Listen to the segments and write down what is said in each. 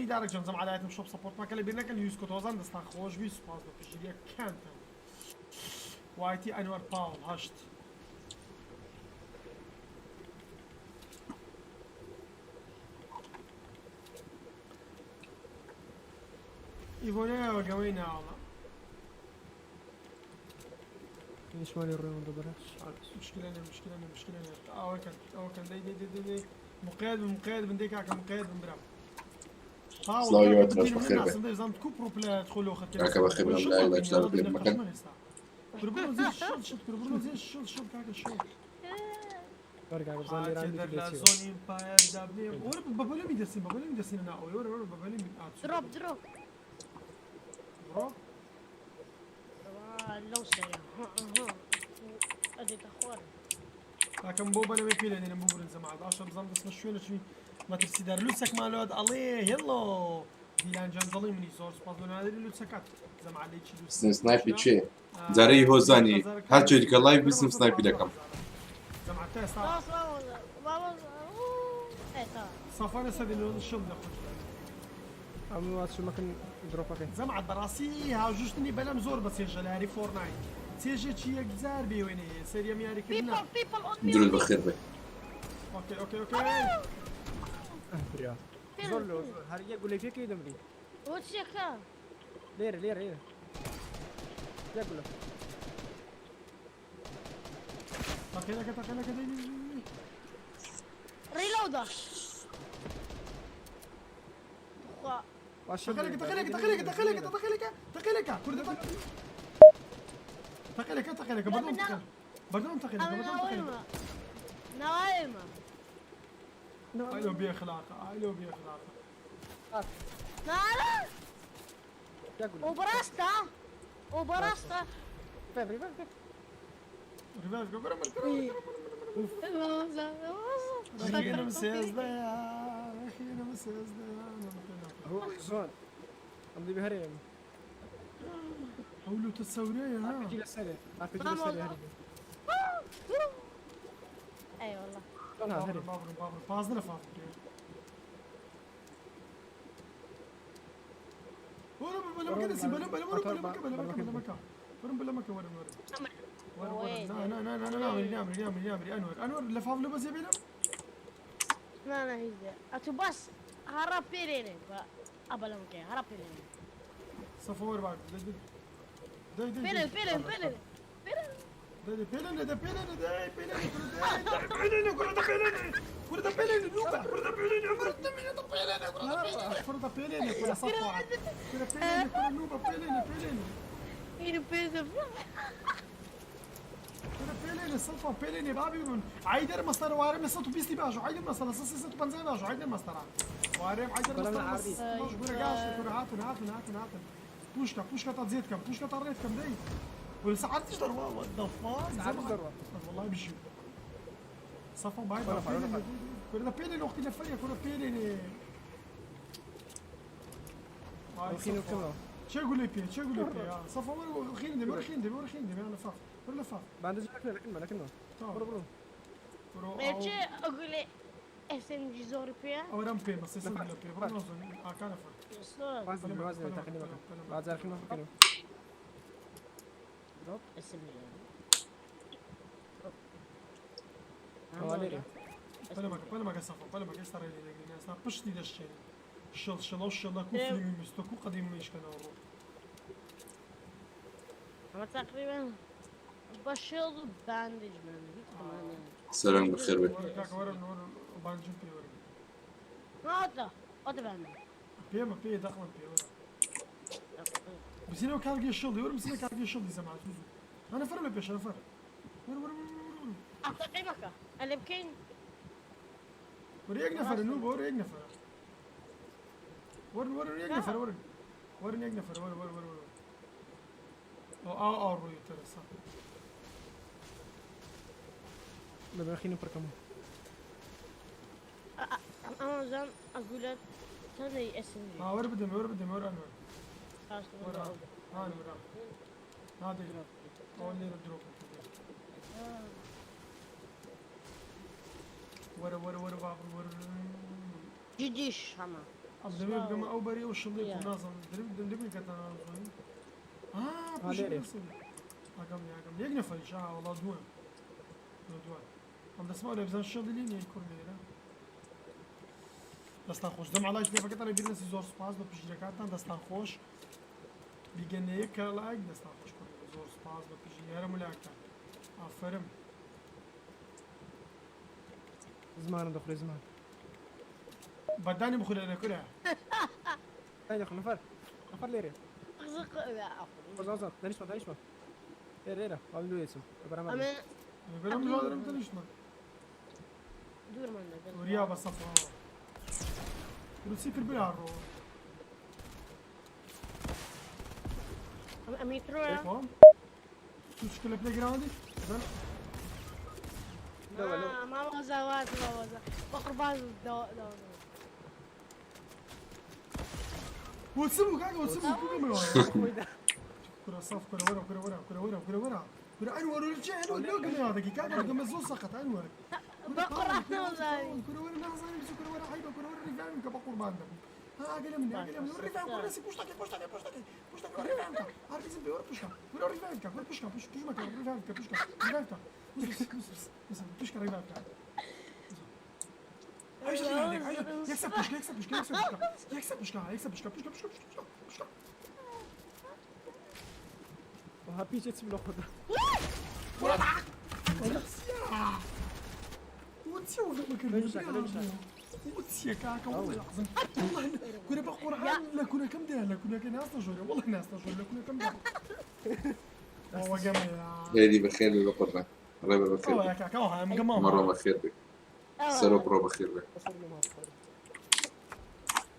دیدارە جەم زەم علایەتم شۆپ سەپۆرتمان کە لە بیر نەکەن یوز کۆتۆزان دەستان خۆش بی سوپاس بۆ پشتگیریەکانتان. وایتی ئەنوەر پاوڵ 8. ئیڤۆنەیەوە گەوەی ناوەڵە. نشواني الريون دبرة. مشكلة نه مشكلة نه مشكلة نه ئەوە کەن ئەوە کەن دەی دەی دەی دەی دەی مقید بن مقید بن دەی کاکە مقید بن برام. سڵاو یوات ڕۆژ بەخێر بێ. دەزانم کو پرۆپلە خۆلۆ خەت کاکە بەخێر بێ، لای لای چاو لێ بکەن. کاکە شڵ. برجع بزان لي راندي در في لە بيتي. زۆنی ئیمپایر دابنێ وەرە بە بەلەمی دەستین بە بەلەمی دەستین ناوەوەی وەرە وەرە بە بەلەمی دروب دروب. دروب. لو سريع ها ها ادي تخوار. کاکەم بۆ بەلەمێ پێ لێنێنم ببورن زەماعەت باشە بزانم دەستمە شوێنە چوین مەترسیدار لوچەکمان لۆت ئەڵێ هێڵۆ دیلان جان دڵی منی زۆر سوپاس بۆ نادری لوچەکات زەماعەت لێکی دوو سنایپی چێ؟ جارەی هۆزانی هەر جۆریکە لایڤ بسم سنایپی دەکەم. زەماعەت تا ئێستا خلاص بابا ايه تمام. سەفەرە سەدی لۆ شڵ دەخۆش. عم واتش مكان دروب اوكي. زەماعەت بەڕاستی هاوژشتنی بەلەم زۆر بەچێژە لە یاری فۆرنایت چێژێکی یەکجار بێوێنێ سەریەم یاریکردنە. People people on me. درود بەخێر بێ. ئۆکەی ئۆکەی ئۆکەی. بريا. زور له هر يقول لي فيك يدمري. وتشيكا. ليرة ليرة ليرة. يقول له. تەقیلەکە تەقیلەکە دەی دەی دەی. ريلودر. تەقیلەکە تەقیلەکە تەقیلەکە تەقیلەکە تەقیلەکە تەقیلەکە کوردە تەقیلەکە تەقیلەکە بەردەم تەقیلەکە بەردەم تەقیلەکە بەردەم تەقیلەکە. نايمة. ئای لەو بێخلاقە ئای لەو بێخلاقە. لا لا. يقول له. وبراستا وبراستا. ريفايف ريفايف. ڕیڤایڤ کە بەرە مەرکەرە خینم سێزدەیە خینم سێزدەیە. هو زون. عم بهريم. ئەو لوتە سەورەیە ها. ار بي جي للسريع ار بي جي للسريع هري. اي والله. شلون هذا هري. بابرم بابرم پازدە لە فاف وەرە بەلەمەکە دەچین بەلەم بەلەم وەرە بەلەمەکە بەلەمەکە بەلەمەکە وەرم بەلەمەکە وەرم وەرم وەرم وەرم نا نا نا نا نامری نامری نامری نامری ئەنوەر ئەنوەر لە فاف لە بەزێ بێنم. لا لا هيدا اتو بس هرب بيريني ابا لمكي هرب بيريني. سەفە وەر باک دەی دەی دەی بيرين بيرين بيرين بيرين. دەی پێلێنە دە پێلێنە دەی پێلێنە دەی پێلێنە کوڕە دە پێلێنە کوڕە دە پێلێنە لوبە کوڕە دە پێلێنە کوڕە دە پێلێنە کوڕە دە پێلێنە کوڕە سەفا کوڕە پێلێنە کوڕە لوبە پێلێنە پێلێنە إيه بيرين. کوڕە پێلێنە سەفا پێلێنە بابی بوون عیدەر مەستەرە وارم لە 120 باش عیدەر مەستەرە 350 باش عیدەر مەستەرە وارم عیدەر مەستەرە باش کوڕە گاش کوڕە هاتن هاتن هاتن هاتن پوشکە پوشکە تا زێت کەم پوشکە تا ڕێت کەم دەی ولا ساعات دروا what the fuck ساعات دروا. والله بيجيو صفا باي باي كرة بيلين اختي لفريا كرة بيلين. خينو كملوا. شو يقول لي بي شو يقول لي بي صفا ورا خيندي ورا خيندي ورا خيندي انا لفاف ورا لفاف. باندج لكنا لكنا لكنا. برو برو. ماشي اقول اس ام جي زوري بيا. اورام بي بس يصير بي برو نوزن كان فر. وازن وازن تاخذني مكان. بعد زار خينو خينو. دروب اس ام جي. هو ليري. بلمك بلمك صفا بلمك استرى لي الناس بشتي دشين شل شل شل كو فيلم مستكو قديم مش كان الروح. انا تقريبا بشيل باندج من سلام بەخێر بێ. ورا كاك ورا ورا بانجو بي ورا. هذا هذا باندج. بي ما بي دخل بي ورا. بسينا كارجي شل ورا بسينا كارجي شل زمان زوزو. انا فر لبيش انا فر. ورا ورا ورا. اعطيك مكة اللي بكين. ورا يك نفر نوب ورا يك نفر. ورا ورا يك نفر ورا. ورا يك نفر ورا ورا ورا ورا. او او او روي ترى صح. بابا خينو بركمو. امازون اقول لك ثاني اس ام جي. ها ورا بدم ورا بدم ورا انور. خلاص ورا ها ورا. هذا او اللي دروب. ورا ورا ورا بابا ورا. جديش هما. ئەم دەمێ بگەمە ئەو بەری ئەو شڵێ بوو نازانم درم دەم لێ کە نازانم. آه آه، لێرێ. ئاگام لێ ئاگام لێ. یەک نەفەریش ئا وەڵا دووە دووە دووە ئەم دەسما لێ بزان شڵی لێ نییە کوڕ لێرە. دەستان خۆش دەم عەلای کتێبەکەتان لەبیر نەچی زۆر سوپاس بە پشتگیرەکانتان دەستان خۆش بیگەنە یەک کە لایک دەستان خۆش کوڕ زۆر سوپاس بە پشتگیری هەرە ملاکتان ئافەرم. زمانم دەخورێ زمان. بەدانی بخورێ لە کورە. دانی دەخۆم نەفەر نەفەر لێرێ. ئۆزان دانیشمە دانیشمە لێرە لێرە وام لێ چم بەرامبەر ئەمە بەرام جوادرم تەنیشتمە. دوورمان دەگەڵ. وریا بە سەفا. روسی کرد برا ڕۆ. ئەمە ئەمیترۆیە. خۆم. تو چکە لە پلەگراوندی؟ زن لەوە لەوە. مامۆزا واز مامۆزا بە قوربان دەوە دەوە. وتسبو کاکە وتسبو کوگەمەوە. خۆی دا. کورە سەف کورە وەرە کورە وەرە کورە وەرە کورە وەرە کورە ئەنوەر چی ئەنوەر لۆ گەمەوە دەکی کاکە گەمە زۆر سەقەت ئەنوەر. بە قورئان نازانی. کورە وەرە نازانم چی کورە وەرە عەیبە کورە وەرە ڕیڤایم کە بە قوربان دەبم. ها ئاگە لە من ئاگە لە من ڕیڤایم کورە سی پوشتەکەی پوشتەکەی پوشتەکەی پوشتەکەی ڕیڤایم کە هەرگیزم پێ وەرە پوشکە کورە ڕیڤایم کە کورە پوشکە پوش پوش مەکە ڕیڤایم کە پوشکە ڕیڤایم کە پوشکە ڕیڤایم کە. ئەویش ڕیڤایم دەکە ئەویش یەکسەر پوشکە یەکسەر پوشکە یەکسەر پوشکە یەکسەر پوشکە یەکسەر پوشکە پوشکە پوشکە پوشکە پوشکە. وها پیچێ چم لە خۆدا. وتسيا كاكا والله العظيم والله كنا بقران لا كنا كم ده لا كنا كنا ناس جوري والله ناس جوري لا كنا كم ده هو جميل. هێدی بەخێر بێ بە قوربان. ڕێبە بەخێر هو بێ. يا كاكا هو هم جماعة مەڕۆ بەخێر بێ. سەرۆک ڕۆ بەخێر بێ.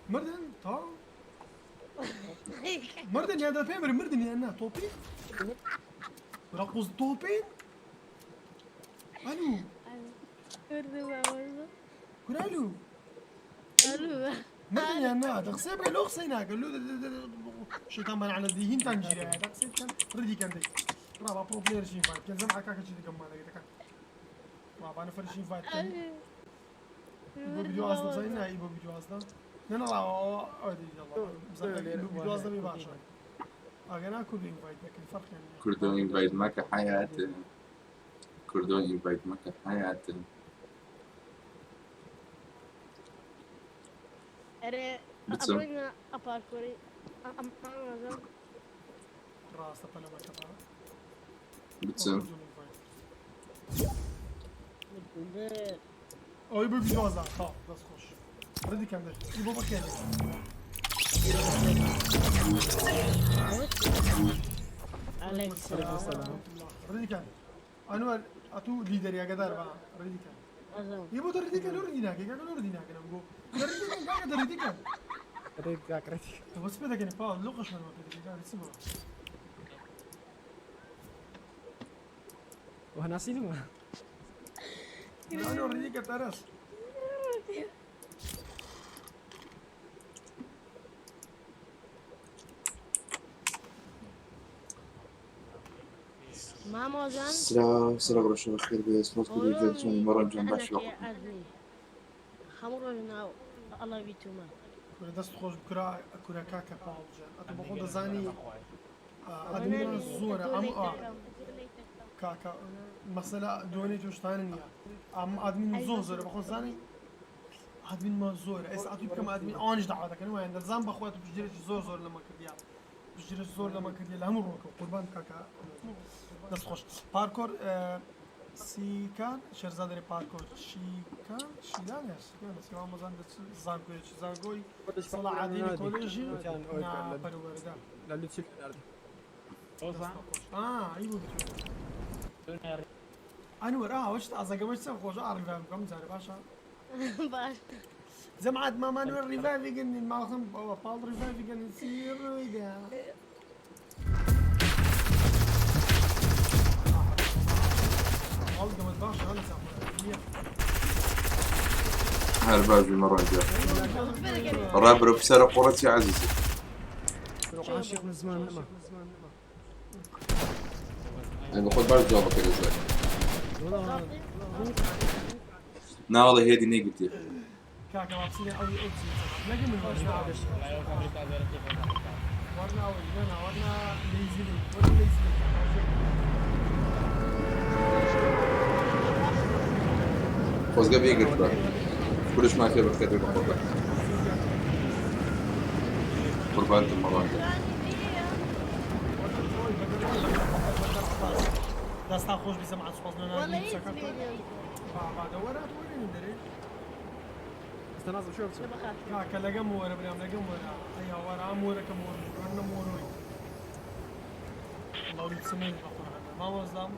مردن تا مردن يا ده بيمر مردن يا انا توبي رقص توبين الو كرالو ئەلو. مردن يا نا تقسيب قال له خسينا قال له شيطان من على ذي هين تنجري تقسيب كان ردي كان دي رابع برو بلاير شين فايت كان زعما كاكا شي ديك مالا كان رابع انا فرشين فايت كان يبو فيديو اصلا زينا يبو فيديو اصلا لا لا عادي يلا يبو فيديو اصلا باشا انا كل انفايت لكن الفرق يعني. کوردۆ ئینڤایت مەکە حیاتە. کوردۆ ئینڤایت مەکە حیاتە. ئەرێ بچم. ئەڕۆینە ئەپارکۆری ئەم مامۆزا. راسته بلا ما كبا بچم. او يبو فيديو اصلا تا بس خوش ردي كان ده يبو بكيني. عليك السلام. ردي كان انور اتو ليدر يا قدر بقى ردي كان ئەزم. يبو ردي كان ردي ناكي كان ردي ناكي نقول ردي كان كان ردي كان. ڕێک کاکڕێتی. بس بدك يعني باول لغش من بدك كان سبوا. وها ناسینمە. انور ردي كان ترس. مامۆزان. سلاو سلاو ڕۆشە بەخێر بێ. سپاس کوردۆ گیان چۆنی مەڕۆن جان باشی بە قوربان. هەموو ڕۆژ ناو ئەڵەوی تومە. كره دست خوش كره كره كاكا باول جان اتو بخود زاني ادمين زورة ام كاكا مثلا دوني توشتان نيا ام ادمين زور زور بخود زاني ادمين ما زور اس اتو بكم ادمين اونج دعوه كان وين زان بخوات بجري زور زور لما كرديا بجري زور لما كرديا لهم روكو قربان كاكا دست خوش باركور سیکان شێرزادری پارکۆر شیکان شیلان یا شیکان سیوان مەزان زانکۆیەکی زانکۆی سەڵاحەدینی کۆلێژی نا پەروەردە. لە لوچی ناردی. آه ئەی بۆ بتوێ ئەنوەر ئا وەش تازەگەمەش چەند خۆشە ئا ڕیڤایڤ بکەم جارێ باشە. باش. جەماعەت مامانوەر ڕیڤایڤی گەنین ماڵخم ئەوە پاڵ ڕیڤایڤی گەنین چی ڕوویدا؟ هەڵگەمەت باشە هەڵە چاخۆ. هەر باش بی مەڕۆن گیان. ڕابرە پرسیارە قوڕەتی عەزیزی. عاشق من زمان نەما. ئەی بەخۆت باش جوابەکە دەزانی. ناوەڵە هێدی نەیگوتیە. کاکە وابسینە ئەو ئەو لەگە من وەرنا وەرنا وەرنا وەرنا لەیزلی وەرنا لەیزلی. خۆزگە بێگرت بە کورشمان پێ بەخێر بێ بەخۆتە قوربانتم مەڕاندە. دەستان خۆش بی زەمعات سوپاس لە والله ناردنی هیچ قسەکەتان. بیني بابا وەرە وەرێنین دەرێ. استنى شو بسوي بخاف کاکە لەگەم وەرە برام لەگەم وەرە ئەیا وەرە ئەم وەرەکەم وەرە وەرنە وەرۆی. الله بسمين بقرآن ما وزام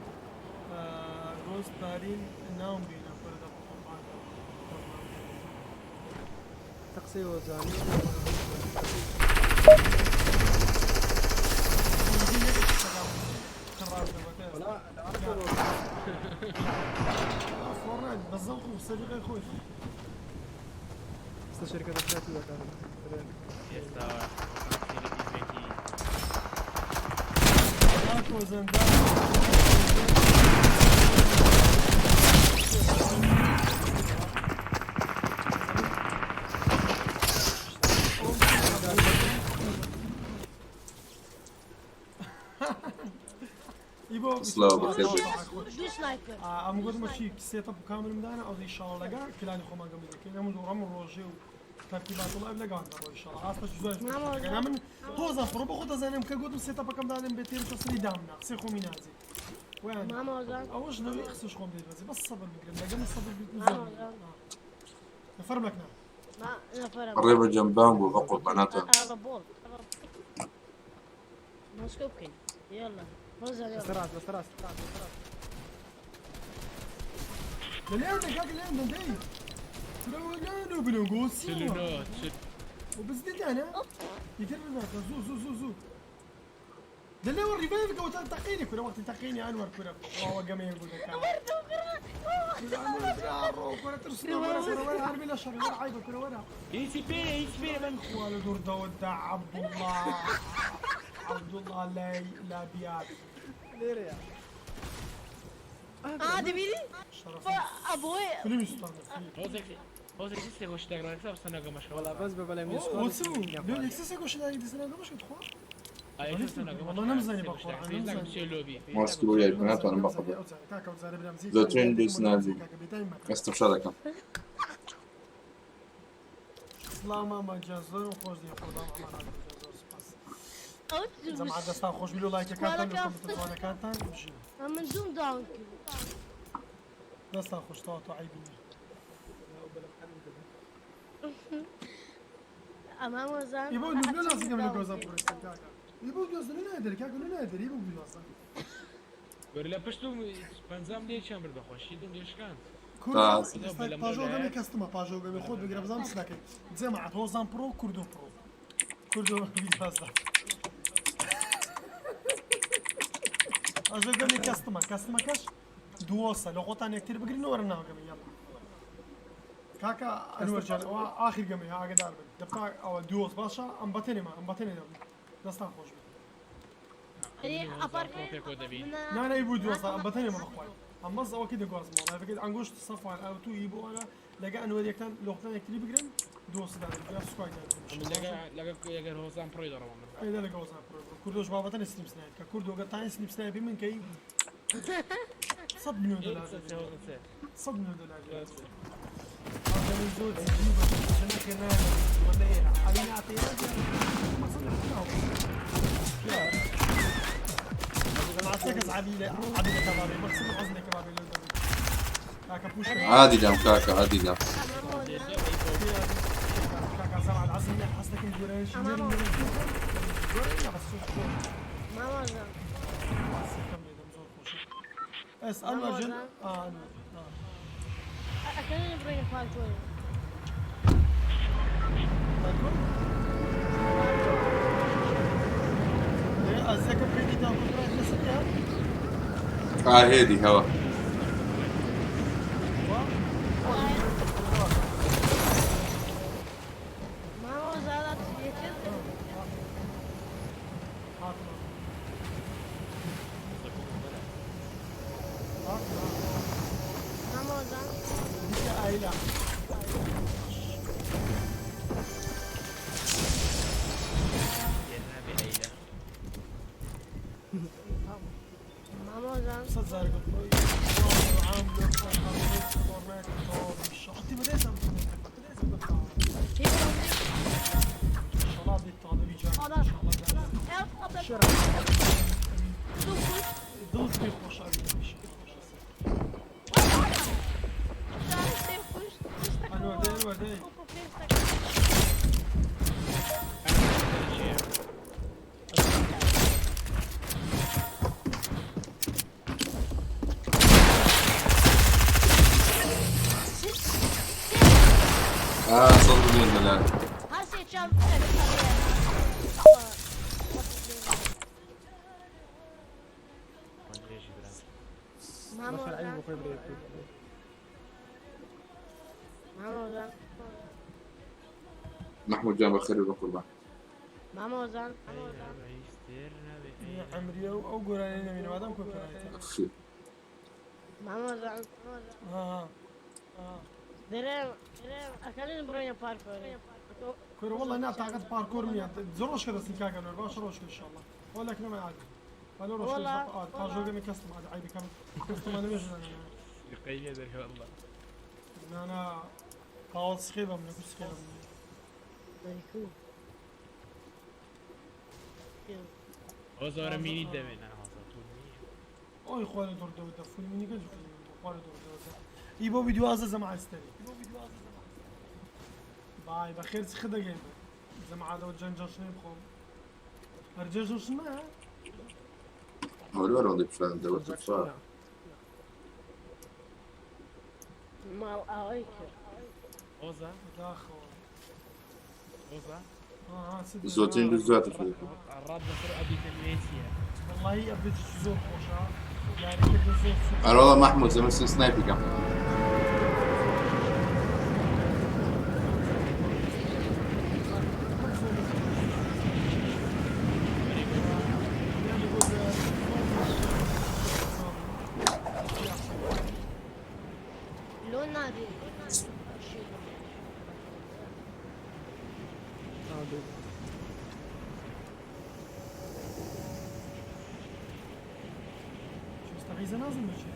گۆست دارین ناوم بینە کوردە بقرآن. تقصي وزاني ولا لا أعرف. فورنايت بەزەوق و سەلیقەی خۆی. ئێستا شركة ذاتي وكان ئێستا ئیڤێنتی کاکۆ زەندان ئیبۆ سڵاو بەخێر بێی. دوو sniper. ئەم گوتمە چی setup و کامرمدانە ئەو ئیشاڵ لەگا کلانی خۆمان گەمی دەکەین ئەم دوڕەم ڕۆژێ و تەرتیبات وڵ لەگان دەڕۆ ئیشاڵ ئاستە زۆر مامۆ من تۆزە پڕۆ بە خۆ دەزانم کە گوتم setup ەکەم دانم بێ تێر تەسلی دامنا قسەی خۆمی نازی ویان مامۆ زان ئەوەش لەوەی قسەش خۆم دێت بەزی بەس سەبر بگرم لەگەم سەبر بگرم مامۆ زۆر زان نەفەرمەک نا ما نفرم ڕێ بە جەمبان بوو بە قورباناتان. ربوط موسكو بكين يلا وزن يلا بس راس بس راس لەلێن دەکاک لێن دەندەی لێن بنگۆسی 49 چل وبزدي انا يدير زو زو زو زو للي هو الريفايف قوت تقيني كره وقت تقيني انور كره واو قام يقول لك كره ترسل كره كره ولا عربي لا شر ولا عيبه كره ولا ئیسی پێ ئیسی پێ من ولا دور داود عبد الله عبد الله لا لا بيات ليرة يا عادي بيلي شرف ابوي فيلم يستانس هۆزێک هۆزێک سێ گۆشت دەگران سەنەگەمەش والله بس ببلا ميس وتسو لو اكسس كوش لا يدسنا قمش تخوا والله نمزني بقرآن، نمزني. لۆبی ماسکی بۆ یاری ناتوانم بەخۆ زۆرترین دوست نازی. ئێستا فشا دەکەم. سڵاو ماما گیان زۆرم خۆش دی قوربان ئەمان زۆر سپاس. جەماعەت دەستان خۆش بی لۆ لایکەکانتان لۆ کۆمنتەکانتان بژین. من دون داون دەستان خۆش تەواو تۆ عەیبی نییە. امام وزان ئیبۆ لۆ نازیکەم لە گۆزە بڕێستا کاکە. ئیبۆ گۆزە لۆ نادەری کاکە لۆ نادەری ئیبۆ گۆزە. گەر لە پشت و پەنجام لێ چیان برد بەخۆشی دوم لێشکاند کورد تا- ئێستا پاژۆ گەمێ کەستمە پاژۆ گەمێ خۆت بگرە بزانم چ دەکەی. جەماعەت هۆزان پڕۆ کوردۆ پڕۆ. کوردۆ بیرازدا. پاژۆ گەمێ کەستمە کەستمەکەش دووەسە لە خۆتان یەکتر بگرن وەرە ناو گەمێ یاڵا. کاکە ئەنوەر جان ئەوە ئاخر گەمێ ئاگادار بن دەبتا ئەوە دووەس باشە ئەم بەتێنێ ئەم بەتێنێ دەبن دەستان خۆش بێت. افرق پێکۆ دەبین نا نا يبو دووەسە ئەم بەتێنێ مە بخوای. ئەم بەس ئەوە کی دەگوازمەوە لایڤەکەی ئەنگۆشت سەفان ئەو تو ئیبۆ ئەنا لەگە ئەنوەر یەکتان لۆختان یەکتری بگرن دووەسە دانن یا سوکای دانن. لەگە لەگە لەگەر هۆزان پڕۆی دەڕەوە من ئەی لەگە هۆزان پڕۆ کوردۆش بابەتەنە سلیپ سنایپ کە کوردۆگە تاین سلیپ سنایپی من کەی 100 ملیۆن دلار سێ هۆزان سێ 100 ملیۆن دلار هذا من زود جنك ولا ايه علينا اعطينا ما صلحناه عساك عبيلة عبيلة كبابي مقصود عزلة كبابي كاكا بوش عادی دام کاکە عادی دام. كاكا زرع العزم حسنك الجوريش بس ماما زان اس انور جن اه انور اكلني برين فالكون ازيك بكيتي تاكل رايح لسه ئا هێدی هەوە. ماما زان يكذب ماما زان عائلة. زار عام صار مليون دولار. محمود جان بخير وقربان. مامۆزان عمري او قرانين من مادام كنت مامۆزان ها درێم ئەکەلین بڕۆینە پارکۆر. كورة والله انا طاقة باركور مية زروش كذا سنكاكا نور باش روش ان شاء الله ولا كنا ما عاد ولا روش والله. باجو من كاستم عاد عيب كم كاستم انا مش قية ذلك والله. انا قاوة سخيبة من كل سخيبة من وزارة ميني دمين انا اوي خوالي دور دور دفوني مني قال خوالي دور دور يبو فيديو هذا زعما استري باي بخير خدا جيم زعما عاد جنجر شنو بخو رجال شنو ما هو الولا بفان دولة الفار. ماڵ ئاوەی کرد. وزا داخل وزا اه سيدي زوتين بالذات الفريق. الراد بصير ابي تنميتيا. والله ابيت زور خوشة يعني كيف زور انا والله محمود زي مثل سنايبر كان. لۆ نادی مستحيل نازل ماشي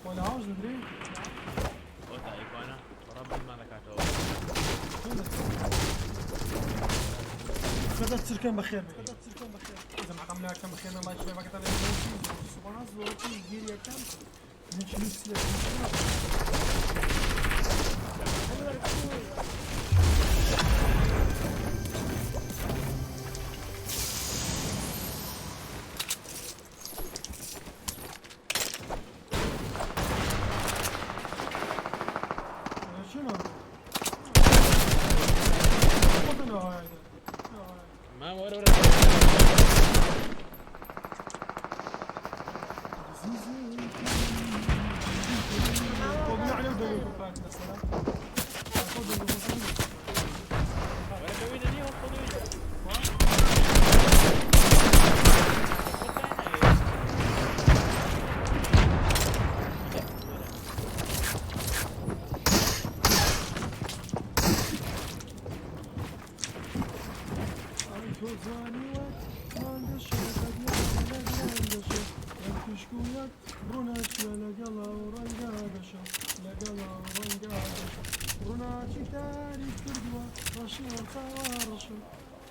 ولا عاوز ندري كذا تصير كان بخير اذا ما عملنا كان بخير ما يشبه ما كتب سبحان الله جيريا كان نمشي شنو؟ ما ورا ورا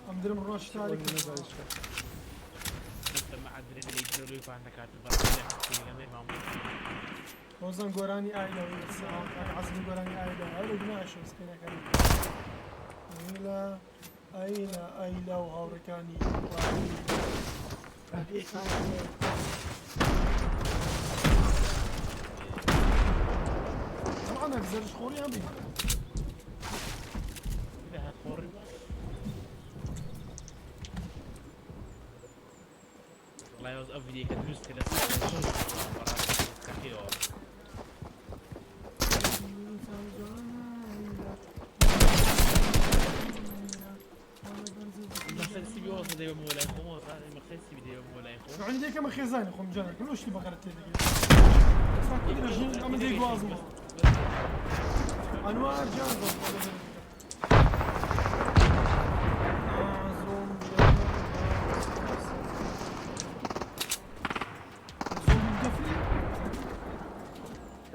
ئەم درم ڕۆژ تاریک هۆزان گۆرانی ئایلەوە عەزمی گۆرانی ئایلەوە ئەو لە گوناحشە مسکینەکانی ئایلە ئایلە ئایلە و هاوڕەکانی طبعا زرش خۆری هەبی والله يوز افدي كدروس كده عندي كم خزانة خم جانا كلش اللي بغرت تيجي كل رجل أم دي جوازم أنوار جان.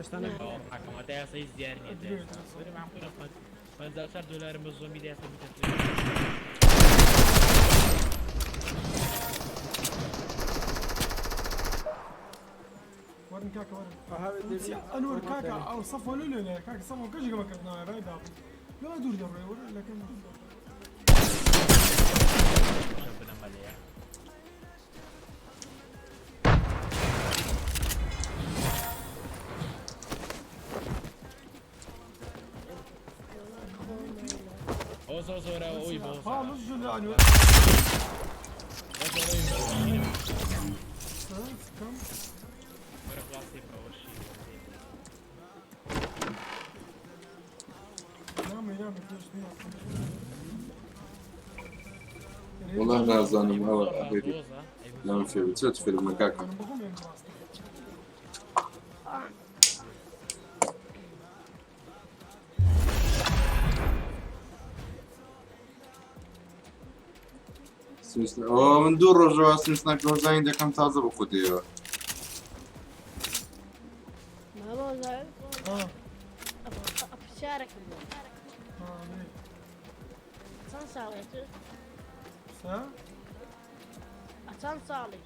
ئێستا نەک حکومەتە یاسایی دیار نییە. معقولە 54 دلار بە زۆمی دەسە بتە. ورن كاكا ورن. انور كاكا او صفوا لولو لا كاكا صفوا كجي ما كنا راي داب لا دور دور لكن والله نازانم ئەوە ئەهێری لەم فێری چێت فیلمە کاکە. ئەوە من دوو ڕۆژەوە سمسنا گۆزانی دەکەم تازە بە خودیەوە. چەند ساڵی؟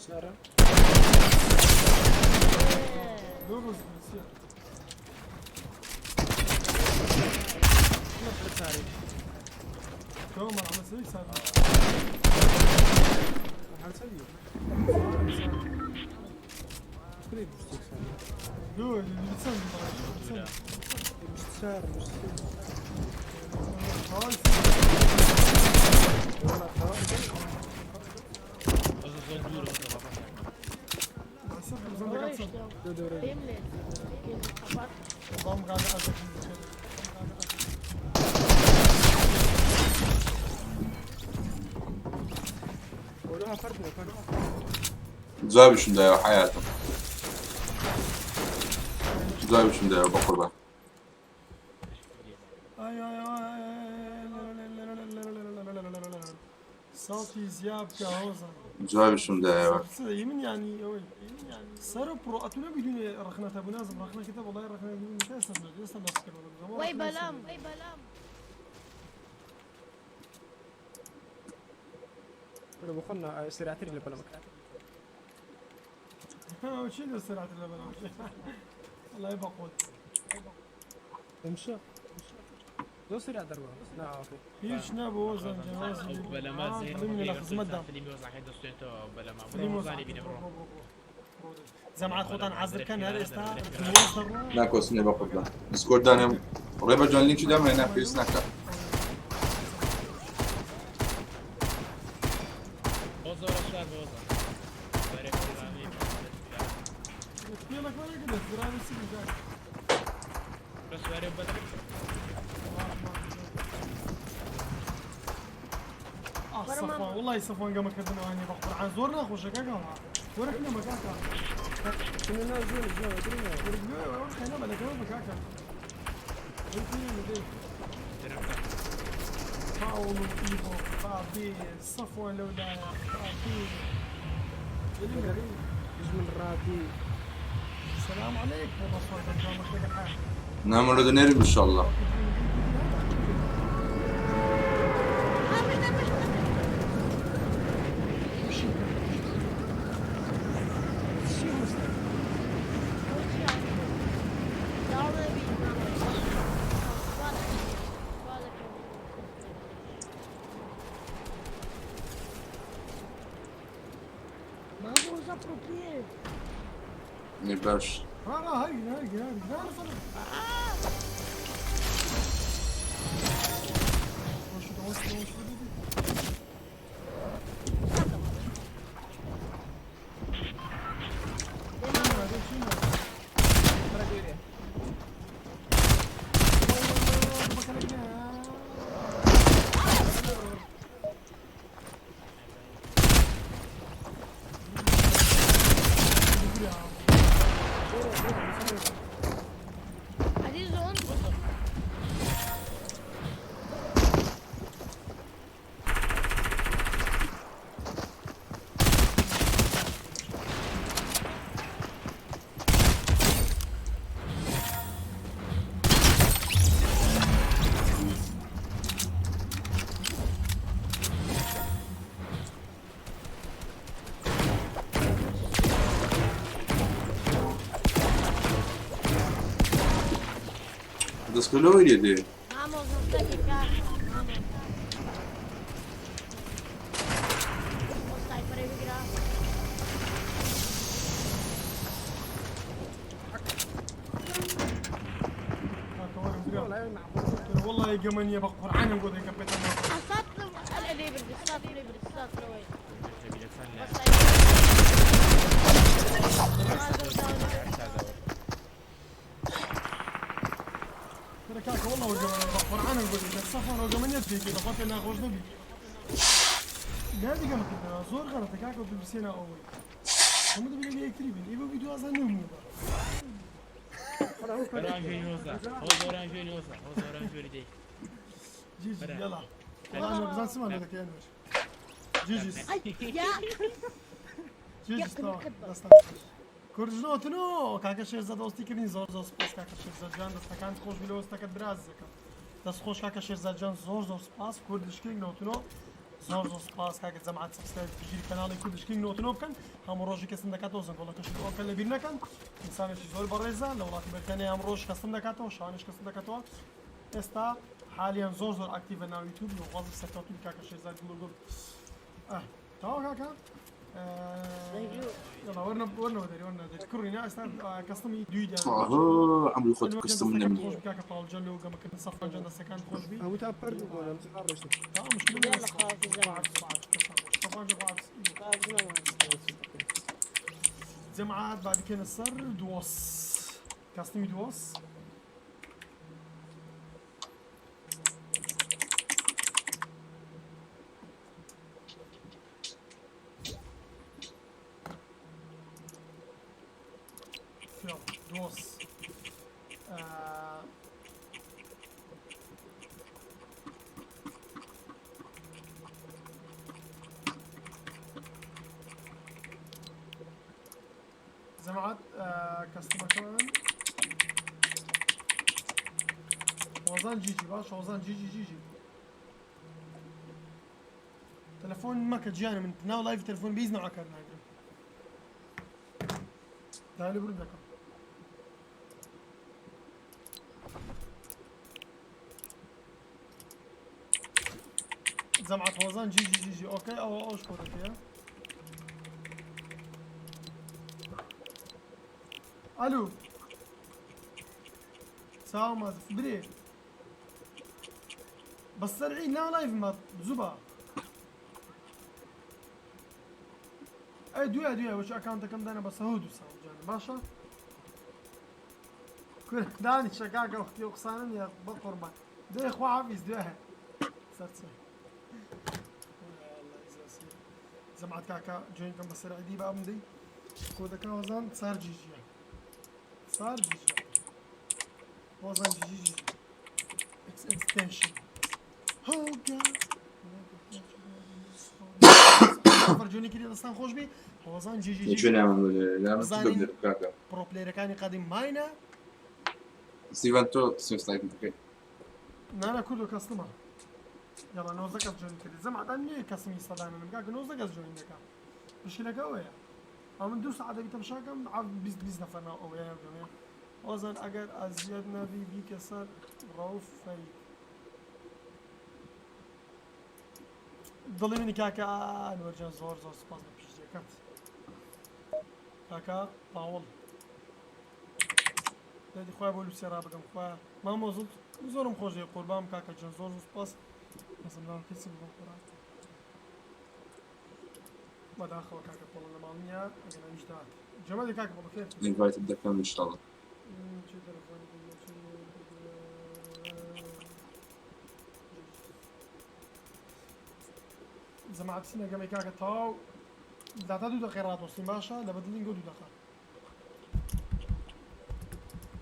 چارە دوو ڕۆژ بیست چارێ كومر على سيك سالي حال سەدی کوری بیست ساڵی دو بتسند بتسند بیست چار بیست هاي والله تەواو. ئۆزە زۆر دوورە ئۆزە بابا. صفر زندك ڕۆیشتەوە. دوو دەورە پێم لێ قەپات. ضم قاعد ازك وەلوها فەرد فەرد. جوابیشم دایەوە حیاتم جوابیشم دایەوە بە قوربان. اي اي اي صوتي زياب كهوزا جوابیشم دایەوە. من يعني سر برو اتونا بدون رخنة ابو نازم رخنة كتاب والله رخنة بدون كاسة لسه وەی بەلام وەی بەلام. بۆ خۆنا سرعتری لە بەلەمەکە. وشيل سرعة اللبن الله يبقى قوت. تمشى زۆر سرع دەروە نا ئۆکەی. هیچ نابوو وزن جواز بەلەما زێن ضمن الخزمة دام فلیمی وەزعەکەی دەستێتەوە بەلەما فيلم زانی بینە بڕۆ. زمعة خوتان عزر كان هذا استا ناکۆسنێ بە قوربان دیسکۆرد دانێم ڕێبە جوان لینکی دامێ نا پێویست ناکە. ئۆزە وەرە شار بە ئۆزە. بەرێ فیلمی لك ولا قدرت درامي سيدي بس وەرێ بەلەم. اه صفوان والله صفوان قام كردنا واني بقرآن زورنا خوش كاكا وركنا مكاكا كنا زۆر زۆر درنا. وركنا ملكا مكاكا باولو ايفو بابي صفوان لولا بابي من رادي. السلام عليكم والله صوت نامەڵە دەنێرم ئینشاءالله. باش. لا لا هاي هاي هاي لا لا عزيزون. دەستکەلەوەی لێ دێ. مامۆ زەفتەکی کاکە مامۆ ئەو سایپەرەی بگرە. کاکە وەرم برا والله گەمە نییە بە قورعانم بۆ دەکەم پێتان ناخۆش. ئەسات لێ برد سات لێ برد سات لەوەی سەبیلەکان لە بە سایپەر. ترى کاکە والله گەمە نییە بە قورعانم بۆ دەکەم سەفەن ئەو گەمە نییە پێکی بەخوا پێ ناخۆش نەبی. نادی گەمە کردنەوە زۆر غەڵەتە کاکە ببسێنە ئەوەی. هەموو دەبێت لە یەکتری بین ئێوە ویدیۆ ئازان نەبوو بە. ئۆرانژۆی نۆزە هۆز ئۆرانژۆی نۆزە هۆز ئۆرانژۆری دەی جی جی برا. يلا والله انا بزان سمان لك يا انور جي جي ئەی یا جي جي يا استوى قبل. دەستان کوردژنۆتنۆ کاکە شێرزاد دۆستی کردین زۆر زۆر سپاس کاکە شێرزاد جان دەستەکان خۆش بی لە وەستەکەت برازەکەم دەست خۆش کاکە شێرزاد جان زۆر زۆر سپاس کوردش کینگ نۆتنۆ زۆر زۆر سپاس کاکە جەماعەت subscribe بگیر کەناڵی کوردش کینگ نۆتنۆ بکەن هەموو ڕۆژی کەسم دەکاتەوە زەنگۆڵەکەش ئۆکە لەبیر نەکەن ئینسانێکی زۆر بەڕێزە لە وڵاتی بەریتانیا هەم ڕۆژ کەسم دەکاتەوە شانش کەسم دەکاتەوە ئێستا حالیان زۆر زۆر active ە ناو یوتیوب نوخوازم سەرکەوتن کاکە شێرزاد گوڵ و گوڵ ئاه تەواو کاکە Thank you. يلا ورنا ورنا ودري ورنا ودري كورينا ئێستا کەستمی دوی دان ئەهە عەمری خۆت کەستم نەم خۆش کاکە پاڵ جان لەو گەمەکردن سەفان جان دەستەکان خۆش بی ئەو تا پەرد بۆ لەم زار ڕۆشتم. تا مشکلة يلا خلاص الزمن. خلاص زمان. جماعات بعد كده صار دوس كاستمي دوس يلا دوس آه. جماعات آه كاستمر وزان جي جي باش وزان جي جي جي جي تلفون ما كجانا من ناو لايف تلفون بيزنا عكر ناقرم تعالي برد لكم زمعة وزان جي جي جي جي اوكي او او شكرا يا الو سلام بري بس سرعي لا لايف ما زبا اي دويا دويا وش اكونت كم دانا بس هودو سام جان باشا كل داني شقاقة وقتي وقصانا يا بقربان دي اخوة عافيز دويا صرت سهل الله يزاسي زمعت كاكا جوين كم بس سرعي دي بقى مدي كودا وزن صار جي جي صار جي جي وزن جي جي جي اكس اكستنشن هوجا فرجوني كده دەستان خۆش بی هۆزان جی جی جی چێ نامم لە من زانین. چ کاکە پرۆ پلەیەرەکانی قەدیم ماینە سیڤان تۆ سنایپ بکەی نانا کوردۆ کەسمە یاڵا 19 کەس جوین کردی زەمعدان نییە کەسمی سەدانم کاکە 19 کەس جوین دەکا مشکلەکە ئەوەیە ئەو من دوو ساعت دەبی تەمشاکەم 20 20 نەفەر ناو ئەوەیە ناو گەمەیە ئۆزان ئەگەر ئەزیەت نەبی بیکە سەر ڕەوف فەید دڵی منی کاکە ئەنوەرجان زۆر زۆر سوپاس بە پیشەکەت کاکە پاوڵ دادی خۆی بۆ لوسێ ڕابگەم خۆیان مامۆ زۆر زۆرم خۆش دەوێ قوربان کاکە جان زۆر زۆر سوپاس بەسم ناو کەسی بگەم قوربان بەداخەوە کاکە پۆڵە لە ماڵ نییە ئەگەر ئەویش دەهات جەمەدی کاکە پۆڵە خێر invite ت دەکەم ئینشاڵڵا چه تەلەفۆنی بوو، زەماعەت سینەکەمەی کاکە تەواو داتا دوو دقیقە ڕادۆستین باشە لە بەدلینگۆ دوو دقیقە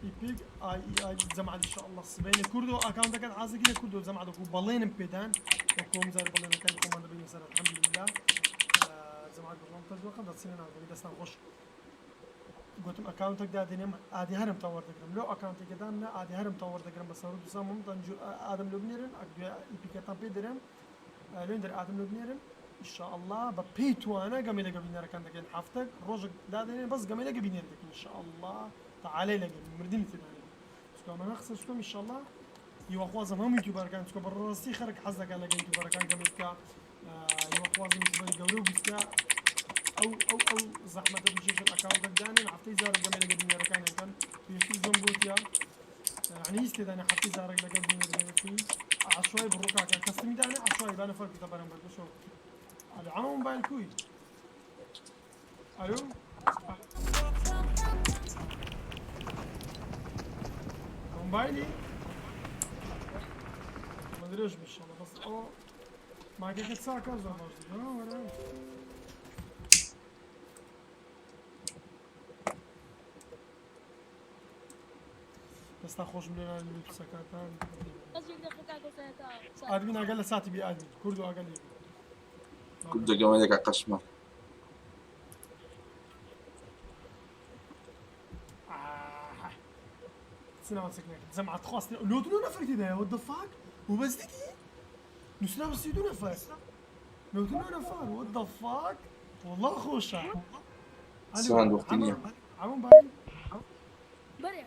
ئیپیک ئای ئی ئای جەماعەت ئینشاءڵڵا سبەینێ کوردۆ ئاکاونتەکەت حازرکردە کوردۆ جەماعەت وەکو بەڵێنم پێدان وەکو ئەم جار بەڵێنەکانی خۆمان دەبینە سەر الحەمدللە جەماعەت بڕۆم تەجوەقە دەچینە ناو گەمی دەستان خۆش گوتم ئەکاونتێک دادێنم ئادی هەرم تا وەردەگرم لەو ئەکاونتێکەدان نا ئادی هەرم تا وەردەگرم بە سەر دوسا ممتان ئادەم لۆ بنێرن ئەک دوێ ئیپیکەتان پێ دەرم لێن دەر ئادەم لۆ بنێرن ئینشاءڵڵا بە پێی توانە گەمەی لەگە بینەرەکان دەکەین هەفتەک ڕۆژێک دادێنێن بەس گەمەی لەگە بینەر دەکەین ئینشاءڵڵا تەعالای لەگە مردنی تێدانێ. چکە من قسە شکم ئینشاءاللە هیواخوازم هەموو یوتیوبەرەکان چکە بەڕاستی خەرک حەز دەکات لەگە یوتیوبەرەکان گەمە بکە هیواخوازم یوتیوبەری گەورە و بچکە ئەو ئەو ئەو زەحمەتە بکێشن ئەکاونتەک دانێن هەفتەی جارێک گەمە لەگە بینەرەکان بکەن پێشتر زۆم گوتیا یعنی هیچ تێدانە هەفتەی جارێک لەگەڵ بینەر گەمە عشوائي بڕۆ کاکە کەستمی دانێ عشوائي بانە فەرق بکە بەرامبەر بشۆ ئەلو عەمە موبایل کوی ئەلو موبایلی ما ادريش ان شاء الله بس او مايكك ساعة زۆر باش وەرە دەستا خۆشم لێ نانی قسەکانتان ئادمین ئاگا لە ساتی بی ئادمین کورد و ئاگا لێ بی. کورد دەگەمە دەکا قەشمە آه. سنة سكنك زعما تخواست لو دو نفر تدايا وات ذا فاك وبس ديتي نسنا بس دو نفر لو دو نفر وات ذا فاك والله خوشة سواند وقتی نییە عمو باي بەرێ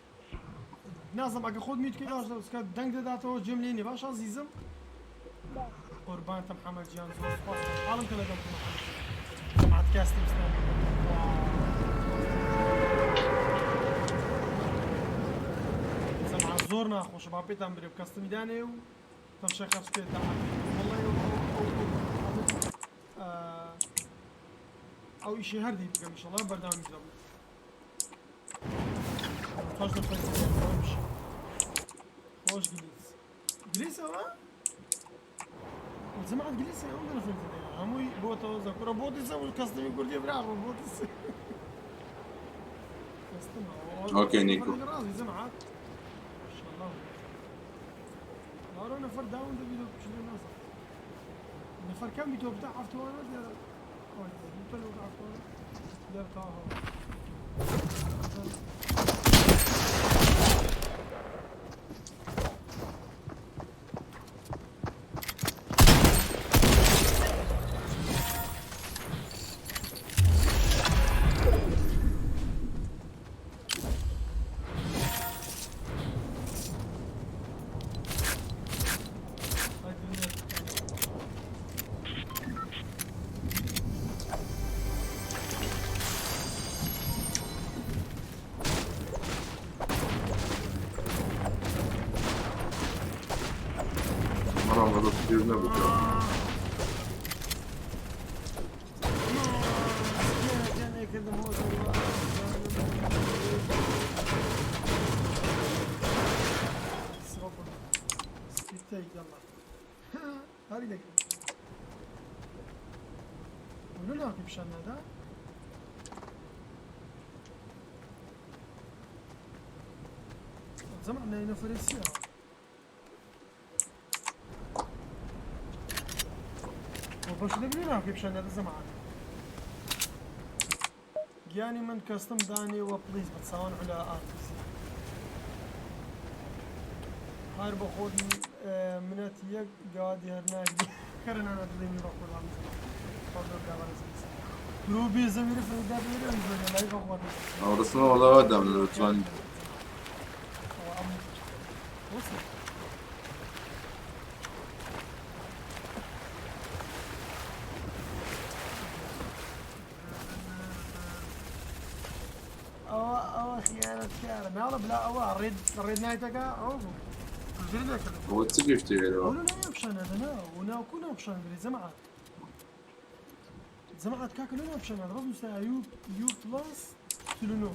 نازم ئەگە خۆت میت کەی باش دەسکە دەنگ دەداتەوە جێم لێ نیە باش ئازیزم قوربانتە محەممەد گیان زۆر سوپاس حاڵم کە لەگەڵ تۆ محەممەد جەماعەت کاستم ئیسلامی جەماعەت زۆر ناخۆشە با پێتان برێ کەستمی دانێ و تەمشای خەرج بکەێت وەڵڵای ئەو ئەو ئەو ئەو ئیشی هەردی بکەم ئینشەڵڵا بەردەوامی دەبم خۆش دەفەر خۆش گلیس گلیسەوە جەماعەت گلیسە ئەو دەفەر هەمووی بۆتەوە زەکورە بۆ دیسە و کەستمی کوردی براڕۆ بۆ دیسە ئۆکەی نیکۆ. ڕازی جەماعەت ئینشەڵڵا ڵارۆ نەفەر داون دەبی لۆ بچنە نازانم نەفەر کەم بی تۆ بتە عەفتوانە دیارە عەفتوانە دیارە تەواو مەڕام غەڵەت پێش نەبوو زعما نفرسيها باش دەبێ ناکەی پیشان دەدە زەمان گیانی من کەستم دانێ وە پلیز بەتساوان علا ئارتیسی هەر بە خۆت منەت یەک گادی هەر ناگری کەرە نانە دڵێنی بە قوربان درو بێ زەویرە فردا بێرە ئەم زۆنە لای بە خۆت ئەو ڕستمە وەڵا وا دام لە توانی ئەم وصل ئەوە ئەوە خیانەتکارە ناڵە بلا ئەوە ڕێد ڕێد نایتەکە ئەوە بوو زری دەکرد ئەوە چ گشتێ لێرەوە ئەو ناو پیشانە دەنا و ناو کو ناو پیشان دەرێ جەماعەت جەماعەت کاکە لۆ ناو پیشان نادە بەس نووسە یو یو پڵەس 49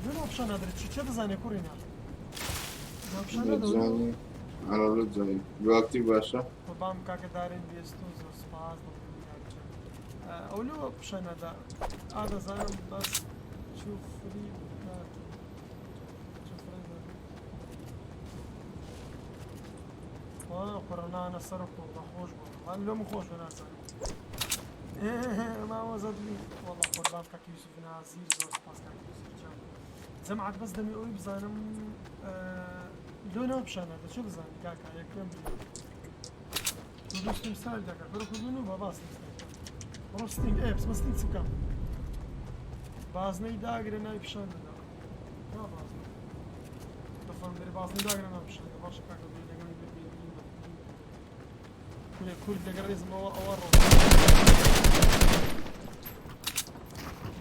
لۆ ناو پیشان نادرێت چی چێ دەزانێ کوڕی نا ناو پیشان نادە جانی ئەرە جانی لۆ باشە قوربان کاکە دارێن بێستۆ زۆر سپاس ئەو لۆ پیشان نادا ئا دەزانم بەس چوو فری بکات چوو فری نادە. قڕنانە سەر و خۆش بوو وان لۆم خۆش بە نازانم مامۆزە دڵی وەڵا قوربان کاک یوسف نازیر زۆر سپاس کاک یوسف جان جەماعەت بەس دەمی ئەوی بزانم لۆ ناو پیشان نادە چۆ بزانی کاکا یەکەم بی دوستم سال دەکا بەرە کوردون و بە باس بڕۆ ستینگ ئێ بسمە ستینگ چ بکەم بازنەی داگرە ناوی پیشان دەدا نا بازنە قوربان دەری بازنی داگرە ناپشانە باشە کاکە بێ لەگەڵی بێ بێ کورێ کورد لەگەڵ ڕێزمەوە ئەوە ڕۆ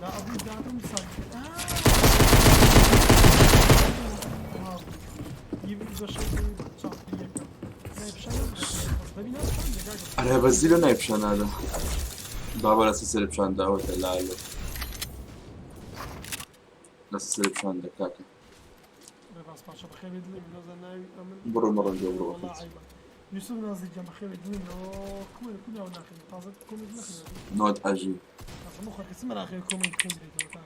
لا ئەبوو دادم ساک ئەرێ بەزی لە نای پیشانادا بابا لەسەر سەر پیشان داوەتە لالو لەسەر سەر پیشان دەکاکە بڕۆ مەڕۆ گەورە بڕۆ. يوسف نازی جەمە خێوی دڵی منەوە کوێ کو ناو ناخێ تازە کۆمنت نەخێ نۆت ئەژی تازە مخۆ کەسی مراخێ کۆمنت خوێندرێتەوە تا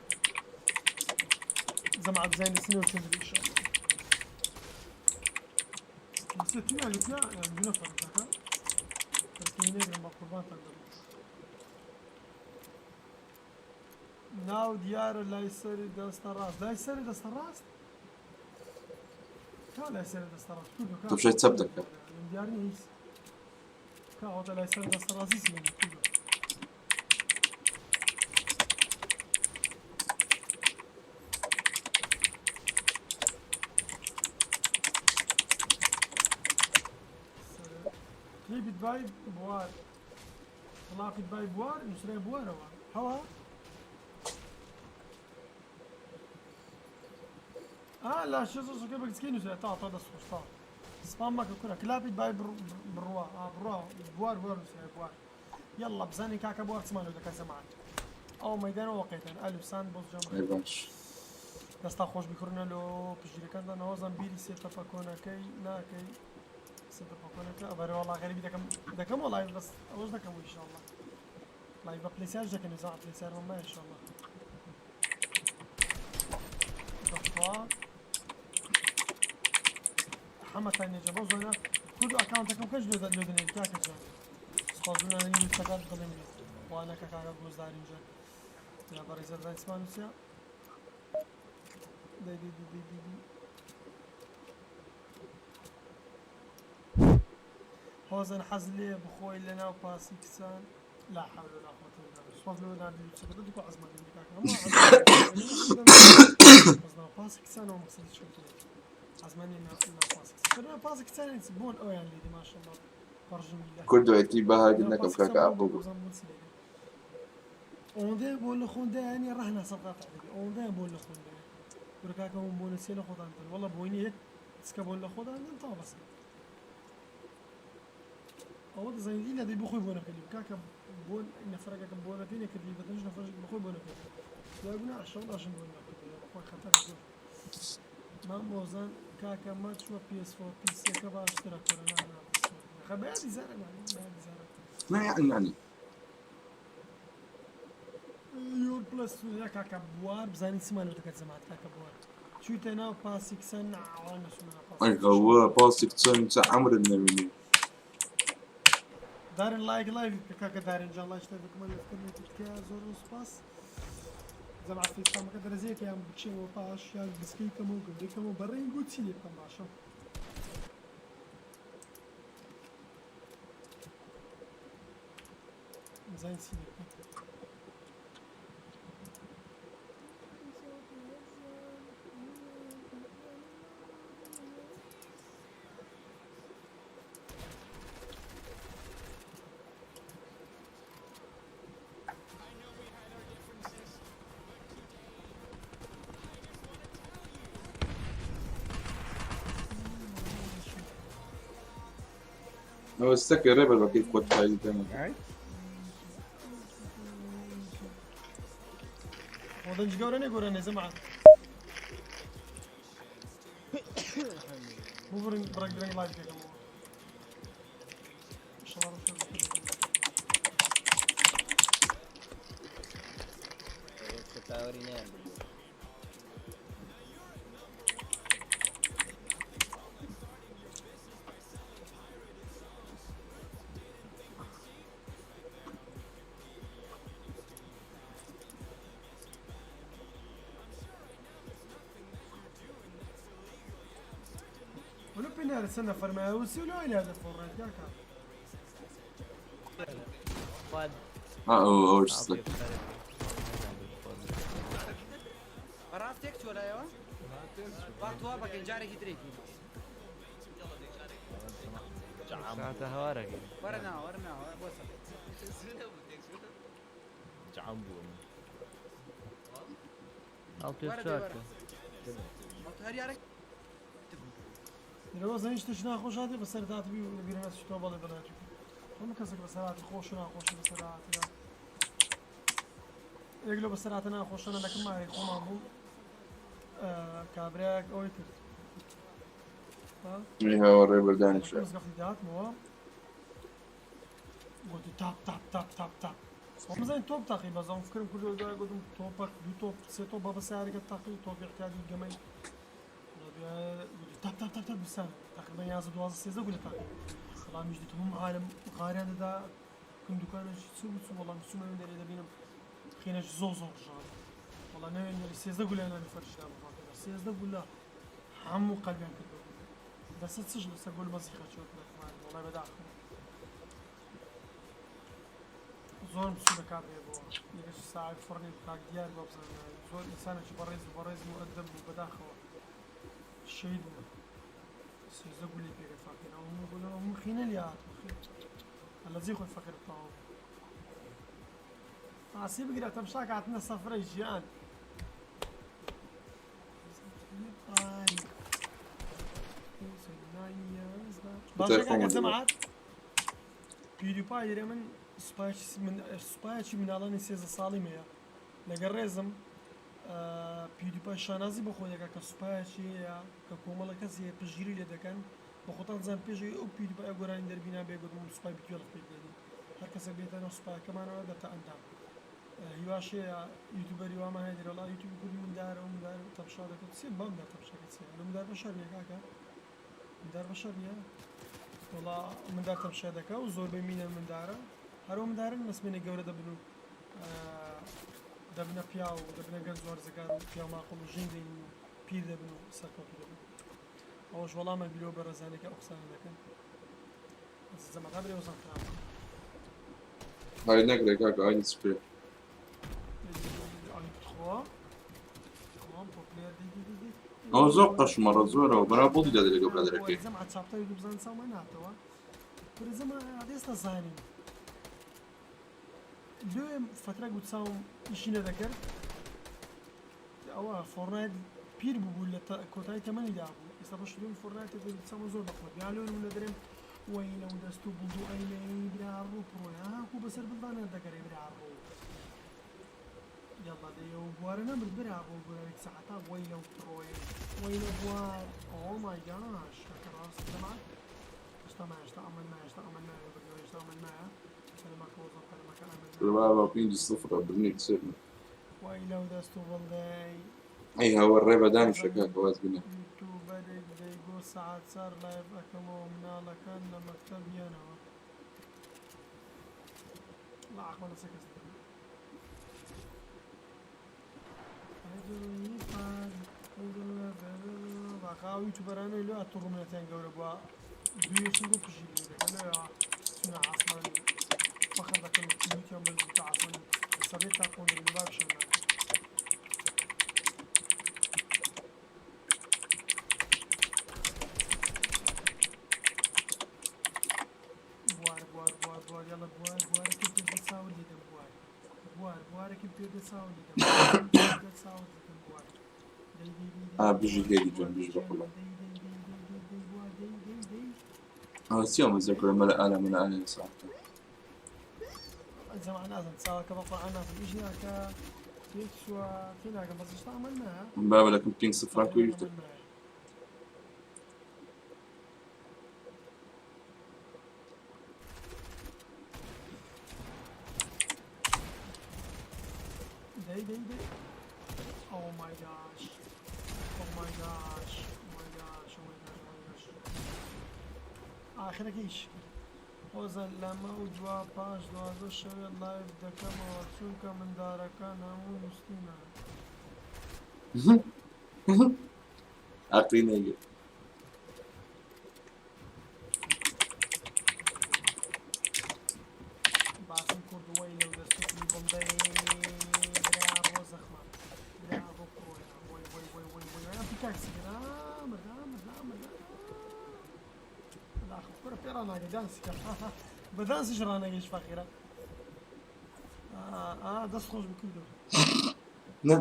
زەمعە بزانین سنەوە چۆن دەبێ ئینشاءاللە ستنا لتنا يعني دون فرق كاكا بس بە قوربانتان دەبم ناو دیارە لای سەری دەستە ڕاست لای سەری دەستە ڕاست کا لای سەری دەستە ڕاست کوردۆ کا تۆ بشای چەپ دەکە دیار نییە هیچ کا ئەوەتە لای سەری دەستە ڕاستی سلێنی کوردۆ کلیپی دوای بوار طلاقی دوای بوار نووسرای بوارەوە هەوا آه لا شو شو كيف بكتكي نوسرا تا تا دەست خۆش تا سپام مەکە کورە کلاپی دوای بڕوا آه بڕوا بوار بوار نووسرای بوار يلا بزاني کاکە بوار چمان دەکە زەمان ئەو مەدانە وەقیتەن ئەلف سان بۆ جەمع ئەی باش دەستا خۆش بیکردنە لۆ پشتگیرەکاندا نەوەزان بیری سێ تەپەکۆنەکەی ناکەی سێ تەپەکۆنەکە ئەبەرە وەڵا غەریبی دەکەم دەکەم وەڵای بەس ئەوەش دەکەم ئینشاءاللە لایڤ بە پلێسیاش دەکەن زان پلێسیار مەما ئینشاءاللە دەخوا حەمەتان نێجە بۆ زۆنە کورد ئەکاونتەکەم کەش لێ لێ دەنێ کاکە جان سپاس بنانە یوتەکان دڵێ منێ وانەکە کاکە گۆزدارین جان یا بەڕێزە زان سمان نووسیا دەی دەی دەی دەی دەی دەی هۆزن حەز لێ بخۆی لە ناو پاسی کچان لا حول ولا قوة إلا بالله سپاس لۆ ناردی یوتیوبەکە دوکو عەزمان لێ کاکە هەموو بەس ناو پاسی کچانەوە مەقسەدی چۆن عەزمانی ناو پاسی کچان ناو پاسی کچان بۆن ئەویان لێ دی ماشەڵڵا پەڕژن بیلا کوردۆیەتی بەهادی نەکەم کاکە ئاپۆ بوو ئەوەندەیە بۆ لە خۆندایانی ڕەهنا سەڵقات عەرەبی ئەوەندەیان بۆ لە خۆندایە کورە کاکە هەموو بۆ نەچێ لە خۆتان دەن وەڵا بۆی نییە یەک چکە بۆن لە خۆتان دەن تا بەسە ئەوە دەزانیت ئیلا دەی بۆ خۆی بۆ نەکردی کاکە بۆ نەفرەکەکە بۆ نەکەی نەکردی بە دەنج نەفرەش بۆ خۆی بۆ نەکردی یا گوناح شەو داشم بۆ نەکردی خۆی خەتەر زۆر مام بۆزان کاکە مە چوە PS4 پیسیەکە باشترە کورە نا نا خە بەیادی زارە نا بەیادی زارە نا یعنی یعنی یور پلس یا کاکە بوار بزانی چمان لۆ دەکات زەمات کاکە بوار چوویتە ناو پاسی کچان ناوان نەچوومە ناو پاسی ئەی غەوە پاسی کچان چ عەمرت نەبینی دارین لایک لایڤ بکە کاکە دارین جان لایک شتێک بکەمە لەفکردنی تکایە زۆر زۆر سوپاس جەماعەت فیلمەکە دەرەجەیەکە یان بچێەوە پاش یان بسکەی کەمەوە گەورەی کەمەوە بە ڕەنگ و چی لێ بکەم باشە بزانین چی لێ بکەم ئەوە ستەکە ڕێبەر بەکەی خۆت فایدە دەمە وەدەنج گەورە نێ گۆرە نێ جەماعەت ببڕین بڕێک درەنگ لایڤ دەکەمەوە ئینشەڵا ڕۆژ پاوەری نەیان بردووە. ولو بينار سنة فرما وسولو إلى هذا فورنايت كاكا ها ئەو ئەوش ستەکە بەڕاست تێک چووە لایەوە؟ ساعتە هەوارەکەی ئەڵ پێ چاکە. لەوە زانی شتێک ناخۆش هاتێ بەسەر داتبی و لەبیرم هەست تۆ بەڵێ بەڵێ هەموو کەسێک بەسەرهاتی خۆش و ناخۆشی بەسەرهاتیە یەک لەو بەسەرهاتە ناخۆشانە لەکەم ماری خۆمان بوو کابرایەک ئەوەی کرد هاوە ڕێبەردانی شە مزگەفتی داهاتمەوە گوتی تاپ تاپ تاپ تاپ تاپ بزانین تۆپ تاقی بەزەم فکرم کردو دوای گوتم تۆپەک دوو تۆپ سێ تۆپ بە بەسیارەکە تاقی تۆپی احتیادی گەمەی گوتی تاپ تاپ تاپ تاپ بسان تقریبا 11 12 13 گولە تاقی بەڵامیش دیتم هەموو عالم غاریان دەدا کم دوکانێکی چوو چوو وەڵام چوومە وێن دەرێ دەبینم خێنەش زۆر زۆر ڕژان وەڵا نەوێن دەرێ 13 گولەیان لە فەرشدا بوو 13 گولە هەموو قەلبیان کرد دەسە چش لەسەر گۆل مەزیخە چۆت وەڵای بەداخەوە زۆرم سوودە کابرێ بۆ یەکێک ساعت فڕنی کاک دیار بۆ بزانم زۆر ئینسانێکی بەڕێز و بەڕێز و ئەدەب بوو بەداخەوە شەهید بوو 13 گولەی پێکرد فەقیر ئەو هەموو گولە هەموو خینە لێ هات لە جێی خۆی فەقیر تەواو بوو ئاسی بگرە تەمشاک هاتنە سەفرەی ژیان باشە کاکە جەماعەت پیوریپای دەرێ من سوپایەکی مناڵانی 13 ساڵیم هەیە لەگەر ڕێزم پیوریپای شانازی بە خۆی دەکات کە سوپایەکی هەیە کە کۆمەڵە کەسی هەیە پشتگیری لێ دەکەن بە خۆتان زان پێش ئەو پیوریپای گۆرانی دەربینا بێ گوتم سوپای بتوێڵ پێک دێنی هەر کەسێک بێتە ناو سوپاکەمانەوە دەبتە ئەندام هیواش هەیە یوتیوبەری وامان هەیە دەرێ وەڵا یوتیوبی کوردی مندارە و مندار تەمشا دەکەن چیە بەم دار تەمشاکە چیە لە مندار بەشەر نییە کاکە مندار بەشەر نییە وەڵا مندار تەمشا دەکا و زۆربەی مینە مندارە هەرو مندارن مەسمێنە گەورە دەبن و دەبنە پیاو و دەبنە گەنج وەرزگار و پیاو ماقوڵ و ژین دێنن و پیر دەبن و سەرکەوتوو دەبن ئەوەش وەڵامە بیرەوە بەڕێزانێکە ئەو قسانە دەکەن زەمەکە برێ وەزان خراپە ئای نەکرێ کاکە ئای سپێ ئەوە زۆر قەشمەڕە زۆرەوە بەرا بۆڵی دادە لەگەڵ برادەرەکەی زەمع چاپتەری دوو بزان چاومان ناتەوە کورە زەمع ئێستا زانیم لێ فترە گوت چاوم ئیشی نەدەکرد ئەوە فۆرنایت پیر بوو لە کۆتایی تەمەنیدا بوو ئێستا بەش دوم فۆرنایت چاوم زۆر بەخۆت یا لێ من دەرێم وەی لەو دەست و بڵد و ئەینەی برا ڕوو پڕۆیاکو بەسەر بڵدانە دەگەرێ برا ڕوو یاڵا دەی ئەو بوارە نەمرد برا بۆ گۆرانێک سەعاتا وەی لەو پڕۆیە وەی لە بوار ئۆ مای گاش کاکە ڕاست جەماعەت هێشتا مایە هێشتا ئەمەل مایە هێشتا ئەمەل مایە بۆ بردنەوە هێشتا ئەمەل مایە سەلەماکە وەزڵ قەلەمەکە ئەمەل مایە بابا پێنج سفرە برنێک سێ وەی لەو دەست و بڵدەی ئەی هاوە ڕێ بە دانیشە کاکە واز بینە. یوتوبەرێک دەیگۆ سەعات چار لایڤ ئەکەمەوە مناڵەکان لە مەکتەب یەنەوە ڵا عەقڵ لەسەر کەس دەکەم. واقع ئەو یوتوبەرانەی لۆ ئەتوڕمنەتیان گەورە بووە دویەکن بۆ پژی لێ دەکەن لۆ چونە عاسمان فەخر دەکەن و لوتیان بەرز بوو تا عاسمان سەبێت تا قۆندرن و بابشان ناکەن. بوار بوار بوار بوار یاڵە بوار بوارەکەی پێ دەچاو لێدەم بوار بوار بوارەکەی پێ دەچاو لێدەم دەچاو لێدەم بوار دەی دەی دەی ئا دەی بژی هێری جوان بژی بە دەی قوڕبان دەی دەی دەی دەی دەی دەی بوار دەی دەی دەی ئەوە چیە مەزە کورە مەلە ئالە مەلە ئالە ساعتە جەماعە نازم چاوەکە بە قورعان نازم ئیش ناکە تێکچووە تێناگەم بەس هێشتا ئەمەل مایە بابە لەکم پێنج سفرا تقریبا کوریتە ئەمەل مایە دەی دەی دەی Oh my gosh. Oh my gosh. Oh my gosh. Oh my gosh. Oh my gosh. ئاخرەکە ئیش کرد. هۆزە لەمە و دوا پاش 12 شەوێ لایڤ دەکەمەوە چونکە مندارەکان هەموو نووسینە. عەقلی نەیگرت. باسم کرد وەی لەو دەستوکلی بڵدەی برا ڕۆ زەخمە برا ڕۆ پڕۆیە وەی وەی وەی وەی وەی. کاکسی مرد مرد مرد. لا کورە پێ ڕاناگە دانسی کە بە دانسیش ڕانەگەیش فەقیرە. دەست خۆش بکردو. نە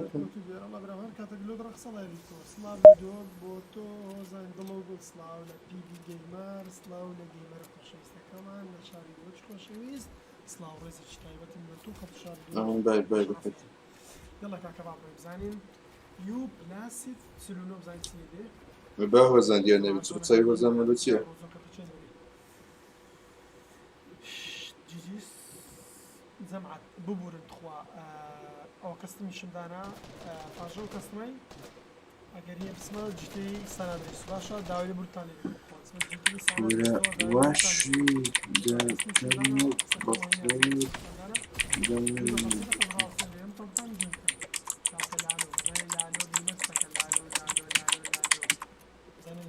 الله برام هەر کاتێک لۆ ڕەخسە لای تۆ. سڵاو لە دۆک بۆ تۆ هۆزان دڵ و گوڵ، سڵاو لە پیبی گەیمەر، سڵاو لە گەیمەرە خۆشەویستەکەمان لە شاری دۆک خۆشەویست، سڵاو ڕێزێکی تایبەتم لە تۆ خەڵکی شاری دۆک. ئەمن بای بای بکەت. يلا کاکە با بڕۆین بزانین یو پلاسیت 49 بزانین چی دێ. با هۆزان دیار نەبی چ قسەی هۆزان مەلو چییە؟ جیجیس جەمعەت ببورن تخوا ئەوە کەستمیشم دانا پاژە و کەستمەی ئەگەر هەیە بچمە جیتەی سەنادرێس باشە داوای لێبوردتان لێ دەکەم تخوا بچمە جیتەی کورە سانادرێسەوە داوای لێبوردتان لێ واشی دەکەم. دەکەم و بەخۆت دەم.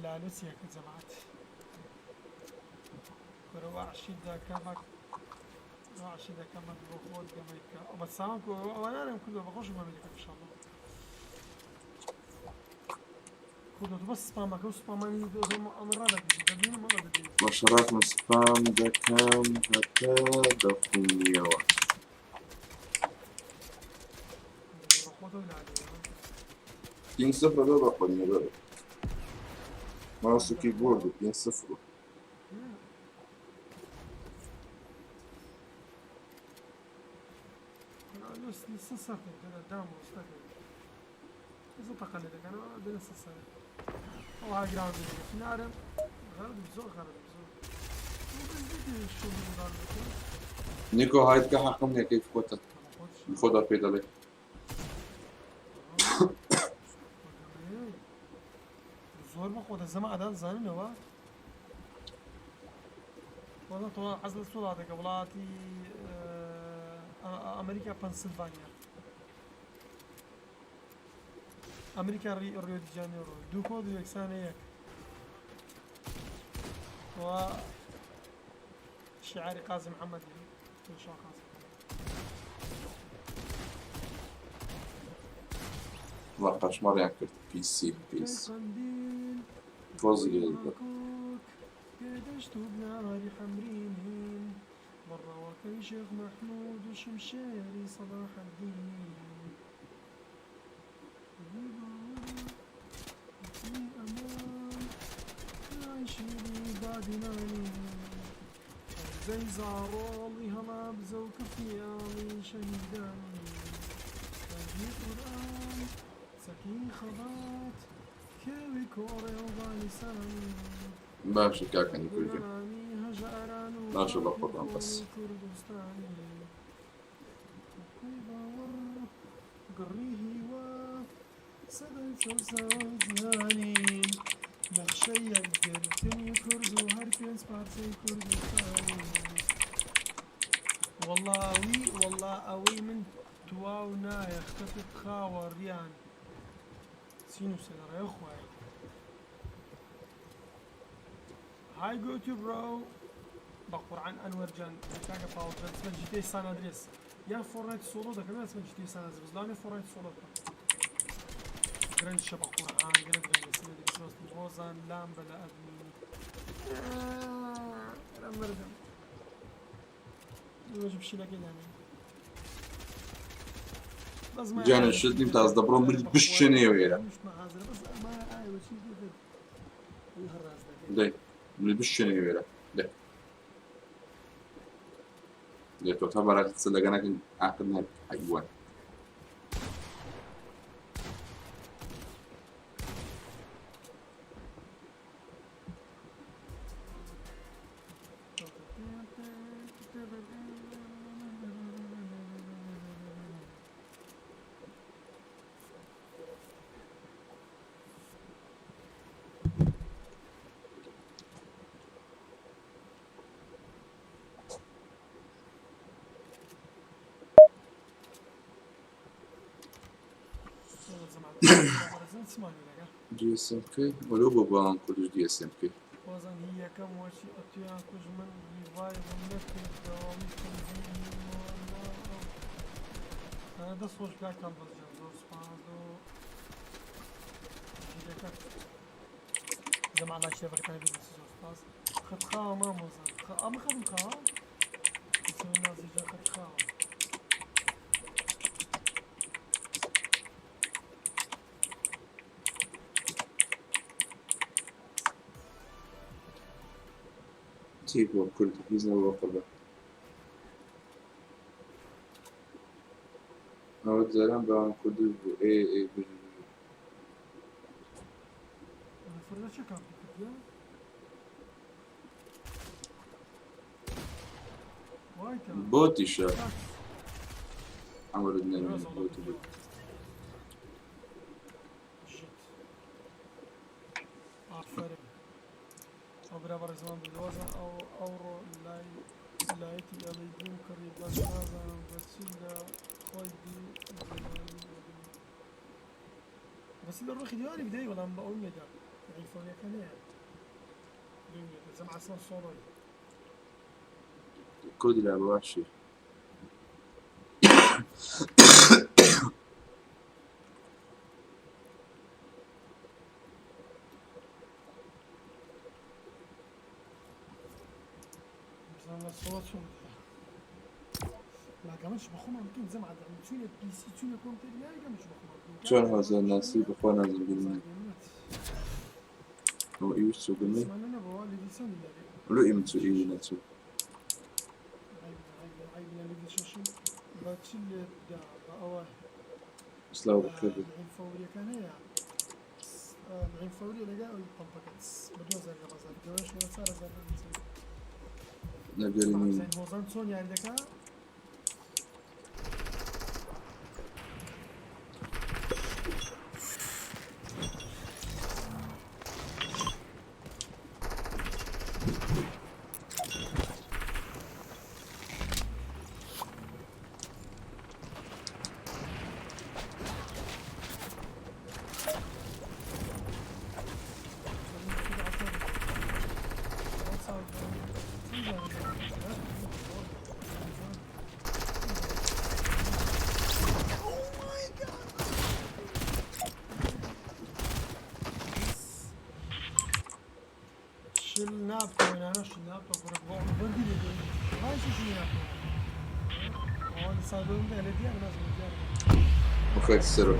لالو چیەکە جەماعەت کورە وەحشی دەکەمەک وەحشی دەکەمەک بۆ خۆت گەمەی بکە ئەو بەساوان کو ئەوە نارم کردووە بەخۆشم گەمەی دەکەم ئینشاڵڵا. کوردۆ تۆ بەس سپامەکە و سپامانی ئەمە ڕادەکەی دەبینم ئەمە دەبینم. بەشەڕاتم سپام دەکەم هەتا دەخونیەوە. خۆتەوە لالو پێنج سفرە لۆ بەخۆنیە بەرە. ماوس و کیبۆرد و پێنج سفر. زۆر تەقە لێ دەکەن دێنە سەر سەرێ. ئەو هاگراوند دەکەن نارم غەرب زۆر غەرب زۆر نیکۆ هاید کە حەقم نییە کەیف خۆتە خۆدا پێ دەڵێ. زۆر بەخۆتە زەمە ئەدان زانینەوە وەڵا تۆ حەز لە وڵاتێکە وڵاتی ئەمریکا پەنسلڤانیا ئەمریکا ڕیۆ دی جانێرۆ دوو کۆد و یەکسانە یەک و شعاری قازی محەممەد شا قازی. وڵا قەشمەڕیان کرد پیسی پیس. قەندیل تۆزی لێ دەدا. ماکۆک پێدەشت و بناری حەمرینین بەڕەوەکەی شێخ مەحموود و شمشێری سەڵاحەدین زەی زاڕۆڵی هەڵابزە و کەفیاڵی شەهیدانی دەنگی قورئان سەکی خەبات کێوی کۆڕێ و بالیسانی باشە کاکە نیکۆ گیان. گوڵانی هەژاران و باشە بە خاکی قوربان بەس. خۆی کوردستانی کوی باوەڕ گڕی هیوا سەدای چەوساوەی جیهانین نەخشەی یەکگرتنی کورد و هەر پێنج پارچەی کوردستانی. وەڵاوی وەڵا ئەوەی من تواو نایە ختت خاوە ڕیان سینوسە لە ڕێ خوایە. Hi go to bro بە قورعان ئەنوەر جان کاکە پاوڵ جان اسمە جیتەی سان ئەدرێس یان فۆرنایت سۆڵۆ دەکەم یان اسمە جیتەی سان ئەدرێس لاونێ فۆرنایت سۆڵۆ بکەم گرنج شە بە قورعان گەلە درەنگە سنە دەبیسمەست ڕۆزان لام بە لە ئەدمینی مردم وەجب پشیلەکەی دانێ بەس ما گیانە شت نیم تاز دەبڕۆ مل بشچێنەیەوە ئێرە. حاضرە بەس ما ئایوە چی دەبێت هەر ڕاست دەکەی. دەی مل بشچێنەیەوە ئێرە. دەی دەی تۆ تا بەراتی قسە لەگە نەکەن عاقل نابی حەیوان. DSMK وەلو بۆ بەڵام کوردش DSMK. وەزن هی یەکەم وەچی ئەتویان کوژ من ڕیڤایڤم نەکرد دەوامی دەست خۆش کاک کاڵبەس جان زۆر سوپاس دۆ ژیرەکە. زەما لاش شێفەکەتانی بێت زۆر سپاس. خەت خاوە مامۆزا. ئەمە خەتم خاوە؟ نازیجا خەت خاوە. چی بووە کورد هیچ نەبووە قوربان. ئەوە جاران بەوان کوردی بوو ئێ ئێ بژی بژی. نەفەر لە چه کامپی کردیە؟ وایکە. بۆتیشە عەمرت نەمێنێ بۆتی بۆت. شت. ئافەرین. ئەو برا بەڕێزمان بدۆزە ئەو ئەوڕۆ لای لایتی LED م کڕی بەس نازانم بە چی لە خۆی دی بەس لە ڕۆخی دیواری بدەی بەڵام بە ئەو مێدا ئایفۆنەکە نەیە زەم عسان سۆڵۆی کۆدی لا باشی. بزانم لە سۆڵە چۆن لاگەمەش بە خۆمان بکەین جەماعەت چونە پیسی چونە کۆمپیوتەر یاریگەمەش بە خۆمان بکەین چۆن هەزار ناسی بەخوا نازم بینی. ئەوە ئیوش چوو زمانە نەبووە لێ چەندی لارێ لۆ ئێمە چوو ئیوی نەچوو. عیب لە لێ شەشی بە چ لێ دا بە ئەوە سلااو بەخێر بێت. العين فوريەکان هەیە العين فوريە لەگە ئەوی پەمپەکە بە 2000 لە بازار گەورەش لە 4000 نەگەری نیم. هۆزان چۆن یاری دەکا؟ شل نابکەوە نانە شل نابکەوە کوڕە بۆ بەندی لێ دێ. وای شل نابکەوە. ئەوە سادۆم بێ لە دیار نازم دیار. بەخێر سەرۆ.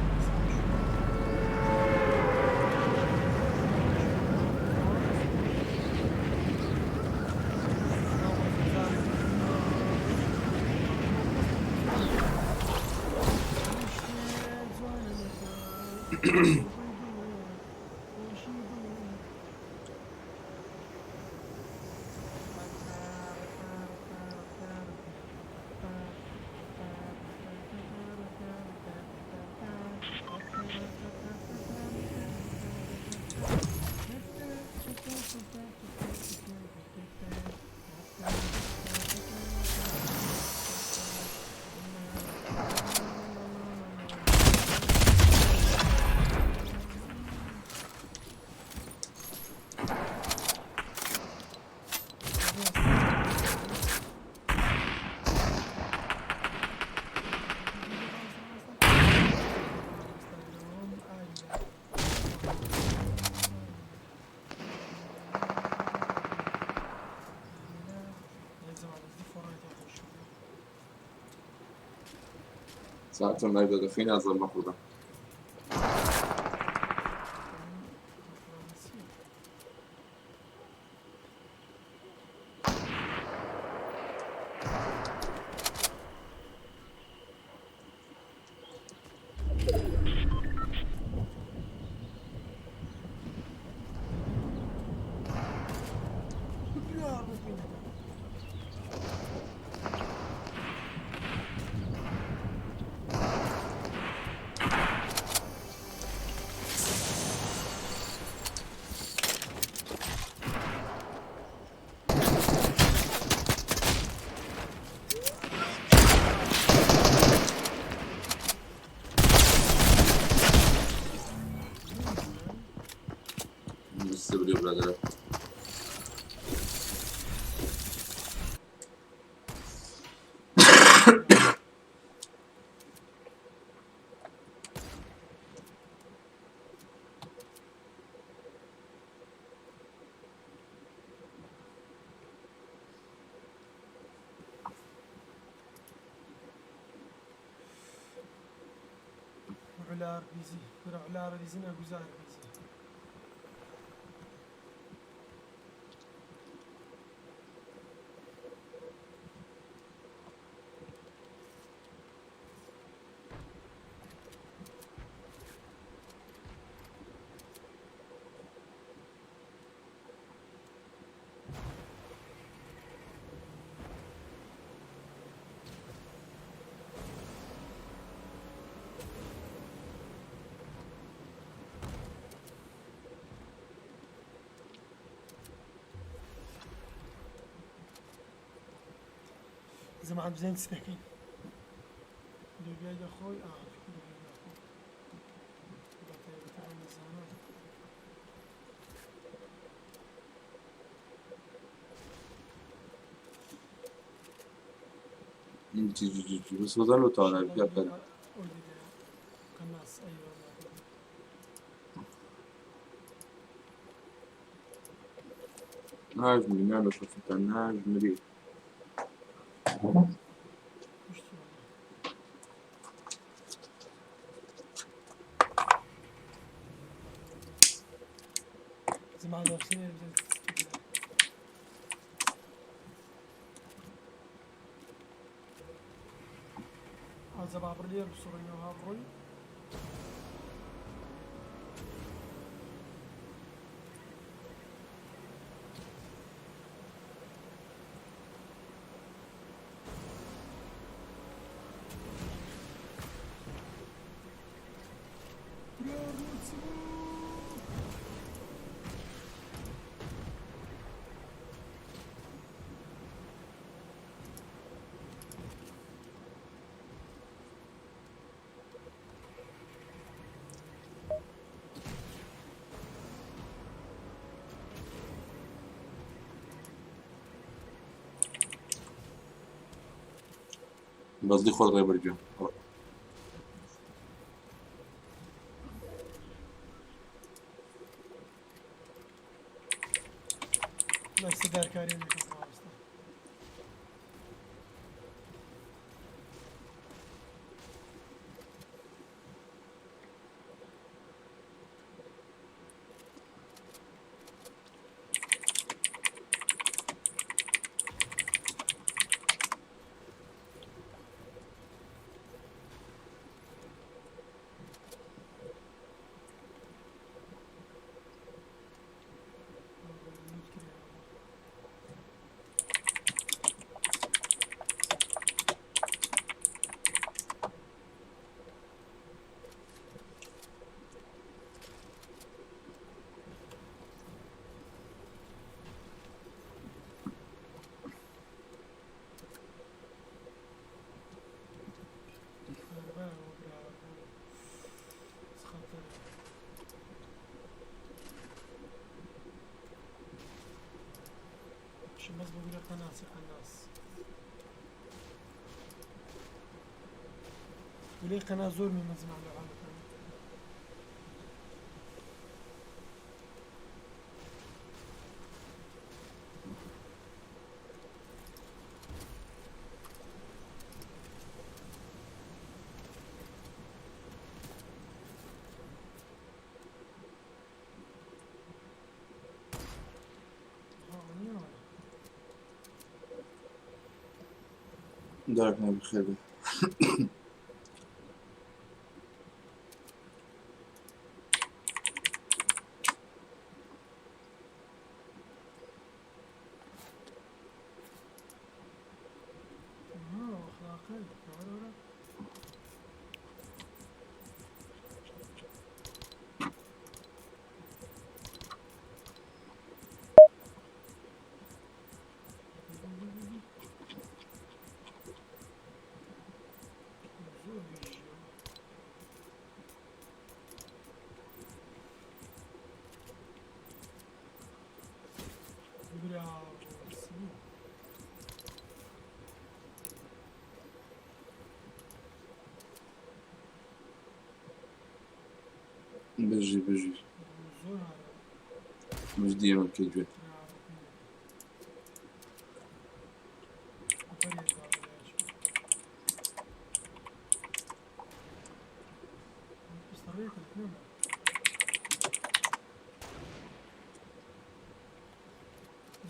ساعتم لایڤ دەخەی نازم بەخۆدا. مستبری برادرە. علا بيزي برا علا بيزي ناقوزار بيزي زعما عاد مزيان تستحكي دوبيا خوي دوبيا خوي بس بضلوا طالع بياكل. قناص ايوه ناجمي نعمل شوف ناجمي. زعما نفسي زبا برلير بصورينو هابروي بس دي خد غير برجع. لا استدار كريم. بس بقول لك قناص قناص وليه قناة زور من مزمع العالم. دارك بخير. بجي بجي مش ديما كيجي.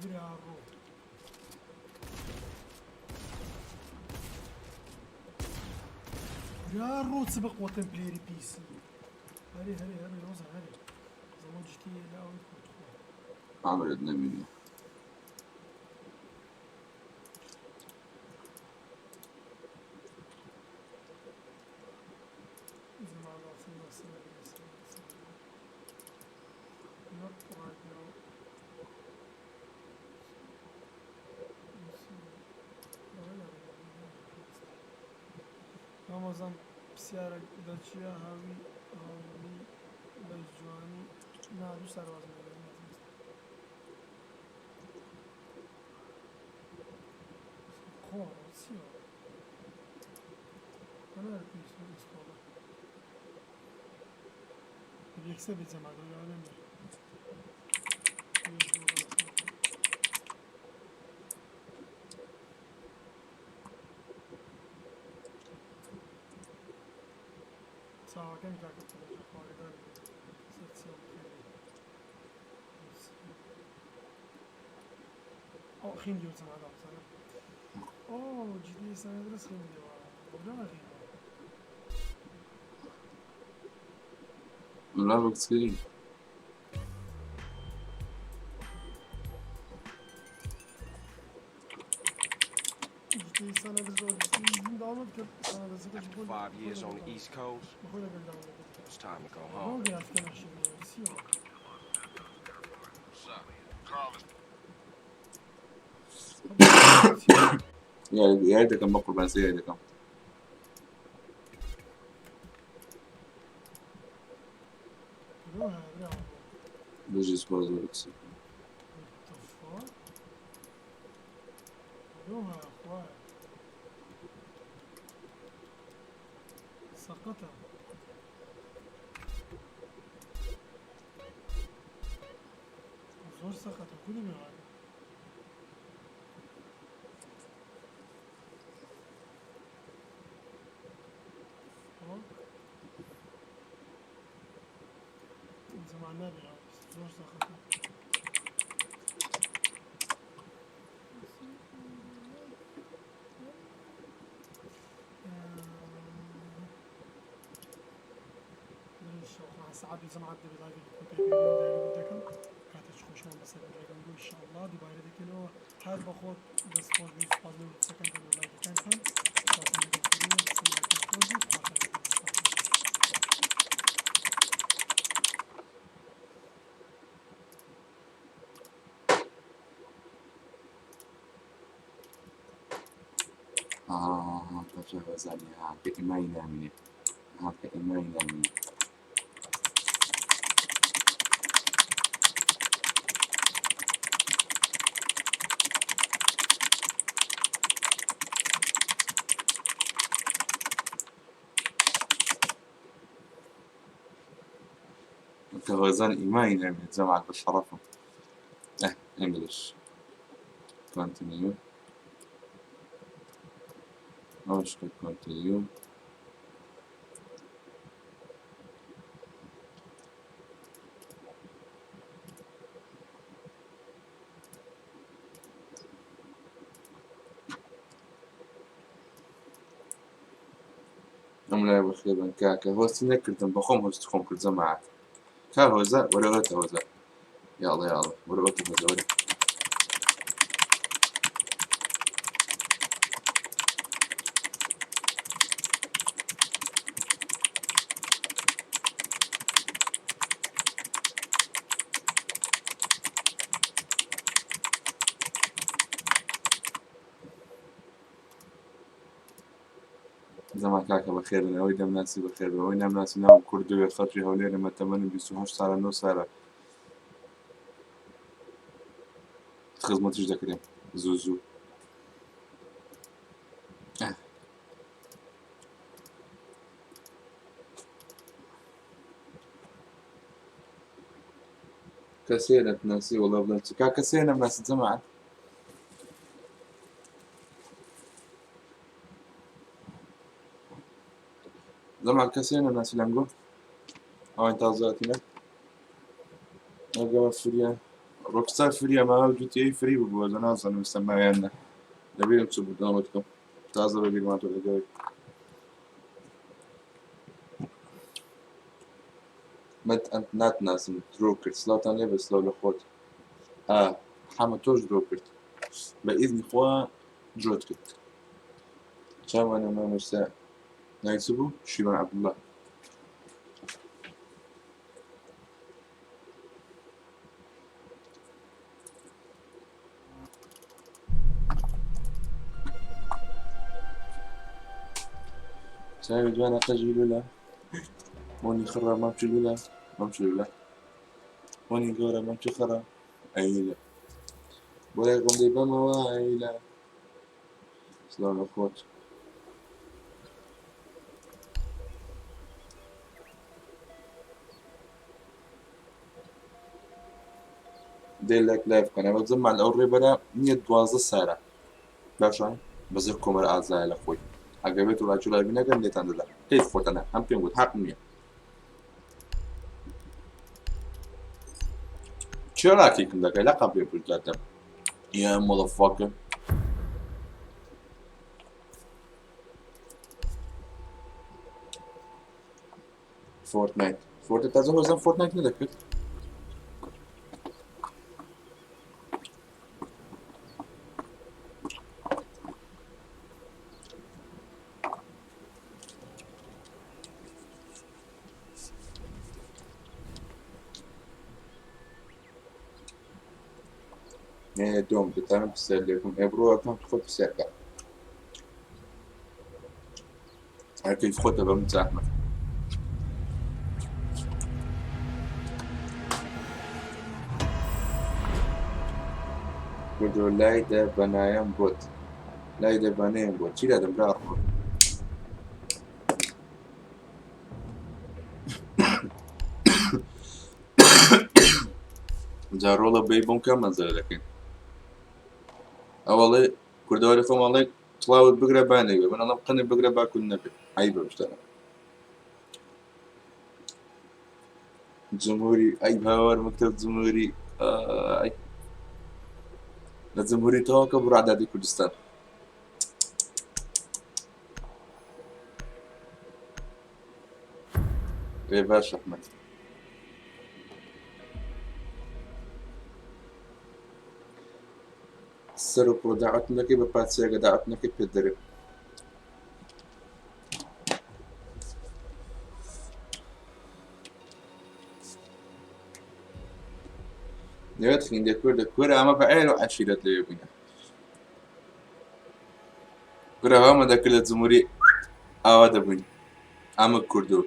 براڕۆ. براڕۆ چ بەقوەتن پلێری پیسی. هەرێ هەرێ هەرێ ڕۆزان هەرێ. زەمۆ جتی لە ئەوەی کورد خۆ. عمرت نەمینێ. زمان Not right now. مامۆزان پرسیارێک دەچیە هاوی هاوڵی لە جوانی نا دوو سەرواز قۆڕ چییە؟ أنا پێویست ئینستۆڵە یەکسەر بێ جەماعەت لەوانە نییە. چاوەکەمی کاکە خواگەدار سەر چیە بخێر ئەو خیندی و جەماعەت بزانە. ئۆ جدی سنة درس خیندی ولا خیندی. لا بكتير. جدي سنة درس داونلود کرد سنة درس After 5 years on the East Coast, بخۆی لەگەڵ داونلود کرد. it's time to go بۆ home. گرافیکە ناشرینە چییە؟ یاری دەکەم بە قوربان سێ یاری دەکەم. لۆ هەیە برا. بژی سوپاس زۆر بکسی. What the fuck? لۆ هەیە خوایە. سەقەتە. زۆر سەقەتە کو دەبێ هاکە؟ Fuck. زمان نابێ هاکە. زۆر سەقەتە. سەعات جەماعەت دەبێت لایڤێکی کۆتایی پێ بێنم دەکەم کاتێک خۆشمان بەسەر لەگەم گۆ ئینشاءڵڵا دووبارە دەکەینەوە. هەر بەخۆت دەست خۆش بی، سوپاس لەو قسەکانتان و لایکەکانتان. خواتان لەگەڵ کردن، دەستتان خۆش بی، خواتان لەگەڵ. آه کەچە هۆزانی ها کە ئیمانی نامینێ ها کە ئیمانی نامینێ. کە هۆزان ئیمانی نامینێ جەماعەت بە شەڕەفم. English continue ئەوش کە continue. ئەم لای بەخێر بن کاکە. هۆستی نەکردم بەخۆم هۆستی خۆم کرد جەماعەت. کا هۆزە وەرە وەرە هۆزە یاڵە یاڵە وەرە وەرە هۆزە وەرە. زەمان کاکە بەخێر بن. ئەوەی دەمناسی بەخێر بن، ئەوەی نامناسی ناوم کوردوێ، خەڵکی هەولێرمە، تەمەنم 28 ساڵە، 9 ساڵە خزمەتیش دەکرێم زوو زوو. کەسێ نەتناسی وەڵا بڵێم چ کا کەسێ نەمناسی جەماعەت. جەماعەت کەسێ نەمناسی لەمگۆ ئەوەی تازاتینە ئەگەمە فریان. ڕۆکستار فریە ماوە GTA free بوو بۆ نازانم ئێستا ماویان نە لەبیرم چوو بوو download بکەم تازە بەبیرمان تۆ لەگەڵی مەت ئەنت ناتناسم درۆ کرد سلاوتان لێ بە سلاو لە خۆت ئا حەمە تۆش درۆ کرد بە ئیزنی خوا درۆت کرد چاوانە مامۆستا ناوی چ بوو شیوان عەبدوڵڵا چاوی دوانە قەژی لولا مۆنی خڕە مامچی لولا مامچی لولا مۆنی گەورە مامچی خڕە ئەیلە بۆ لای خۆم دەیبەمەوە ئەیلە سڵاو لە خۆت دێ لایک لایف بکەن ئەوە جەمال ئەو ڕێبەرە نییە 12 سارە باشە بەزە کۆمەر ئازایە لە خۆی ئەگەر بێت و لاکی لایڤی نەکەن لێتان دەدا کەیف خۆتەنە هەم پێم گوت حەقم نییە چێ لاکێکم دەکەی لە قەبرێ پشت دادەم Yeah, motherfucker. فۆرتنایت فۆرتنایت تازە هۆزم فۆرتنایت نەدەکرد دۆم دەتانم پرسیار لێکم ئێ بڕۆ ئەکەم خۆ پرسیارکە هەرکەی خۆتە بەم زەحمەت کوردۆ لای دە بەنایەم بۆت لای دە بەنەیەم بۆت چی لادەم برا ڕۆ جا ڕۆڵە بەی بۆم کام مەنزەرە دەکەین ئەوەڵێ کوردەواری خۆماڵێک کڵاوت بگرە با نەبێ من ئەڵێم قنت بگرە با کون نەبێ عەیبە ئەو شتانە جمهوری ئەی هاوار مەکتەب جمهوری ئای لە جمهوری تەواکە بڕ عدادی کوردستان ئێ باش ئەحمەد سەرۆک بڕۆ داعەتم دەکەی بە پادشایەکە داعەت نەکەی پێت دەرێ نەوێت خیندە کوردە کورە ئەمە بە عێل و عەشیرەت لەوێ بووینە کورە هەمە دەکرد لە جمهوری ئاوا دەبووین ئەمە کوردو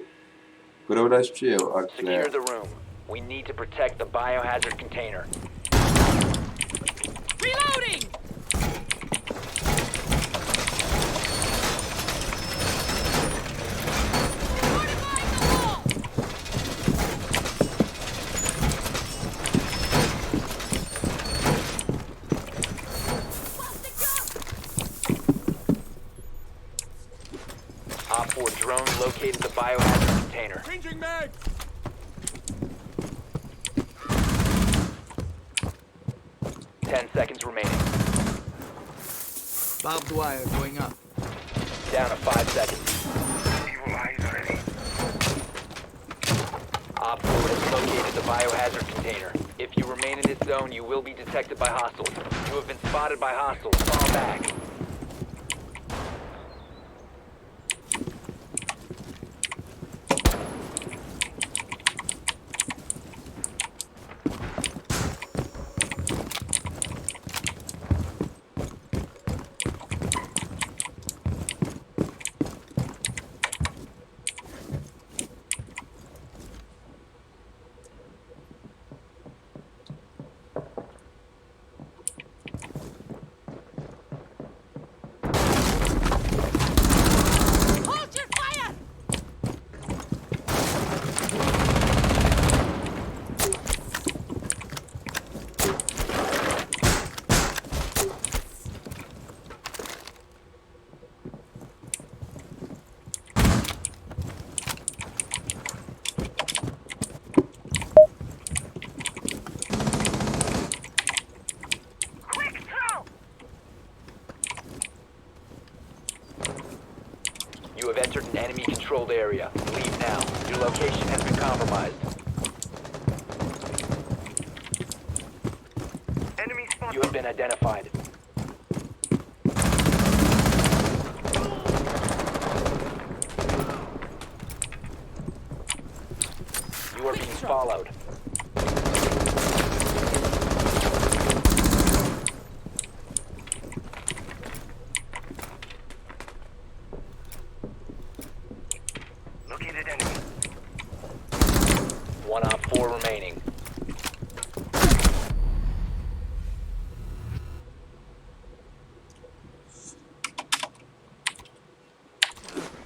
کورە ولاش چییە و ئارت پلەیە Secure the room. We need to protect the biohazard container. Reloading! Fortifying the wall! Plastic jump! Op 4 drone located the biohazard container. Changing mag! 10 seconds remaining. Barbed wire going up. Down to 5 seconds. Op 4 has located the biohazard container. If you remain in this zone, you will be detected by hostiles. You have been spotted by hostiles. Fall back. controlled area. Leave now. Your location has been compromised. You have been identified. You are being followed. One op four remaining.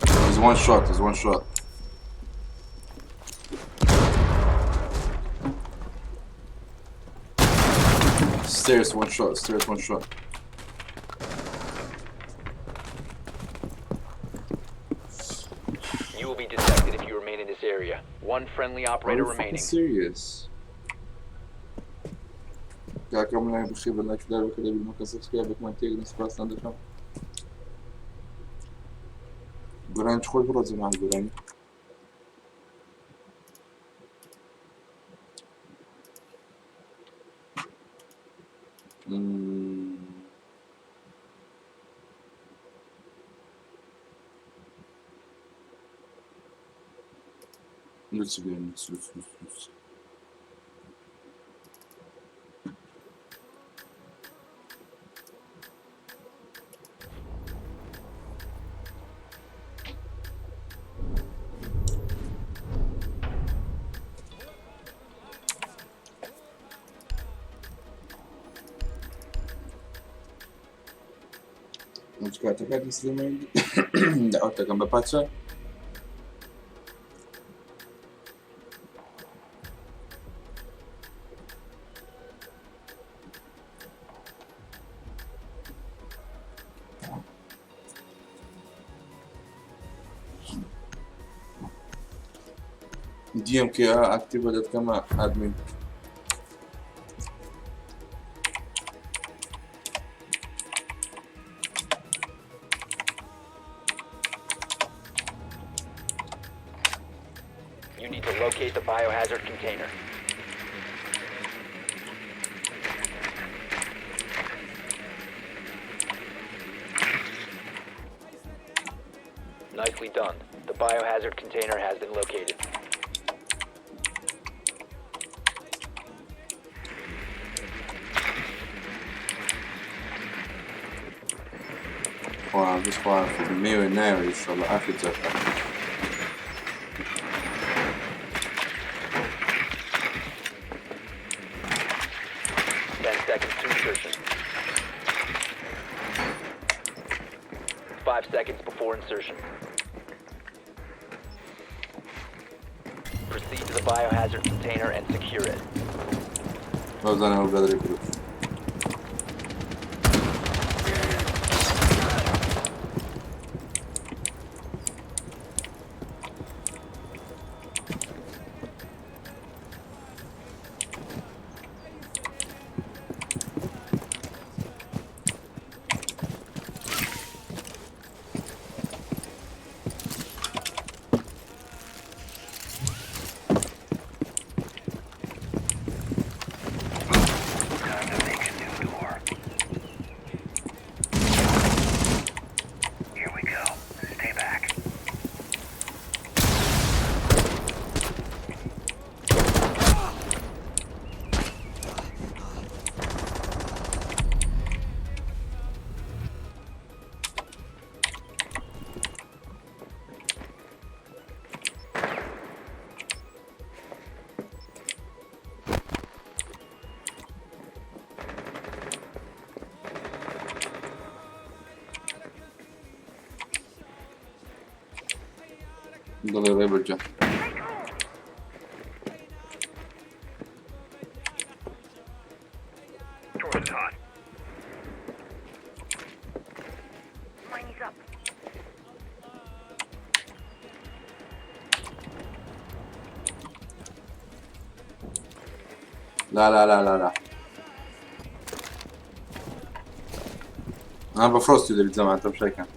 There's one shot. There's one shot. Stairs, one shot. Stairs, one shot. You will be detected if you remain in this area. One friendly Are operator you fucking remaining. serious? کاکە من لای بخێ بە لایک دار بکە دەبی مەکە سبسکرایب بکەم تێگرن سپاستان دەکەم گۆرانی خۆش بڕۆ جەماعەت گۆرانی لوتس بێن لوتس لوتس لوتس لوتس کاتەکانی سلێمانی داوەتەکەم بە پاچە DMK ئەکتیڤە دەتکەمە ئەدمین. You need to locate the biohazard container. Nicely done. The biohazard container has been located. خواحافظ خواحافظ مێوێ نایەوێ ئیشەڵڵا ئاخر جار. 10 seconds to insertion. 5 seconds before insertion. Proceed to the biohazard container and secure it. نازانم ئەو برادەرەی گروپ. دەڵێ ڕێبەر گیان. لا لا لا لا لا ئا بە فرۆستی دەبیت زەمان تەمشایکەن.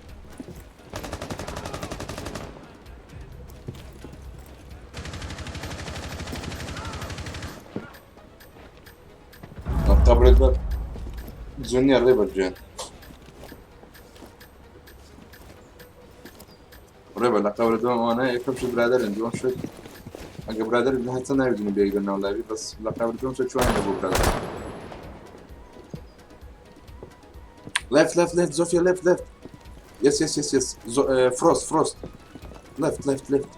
قبرت بە جونیە ڕێبەر جوێن ڕێبەر لە قەبرە دوم ئەوانە یەکەم شت برادەرن دووەم شت ئەگە برادەر هەچە ناویدن بێگرن ناو لاوی بەس لە قەبرە دوم شت چوانە بۆ برادەر. Left, left, left, Zofia, left, left. Yes, yes, yes, yes. Frost, Frost. Left, left, left.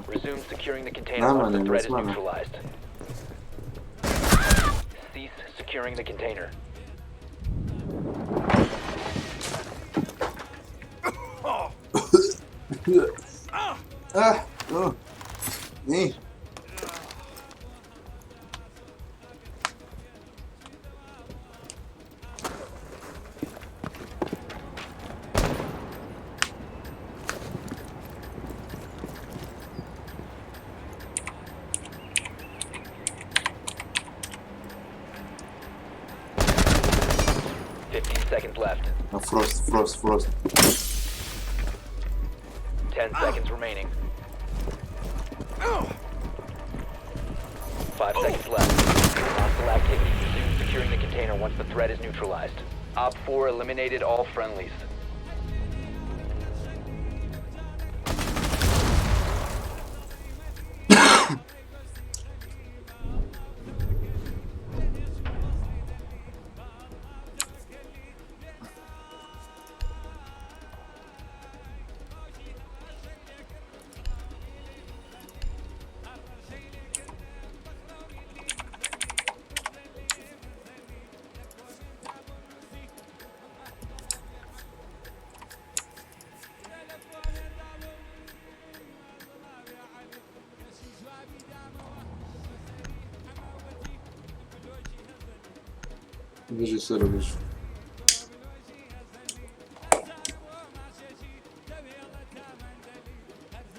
Resume securing the container once the threat is neutralized. Cease securing the container. Nee. Seconds left. Frost, Frost, Frost. 10 seconds remaining. 5 seconds left. Hostile activity. Resume securing the container once the threat is neutralized. Op 4 eliminated all friendlies. Wyżej sobie robisz.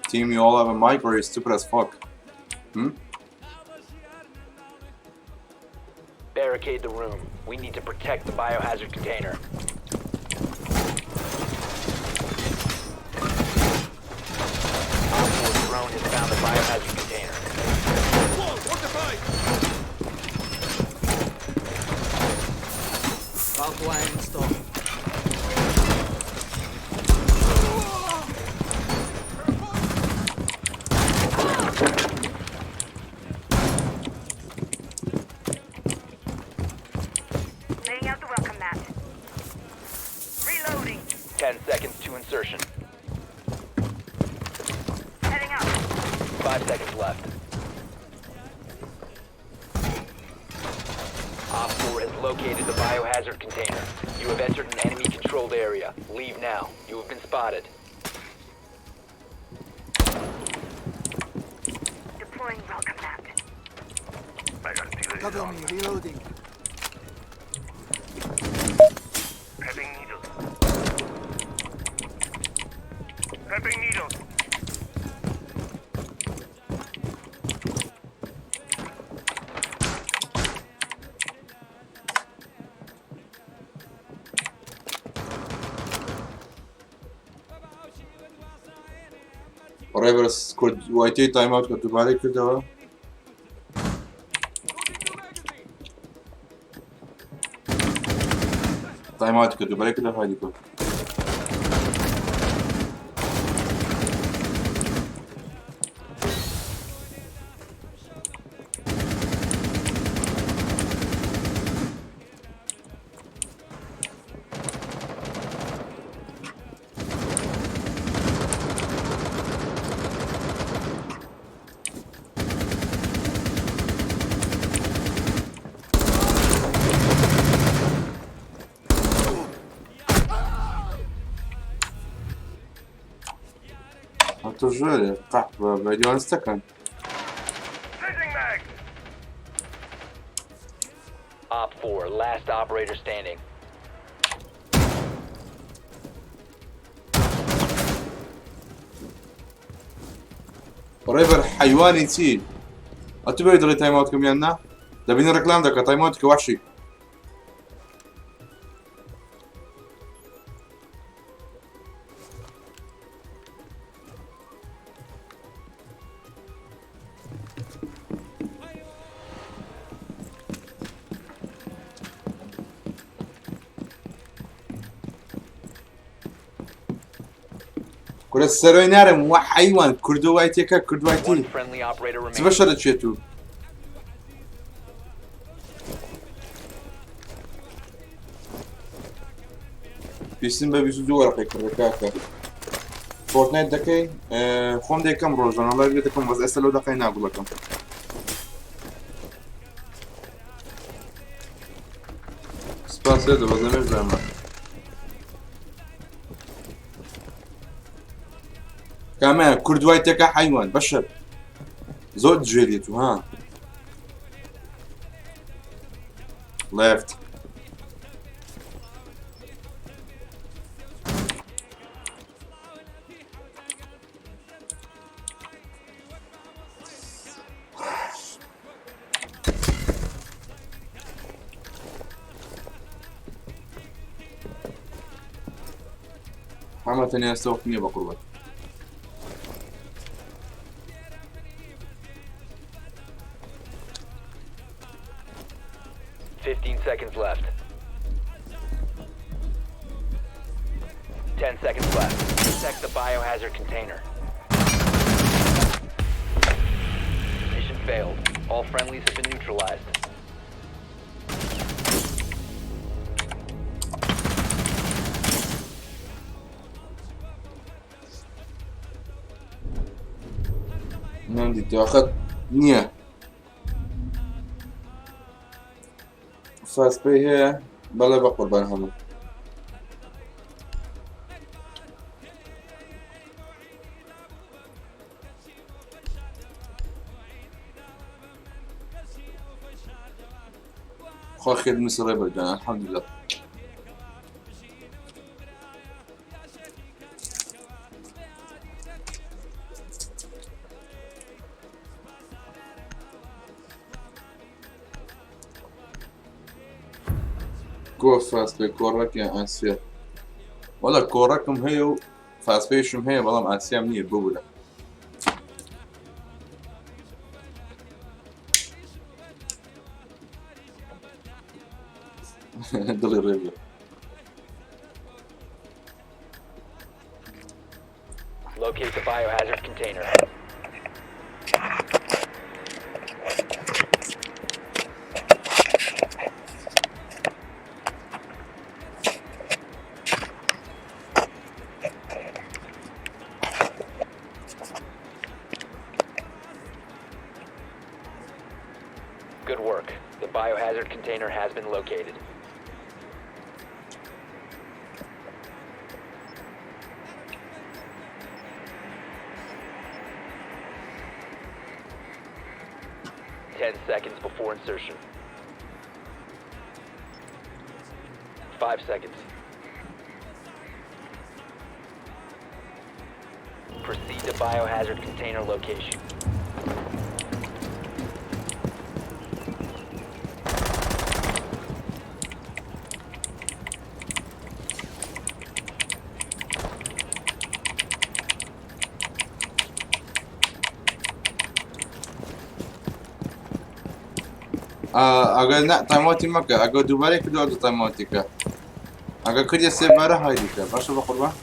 Team, you all have a mic or you're stupid as fuck? Hmm? Barricade the room. We need to protect the biohazard container. Op 4 drone has found the biohazard container. Whoa, fortify! Barbed wire installed. Laying out the welcome mat. Reloading. 10 seconds to insertion. Heading up. 5 seconds left. Op 4 has located the biohazard container. You have entered an enemy-controlled area. Leave now. You have been spotted. Deploying welcome mat. Cover me, reloading. Prepping needles. Prepping needles. ڕێبەر کورد وایتی تایم ئاوت کە دووبارەی کردەوە. تایم ئاوت کە دووبارەی کردەوە هایدی کرد. تجاري قحبة بعد second. Op 4, last operator standing. ڕێبەر حەیوانی چی؟ ئەتو بەوی دەڵێی time out کەم یان نا؟ دەبینی ڕێکلام دەکا time out کە وەحشی. کورە سەرۆی نارم وە حەیوان کوردۆ وای تێکە کوردوای تی One friendly operator چ remaining. بەشە دەچێت و پێویستم بە 22 وەرەقەی کردە کاکە فۆرتنایت دەکەی خۆم دەکەم ڕۆژانە لایڤ دەکەم بەس ئێستا لەو دەقەی ناگوڵەکەم سپاس لێ دە بەس لەمێژ دامە کامەیە کورد وای تێکا حەیوان بەشەر زۆر دژێریت و ها left حەمە تەنیا ئێستا وەخت نییە بە قوربان. 15 seconds left. 10 seconds left. Protect the biohazard container. Mission failed. All friendlies have been neutralized. نەمدیتەوە خەت نییە فاست پێی هەیە بەڵێ بە قوربان هەموو خوا خێر نووسی ڕێبەر گیان الحمدلله. کۆ فاست پێ کۆڕەک یان ئاسیا؟ وەڵا کۆڕەکم هەیە و فاست پێشم هەیە بەڵام ئاسیام نییە ببورە. دڵی ڕێبەر. Locate the biohazard container. Good work. The biohazard container has been located. 10 seconds before insertion. 5 seconds. Proceed to biohazard container location. ئەگەر نا time out ی مەکە ئەگەر دووبارەی کردەوە ئەگەر time out ی کە ئەگەر کردیە سێبارە hide ی کە باشە بە قوربان.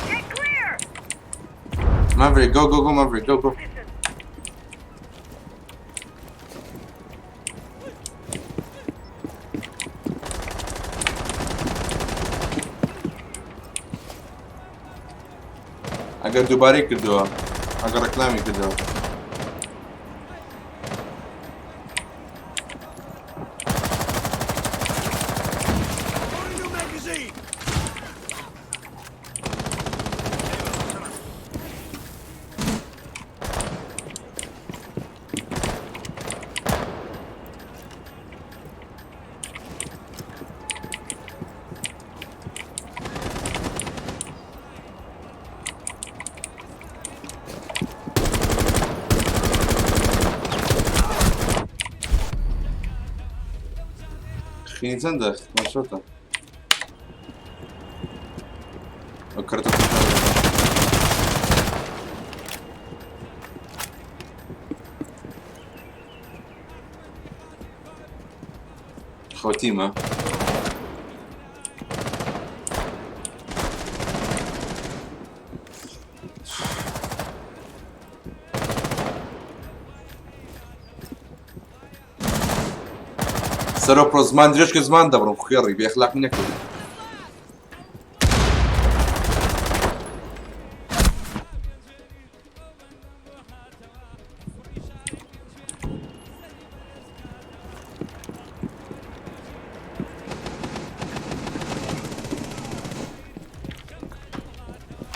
Get clear! Maverick, go, go, go, Maverick, go, go. Position. ئەگەر دووبارەی کردەوە ئەگەر ڕێکلامی کردەوە. Loading new magazine! خینی چەندە ماشۆتە ئەو کەرتە خۆتیمە سەرۆ پرۆ زمان درێژ کە زمان دەبڕم خوێڕی بێ ئەخلاقی نەکرد.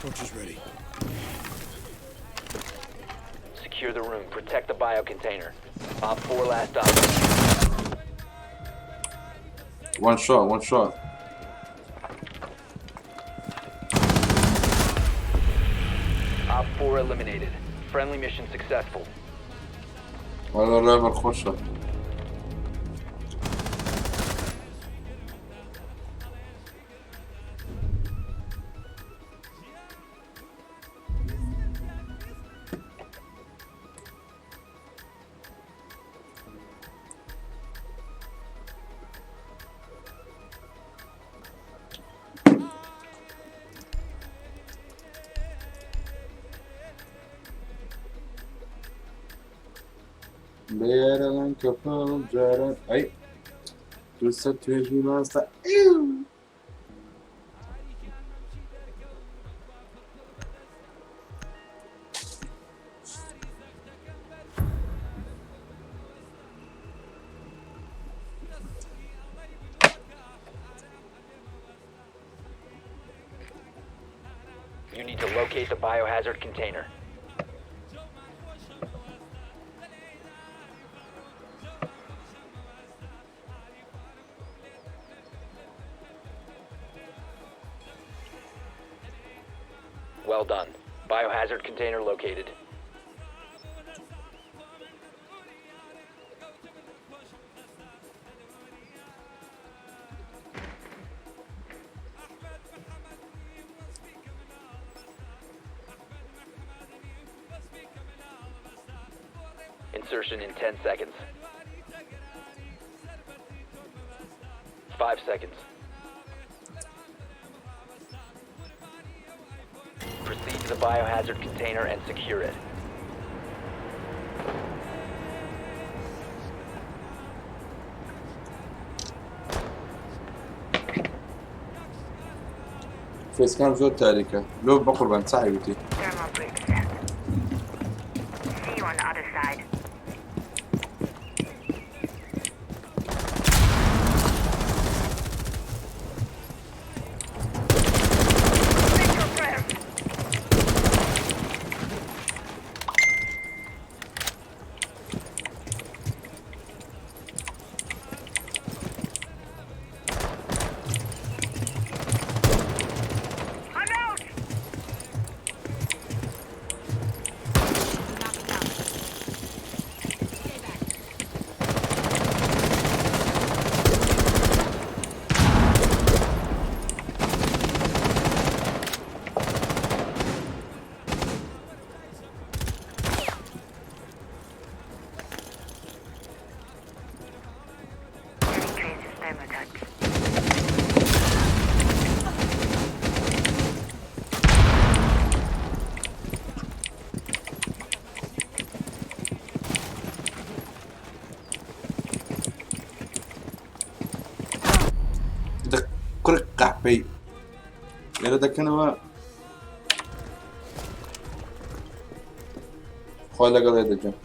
Torch is ready. Secure the room. Protect the bio container. Op 4 last op. One shot, one shot. Op 4 eliminated. Friendly mission successful. وەڵا ڕابەر خۆشە. لێرە کەپەڵ جاران ئەی دووسە توێژی ماستە ئیو. You need to locate the biohazard container. Well done. Biohazard container located. Insertion in 10 seconds. 5 seconds. Proceed to the biohazard container and secure it. فێسکان زۆر تاریکە لۆ بەقوربان چاوی وتی. Thermal break set. See you on the other side. I'm out! Getting traces thermotouch. دە کوڕی قەحپەی لێرە دەکەنەوە خوا لەگەڵ دەجەم.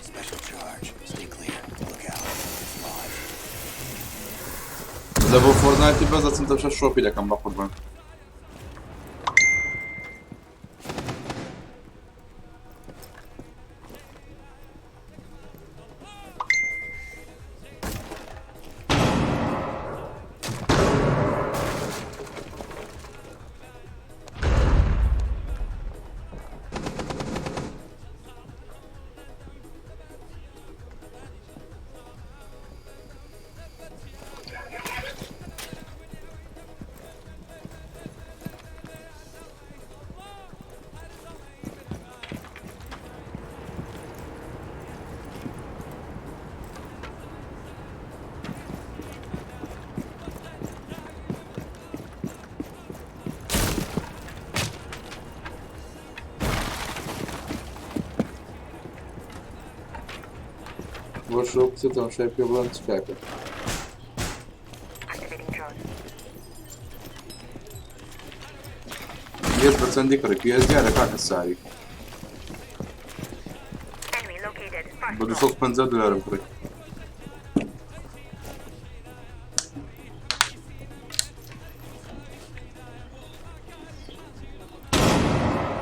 Special charge. Stay clear. Look out. It's live. لە بۆ فۆرنایتی بەس دەچم تەمشا شۆپی دەکەم بە قوربان. بۆ شۆ بچێ تەماشای پێ بڵێم چ کاکە. یەک بە چەندی کڕی پێ دیارە کاکە ساری بە 250 دلارم کڕی.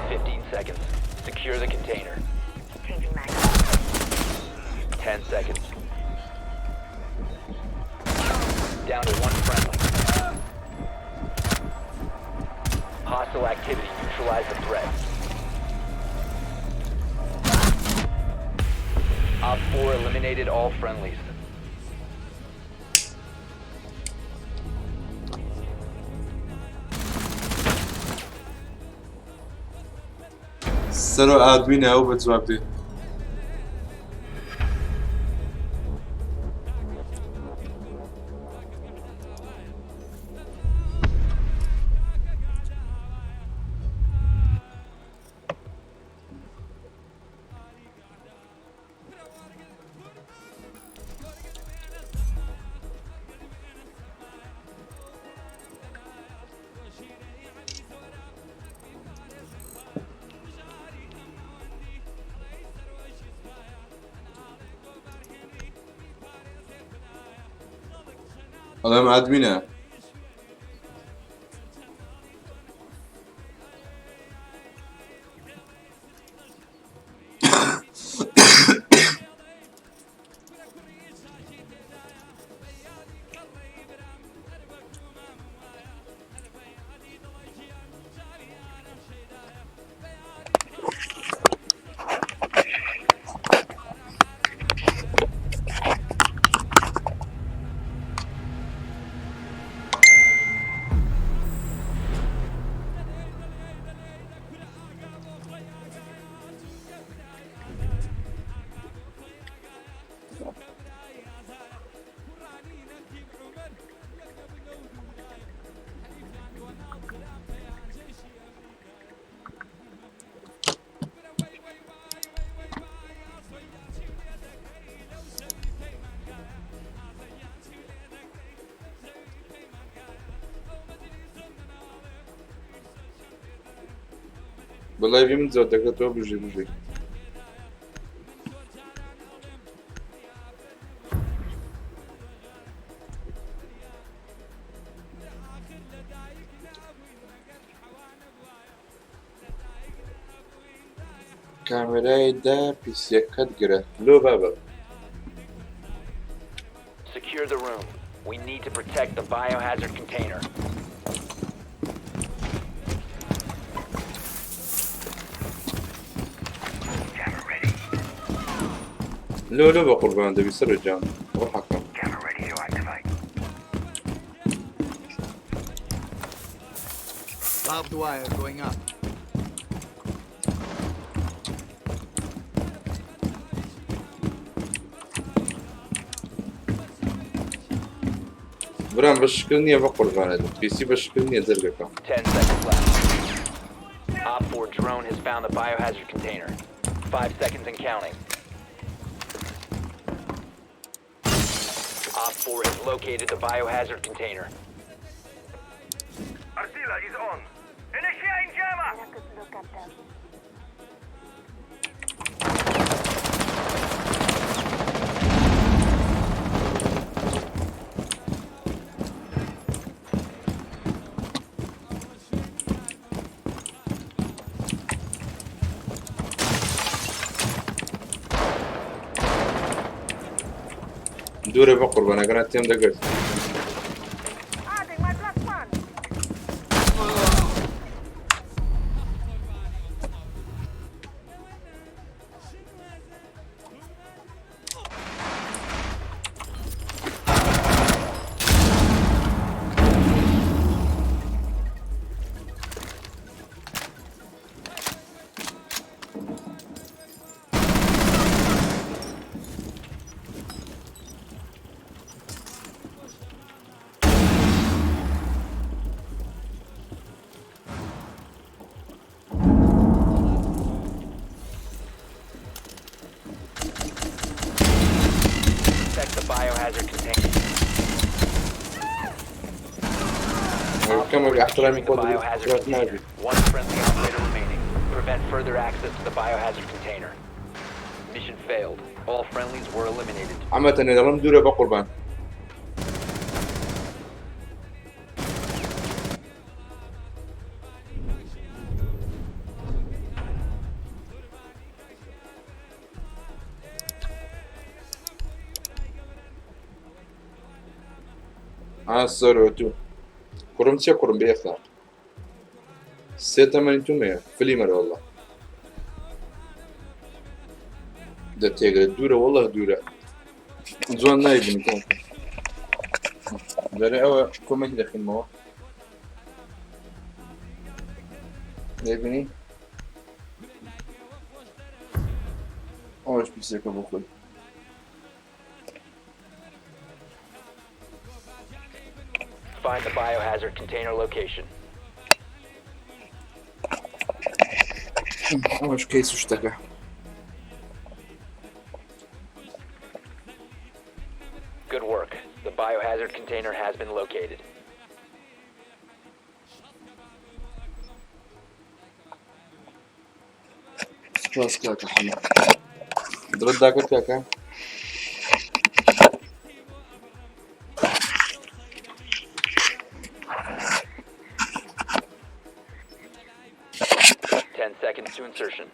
15 seconds. Secure the container. 10 seconds. Down to one friendly. Hostile activity. Neutralize the threat. Op 4 eliminated all friendlies. سەرۆ ئادمینە ئەو بە جواب دێ. ئەڵێم ئادمینە. بە لایڤی من جواب دەکاتەوە بژی بژی. کامێرای دا پیسیەکەت گرە لۆ بابە. Secure the room. We need to protect the biohazard container. لۆ لۆ بە قوربان دەبی سەر جان ڕحەکەم. Barbed wire going up. برام بە شکل نییە بە قوربانە دەم پیسی بە شکل نییە جەرگەکەم. 10 seconds left. Op 4 drone has found the biohazard container. 5 seconds and counting. Op 4 has located the biohazard container. Artilla is on. Initiating jammer. دوورە بە قوربانە گەنا تێم دەگرت. Adding my +1. biohazard container. Op کەمێک 4 is احترامی securing the خۆت biohazard خراپ container. نابی One friendly operator remaining. Prevent further access to the biohazard container. Mission failed. All friendlies were eliminated. عامەتەن دەڵم دوورە بە قوربان. ئا سەرۆ تو کوڕم چیە کوڕم بێ ئەخلاق سێ تەمەنی تومەیە فلیمەرە واللە دە تێگرە دوورە واللە دوورە جوان نایبنی کۆم دەرێ ئەوە کۆمەکی دەخینمەوە دەیبینی ئەوەش پیسەکە بۆ خۆی Find the biohazard container location. ئەوەش کەیس و شتەکە. Good work. The biohazard container has been located. سپاس کاکە حەمە دڵت داکرد کاکە 10 seconds to insertion.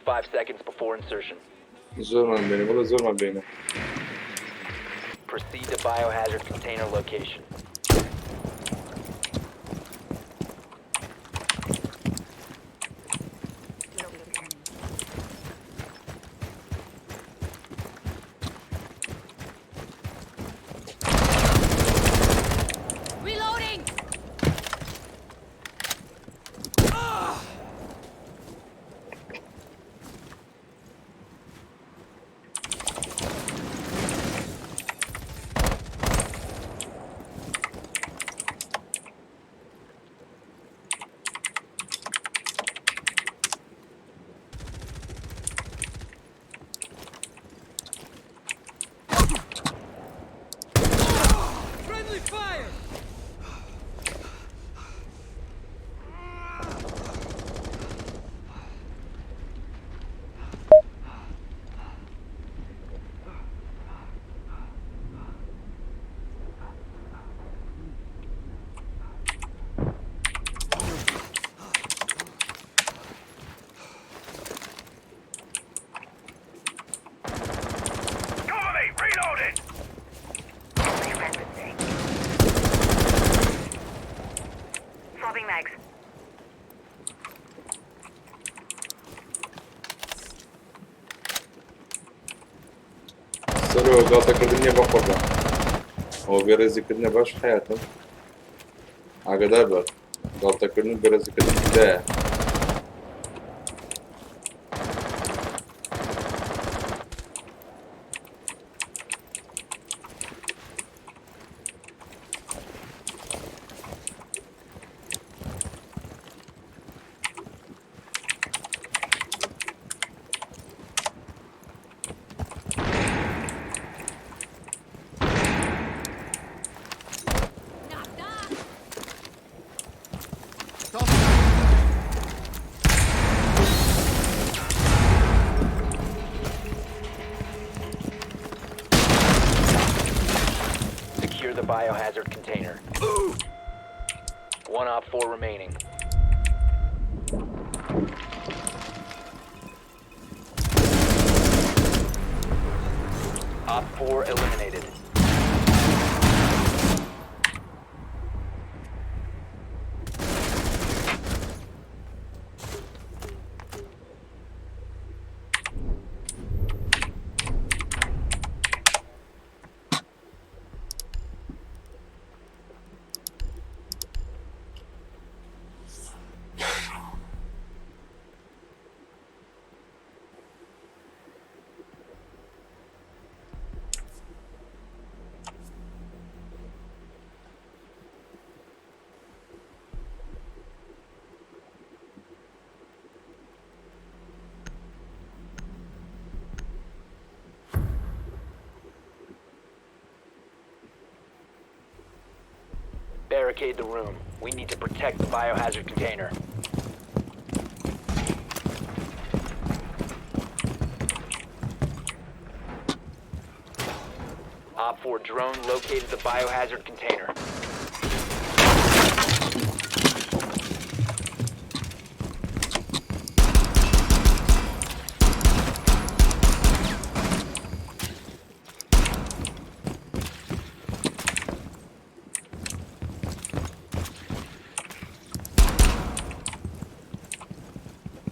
5 seconds before insertion. زۆرمان بێنە بەڵێ زۆرمان بێنە Proceed to biohazard container location. Reloading! Friendly fire! Cover me! Reloading! Swapping mags. سەرەوە گاڵتەکردن نییە بە قوربان ئەوە بێڕێزیکردنە باش حیاتم ئاگادار بە گاڵتەکردن و بێڕێزیکردن جودایە. Knocked off! Secure the biohazard container. One op 4 remaining. Op 4 eliminated. Barricade the room. We need to protect the biohazard container. Op 4 drone located the biohazard container.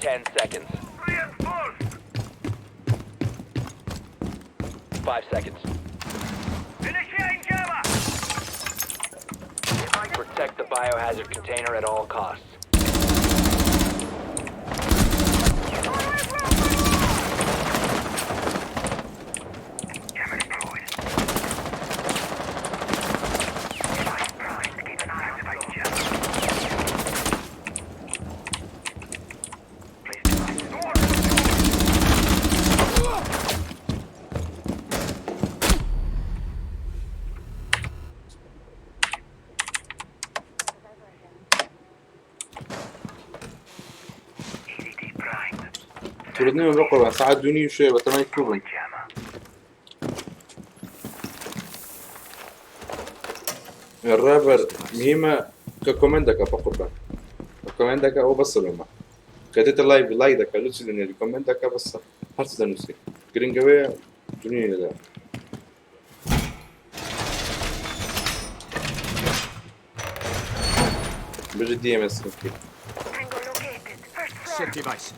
10 seconds. Reinforced! 5 seconds. Initiating jammer! Protect the biohazard container at all costs. Jammer deployed. Device primed. Keep an eye out for jammer. Place device. Door! EDD primed. توردنی بە قوربان سەعات دوو نیو شێ بەتەمای کوو بن Jammer. ڕابەر مهمە کە کۆمێنت دەکا بە قوربان کۆمێنت دەکا ئەو بەسە لۆمە کە دێتە لایڤ لایک دەکا لوچی دەنێری کۆمێنت دەکا بەسە هەرچ دەنووسی گرنگەوەیە دنیای لەدا بژی DMS Tango located. First floor. Set device.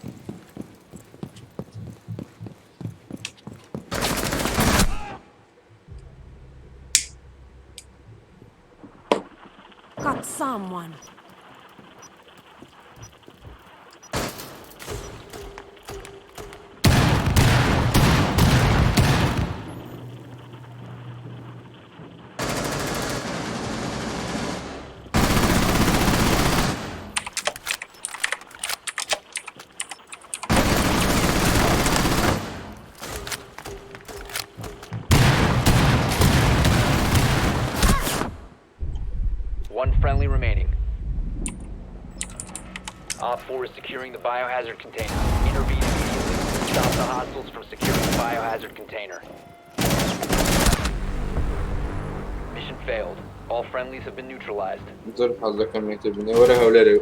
Got someone. One friendly remaining. Op 4 is securing the biohazard container. Intervene immediately. Stop the hostiles from securing the biohazard container. Mission failed. All friendlies have been neutralized. زۆر حەز دەکەم یەکتر بینێ وەرە هەولێرێ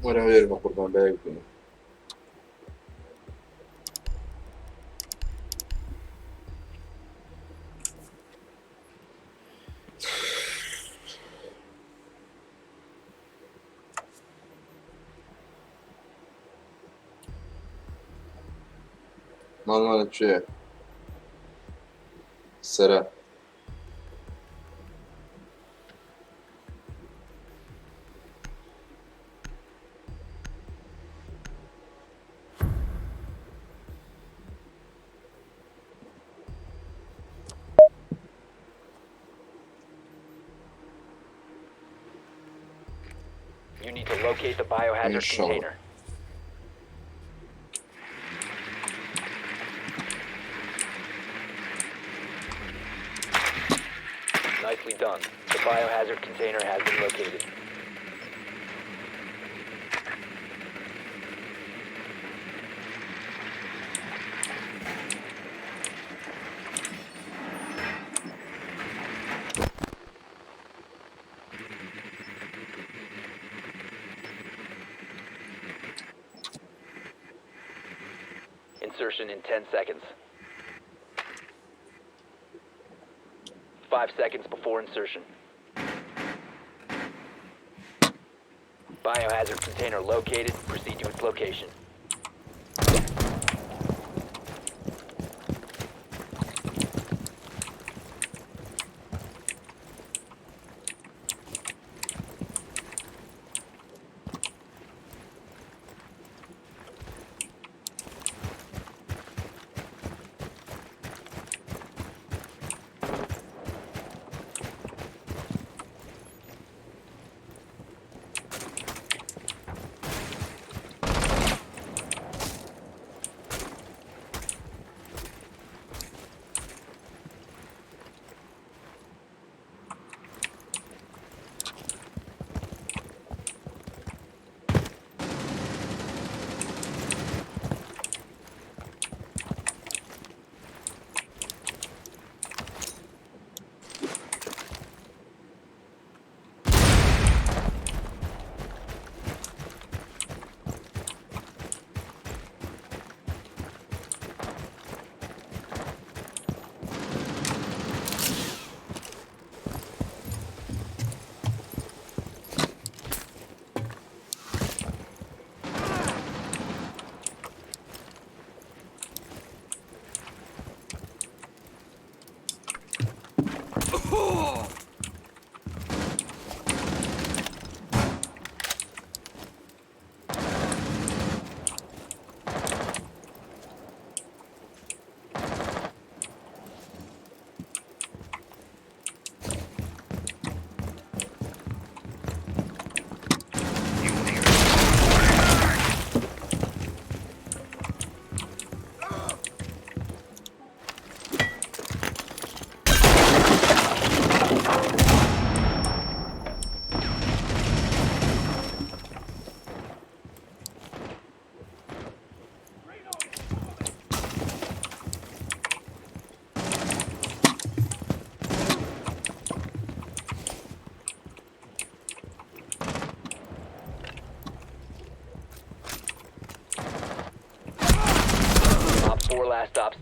وەرە هەولێر بە قوربان بەیەک بینێ. ماڵمانە کوێ سەرە؟ You need to locate the biohazard Inshallah. container. Nicely done. The biohazard container has been located. Insertion in 10 seconds. 5 seconds before insertion. Biohazard container located. Proceed to its location.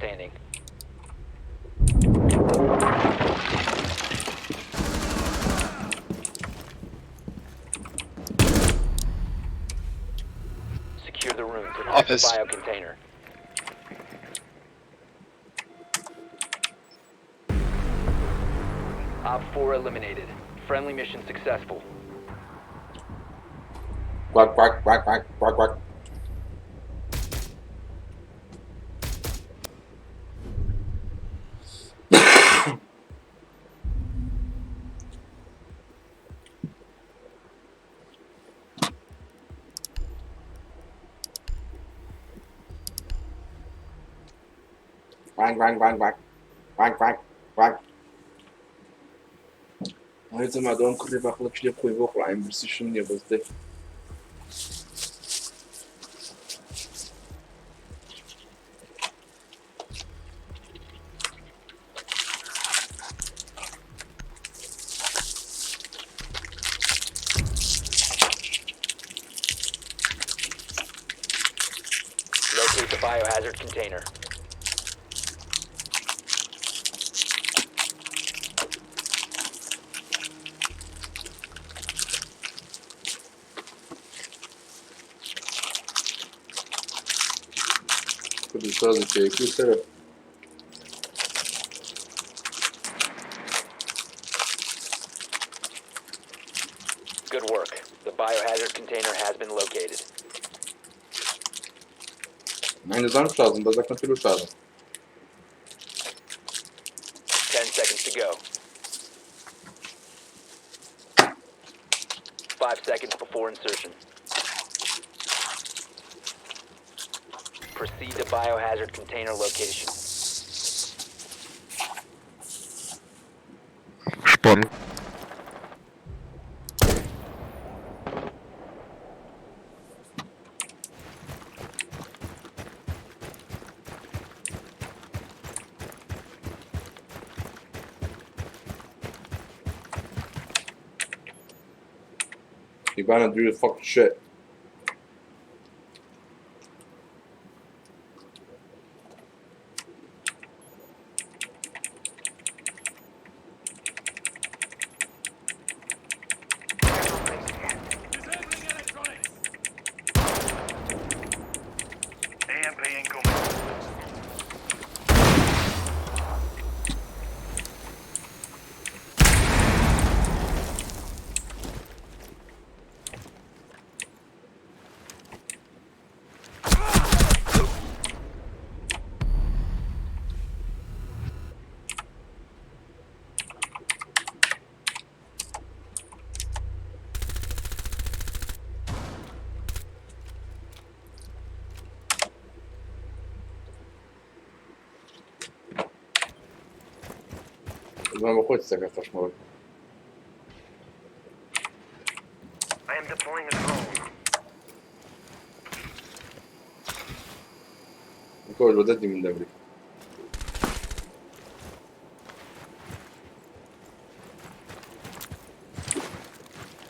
standing. Secure the room. Protect Office. the bio container. Op 4 eliminated. Friendly mission successful. Quack, quack, quack, quack, quack, quack. Quack, quack, quack, quack. Quack, quack, quack. هێزم ئەدۆم کوڕی باقڵە لێ خۆی بۆ قڕایم برسیشم نییە بەس دەی. Locate the biohazard container. کوردستان کێکی سەرە. Good work. The biohazard container has been located. من نزانم شازم بەس دەکەم تلو شازم. 10 seconds to go. 5 seconds before insertion. Proceed to biohazard container location. Spawn. You better do the fucking shit. EMP incoming. زمان بە خۆت سەکە قەشمەوە. I am deploying a drone. کۆش بە دەستی من دەمری.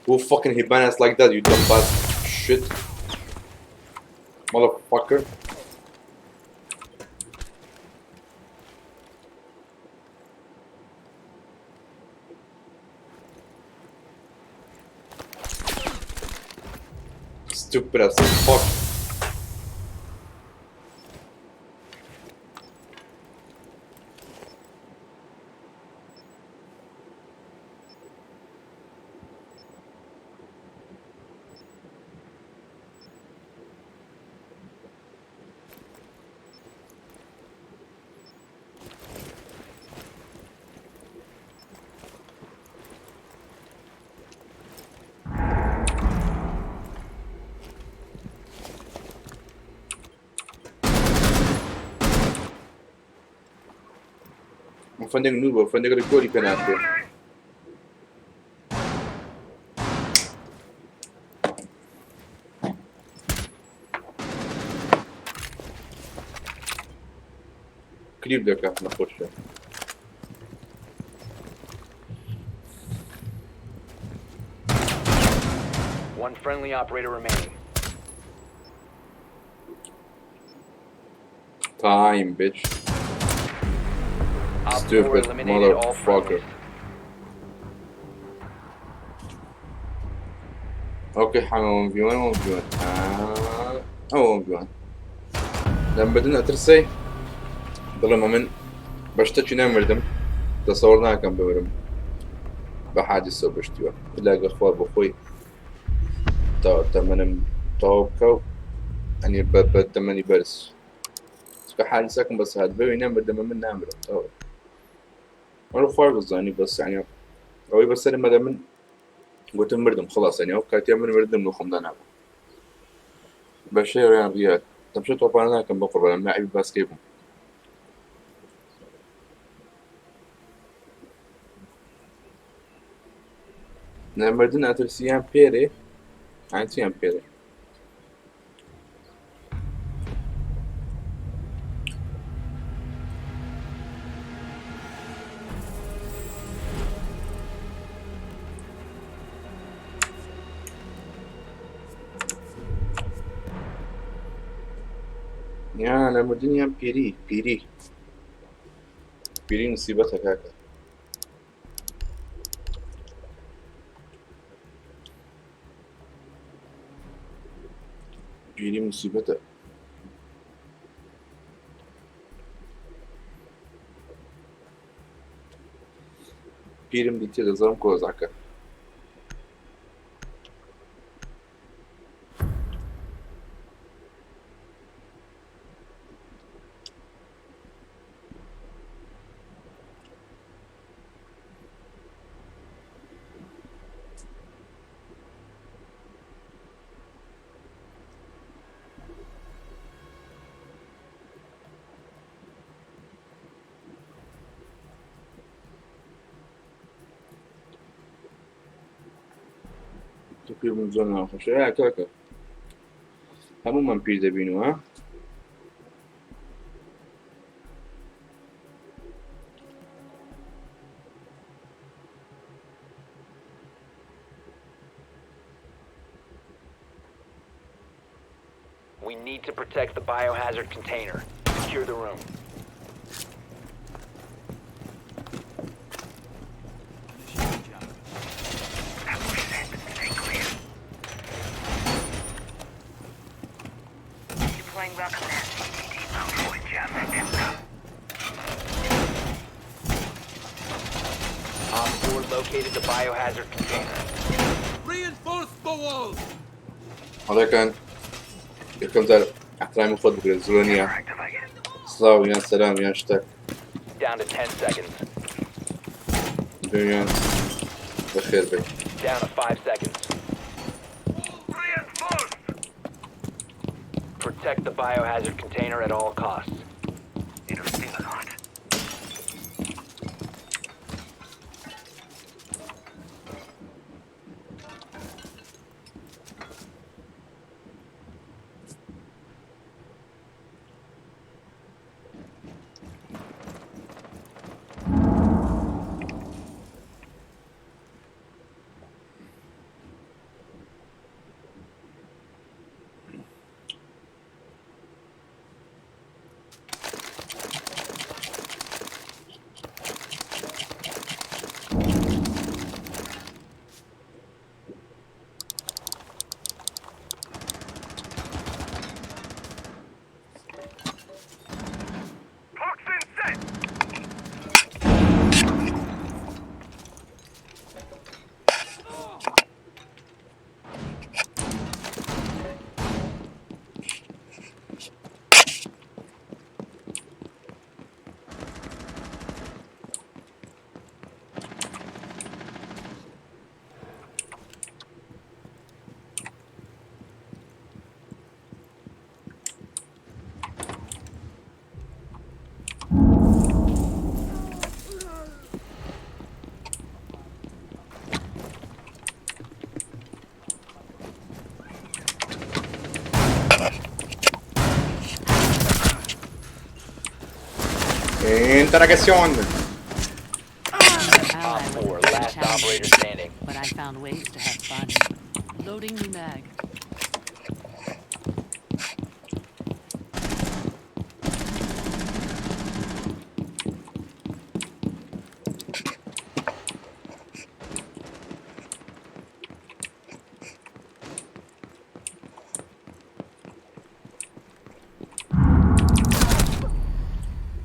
Who fucking Hibanas like that, you dumb ass shit? Motherfucker. Stupid as fuck. فندق نوبە فندق ڕیکۆری پێ ناکرێ. کلیپ دەکا نەخۆشە. One friendly operator remaining. Time, bitch. Op 4 Stupid eliminated all motherfucker. friendlies. Okay حامە 1 v 1 1 v 1 ئەوە 1 v 1 لەم بردن ئەترسەی دڵم من بە شتەکی نەمردم تەسەوەر ناکەم بمرم بە حادیسە و بشتیوە ئیلا گەر خوا بۆ خۆی تەمەنم تەواو بکە و ئەنی بە تەمەنی بەرز چکە حادیسەکەم بەس هات بەوی نەمردم من نامرم تەواو وەرە خوای بزانی بەس یعنی ئەوەی بەسەرم مەدە من گوتم مردم خلاص یعنی ئەو کاتیە من مردم لە خۆمدا نابوو بە شێوەیان ڕیاد تەمشە تۆپانە ناکەم بە قوربانم لاعبی باسکەی بووم لە مردن ئەترسی یان پێرێ یان چیان پێرێ یان لە مردن یان پیری پیری پیری مصیبەتە کاکە پیری مصیبەتە پیرم دیتێ دەزانم کۆزاکە تۆ پیرم زۆر ناخۆشە یا کاکە هەموومان پیر دەبینەوە We need to protect the biohazard container. Secure the room. Stay clear. Deploying welcome mat. Op 4 located the biohazard container. Reinforce the walls! هەڵەکان یەکەم جار احترامی خۆت بگرە زۆر نییە سڵاو یان سەلام یان شتێک Down to 10 seconds. دویان بەخێر بێت Down to 5 seconds. Reinforce! Protect the biohazard container at all costs. It'll sting a lot. Toxin set! Interrogation Op 4, last operator standing. But I found ways to have fun. Loading new mag.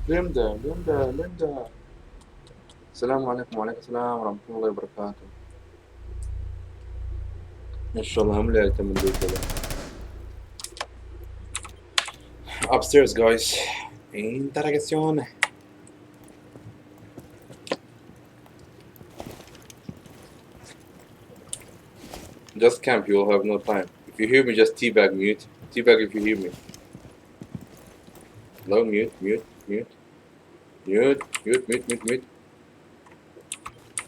لێمدا لێمدا لێمدا. السلام عليكم وعليكم السلام ورحمة الله وبركاته. إن شاء الله هم لا من دوكلا. Upstairs guys. Interrogazione. Just camp, you will have no time. If you hear me, just teabag mute. Teabag if you hear me. Hello, mute, mute, mute. Mute, mute, mute, mute, mute.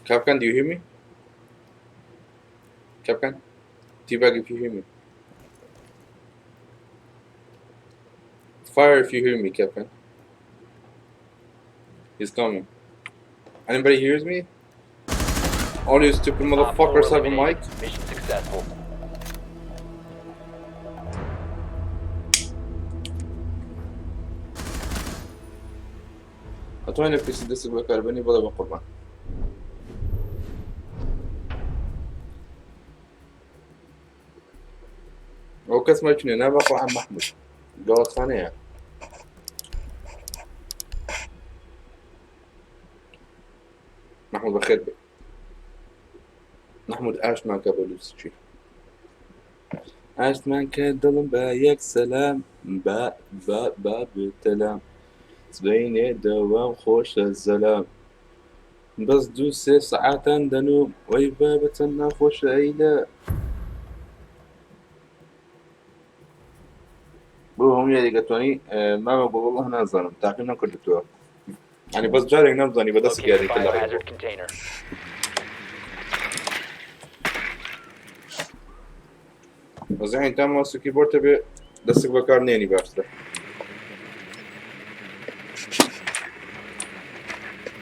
Kapkan, do you hear me? Kapkan? Teabag if you hear me. Fire if you hear me, Kapkan. He's coming. Anybody hears me? All you stupid Op 4 motherfuckers have a eliminated. mic? Mission successful. ئەتوانێ پیسی دەست بەکاربێنی بەڵێ بە قوربان. ئەو کەس مەچنێ نا بە قورئان مەحمود گەوادخانەیە. محمود بەخێر بێ. محمود ئاشمان کە بە لووسچی. ئاشمان کە دڵم بە یەک سەلام با با با بتەلام سبەینێ دەوام خۆشە زەلام بەس دوو سێ سەعاتان دەنوم وەی بابە چەند ناخۆشە ئەیلە بۆ هەموو یاریگە توانی مامە بۆ والله نازانم تاقیم نەکردتەوە یعنی بەس جارێک نەمزانی بەدەست Locate the یاریکە لە ڕێگۆ biohazard container. بەس یعنی تا ماوس و کیبۆرد هەبێ دەستێک بەکار نێنی باشترە.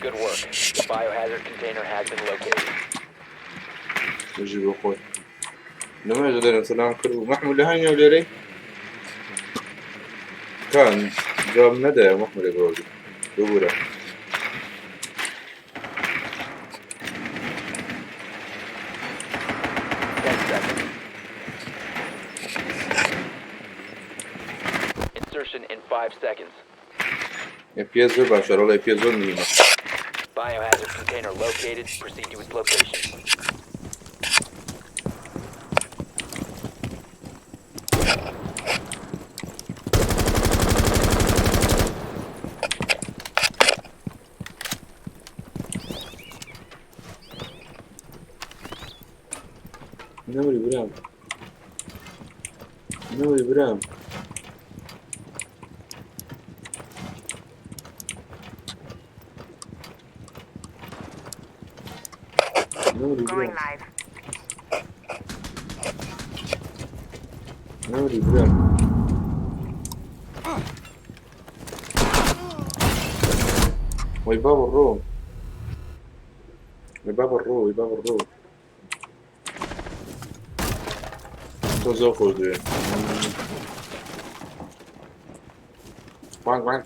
Good work. The biohazard container has been located. بژی بۆ خۆی لەمەژە دەرم سەلام کرد و مەحمود لە هەنگەو لێرەی کان جواب نەدایە مەحمود لەگەڵ ببورە. 10 seconds. Insertion in 5 seconds. پێ زۆر باشە ڕۆڵێ پێ زۆر مهمە. Biohazard container located. Proceed to its location. نەمری برام نەمری برام نەمری Going برام live. نەمری برام وەی بابە ڕۆ وەی بابە ڕۆ وەی بابە ڕۆ تۆ زۆر خۆش دوێ بانگ بانگ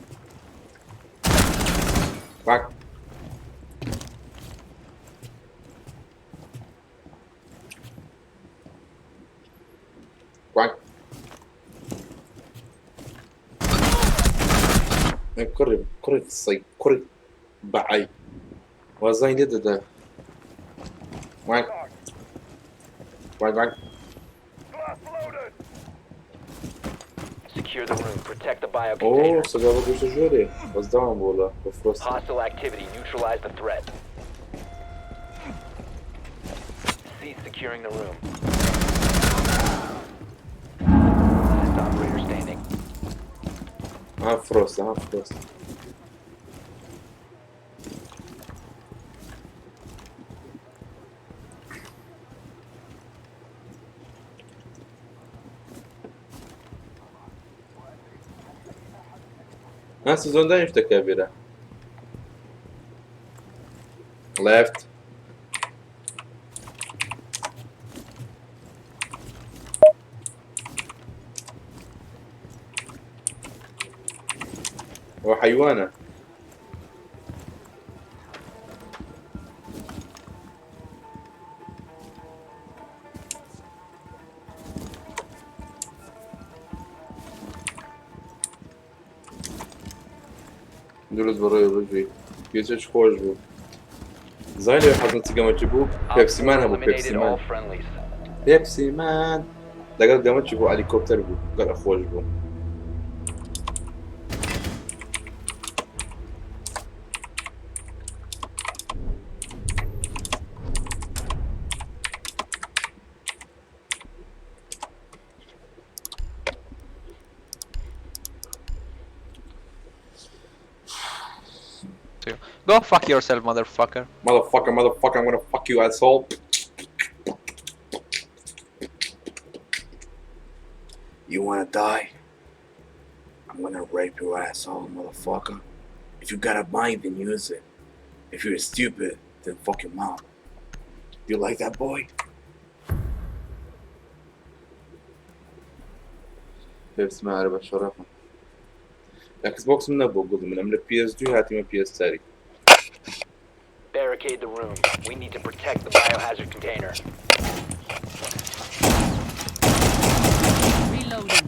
بانگ بانگ کوڕی کوڕی سەگ کوڕی بەعەی وازای لێ دەدا بانگ بانگ بانگ. Secure the room. Protect the bio ئۆ container. سەگا بە گوشە ژۆرێ بەس داوام بۆڵە بە فرۆست. Hostile activity. Neutralize the threat. Cease securing the room. Last operator standing. ها فرۆست ها فرۆست ناسی زۆن دانیشتە کابێرە left. هو حيوانة. دروست بەڕێوە بژی پێچش خۆش بوو زای لێ حەزم چ گەمەکی بوو Op پێپسیمان 4 هەبوو eliminated پێپسیمان all friendlies. پێپسیمان لەگەڵ گەمەکی بوو ئەلیکۆپتەر بوو گەلە خۆش بوو. Go fuck yourself, motherfucker. Motherfucker, motherfucker, I'm gonna fuck you, asshole. You wanna die? I'm gonna rape your asshole, motherfucker. If you got a mind, then use it. If you're stupid, then fuck your mom. You like that, boy? پێپسیمان ئەرە بە شەرەفم. ئەکس بۆکسم نەبوو گوڵی من ئەم لە PS دوو هاتیمە PS چاری. Barricade the room. We need to protect the biohazard container. Reloading.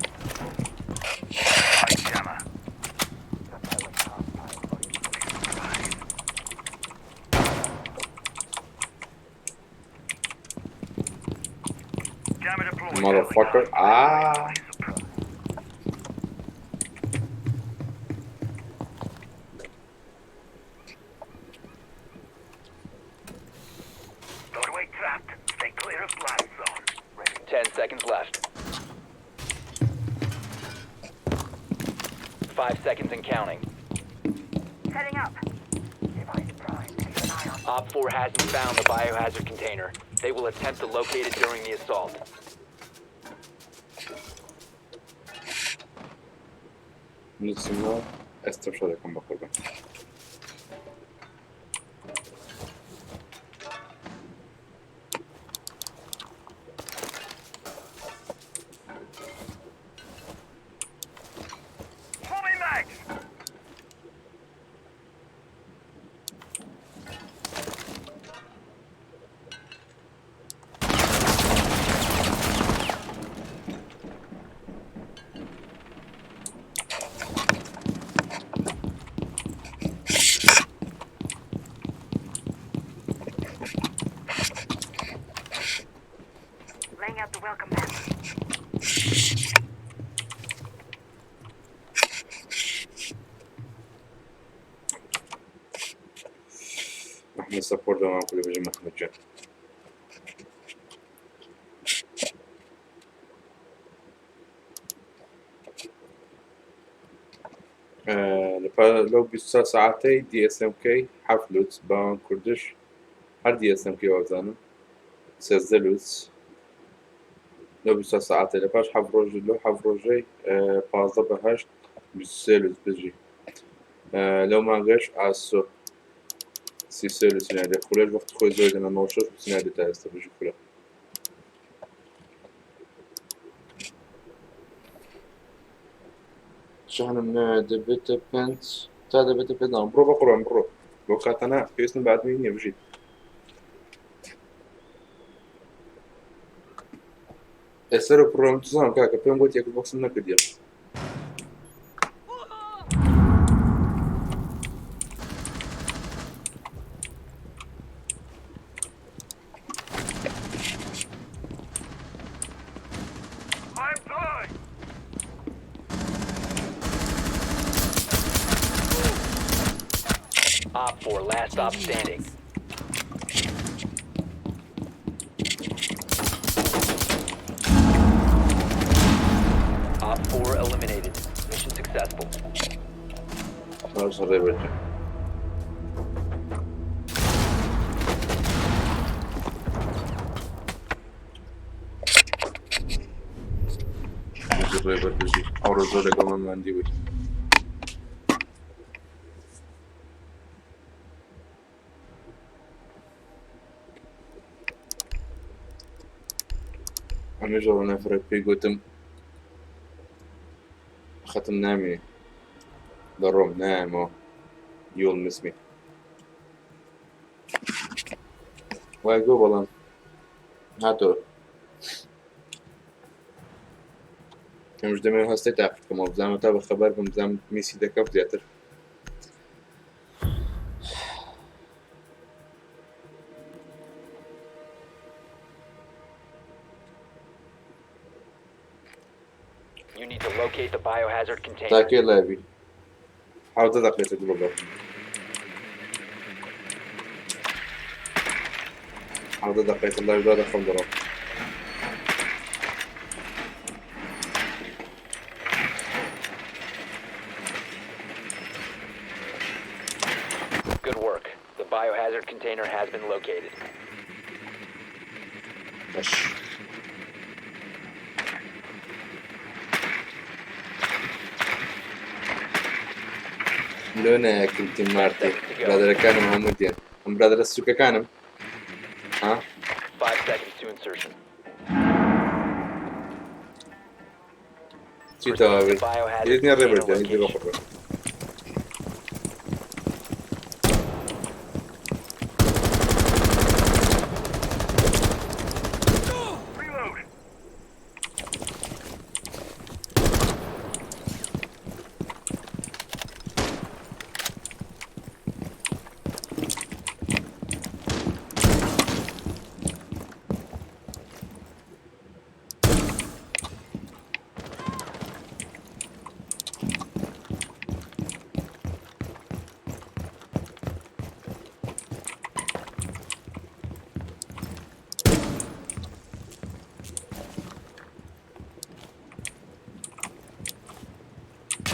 Motherfucker. Ah. Doorway trapped. Stay clear of blast zone. 10 seconds left. 5 seconds and counting. Setting up. Device prime. Keep an eye on. Op 4 hasn't found the biohazard container. They will attempt to locate it during the assault. نووسمەوە ئێستا شۆ دەکەم بە قوربان. Moving mags. Laying out the welcome mat. ئەحمەد سەپۆرت دەوام کردی بژی مەحمەد گیان. لەو 24 سەعاتەی DSMK حەفت لوتس باوان کوردش هەر DSMK وابزانم 13 لوتس لەو 24 سەعاتەی لە پاش حەفت ڕۆژ لەو حەفت ڕۆژەی 15 بە 8 23 لوتس بژی لەو مانگەش ئاسۆ 33 لوتس نادێ خولەش وەختی خۆی زۆر دەنا 96 لوتس نادێ تا ئێستا بژی خولە. شەحنم نایە دەبێتە پێنج تا دەبێتە پێ بڕۆ بە قوربان بڕۆ بۆ کاتەنا پێویستم بە ئادمی نییە بژیت. ئێستا پڕۆم تزانم کاکە پێم گوت یەک بۆکسم نەکردیە. I'm blind. Op 4, last stop Changing standing. mags. Op 4 eliminated. Mission successful. خلاص ڕێبەر بژی ڕێبەر بژی ئەوڕۆ زۆر لەگەڵمان ماندی بووی. ئەمەش ئەوە نەفرەت پێی گوتم خەتم نامێنێ دەڕۆم نایەمەوە You'll miss me. وای گۆ بەڵام هاتەوە ئەمش دەمێ هەستێ تاقیکەمەوە بزانم تا بە خەبەر بم بزانم میسی دەکەم زیاتر. You need to locate the biohazard container. تاکێ لایڤی 17 دەقیقە گڵۆبەر 17 دەقیقە لایڤ دا دەخۆم دەڕۆم. Good work. The biohazard container has been located. باش لۆ نایەکم تیم مارتی برادەرەکانم هەموو دێن ئەم برادەرە سوکەکانم ها 5 seconds to insertion. چی تەواوی Proceed to biohazard یەک نییە ڕێبەر container گیان یەک location. بە قوربان.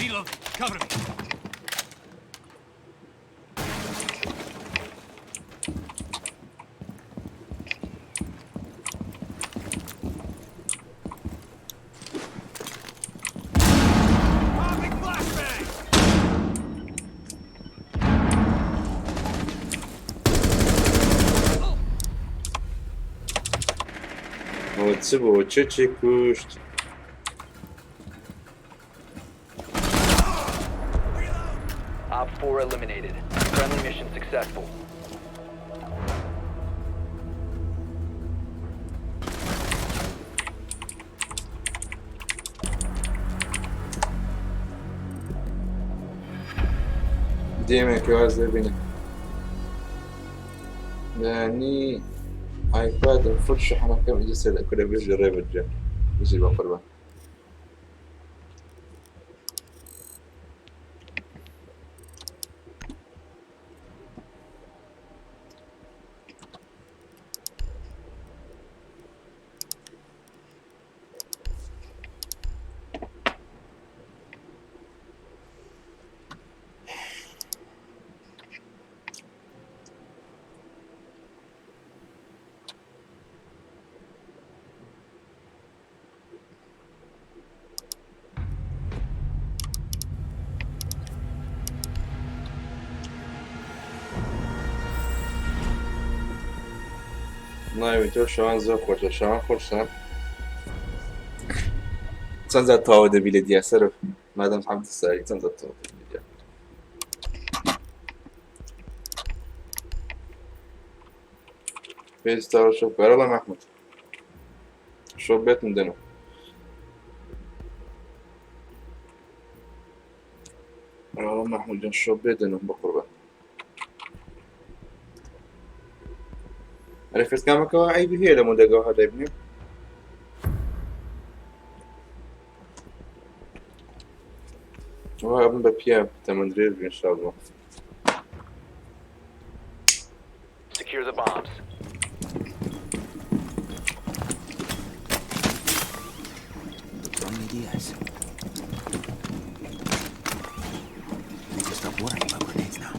Reload. Reload. Cover me. Popping flashbang! ئەوە چ بوو چ چی کوشت؟ OpFor eliminated. Friendly mission successful. دێمێک واز دەبینە یعنی ئایپادم فول شەحنەکەم ئیجا سەر کورە بژی ڕێبەر گیان بژی بە قوربان. ناوی تۆ شەوان زۆر خۆشە شەوان خۆشە چەند جار تەواو دەبی لە دیا سەرف مادەم حەمد ساری چەند جار تەواو دەبی لە دیا پێش تاوە شەو بەرەڵە مەحمود شۆ بێتم دەنەوە بەرەڵە مەحمود جان شۆ بێتنەوە بە قوربان. ئەرێ فێسکامەکەەوە عیبی هەیە لە مۆدەگەوە هەر دەبینێ وا ئەبم بە پیا تەمەن درێژ بی انشاءاللە. Secure the bombs. Deploying ADS. Need to stop worrying about grenades now.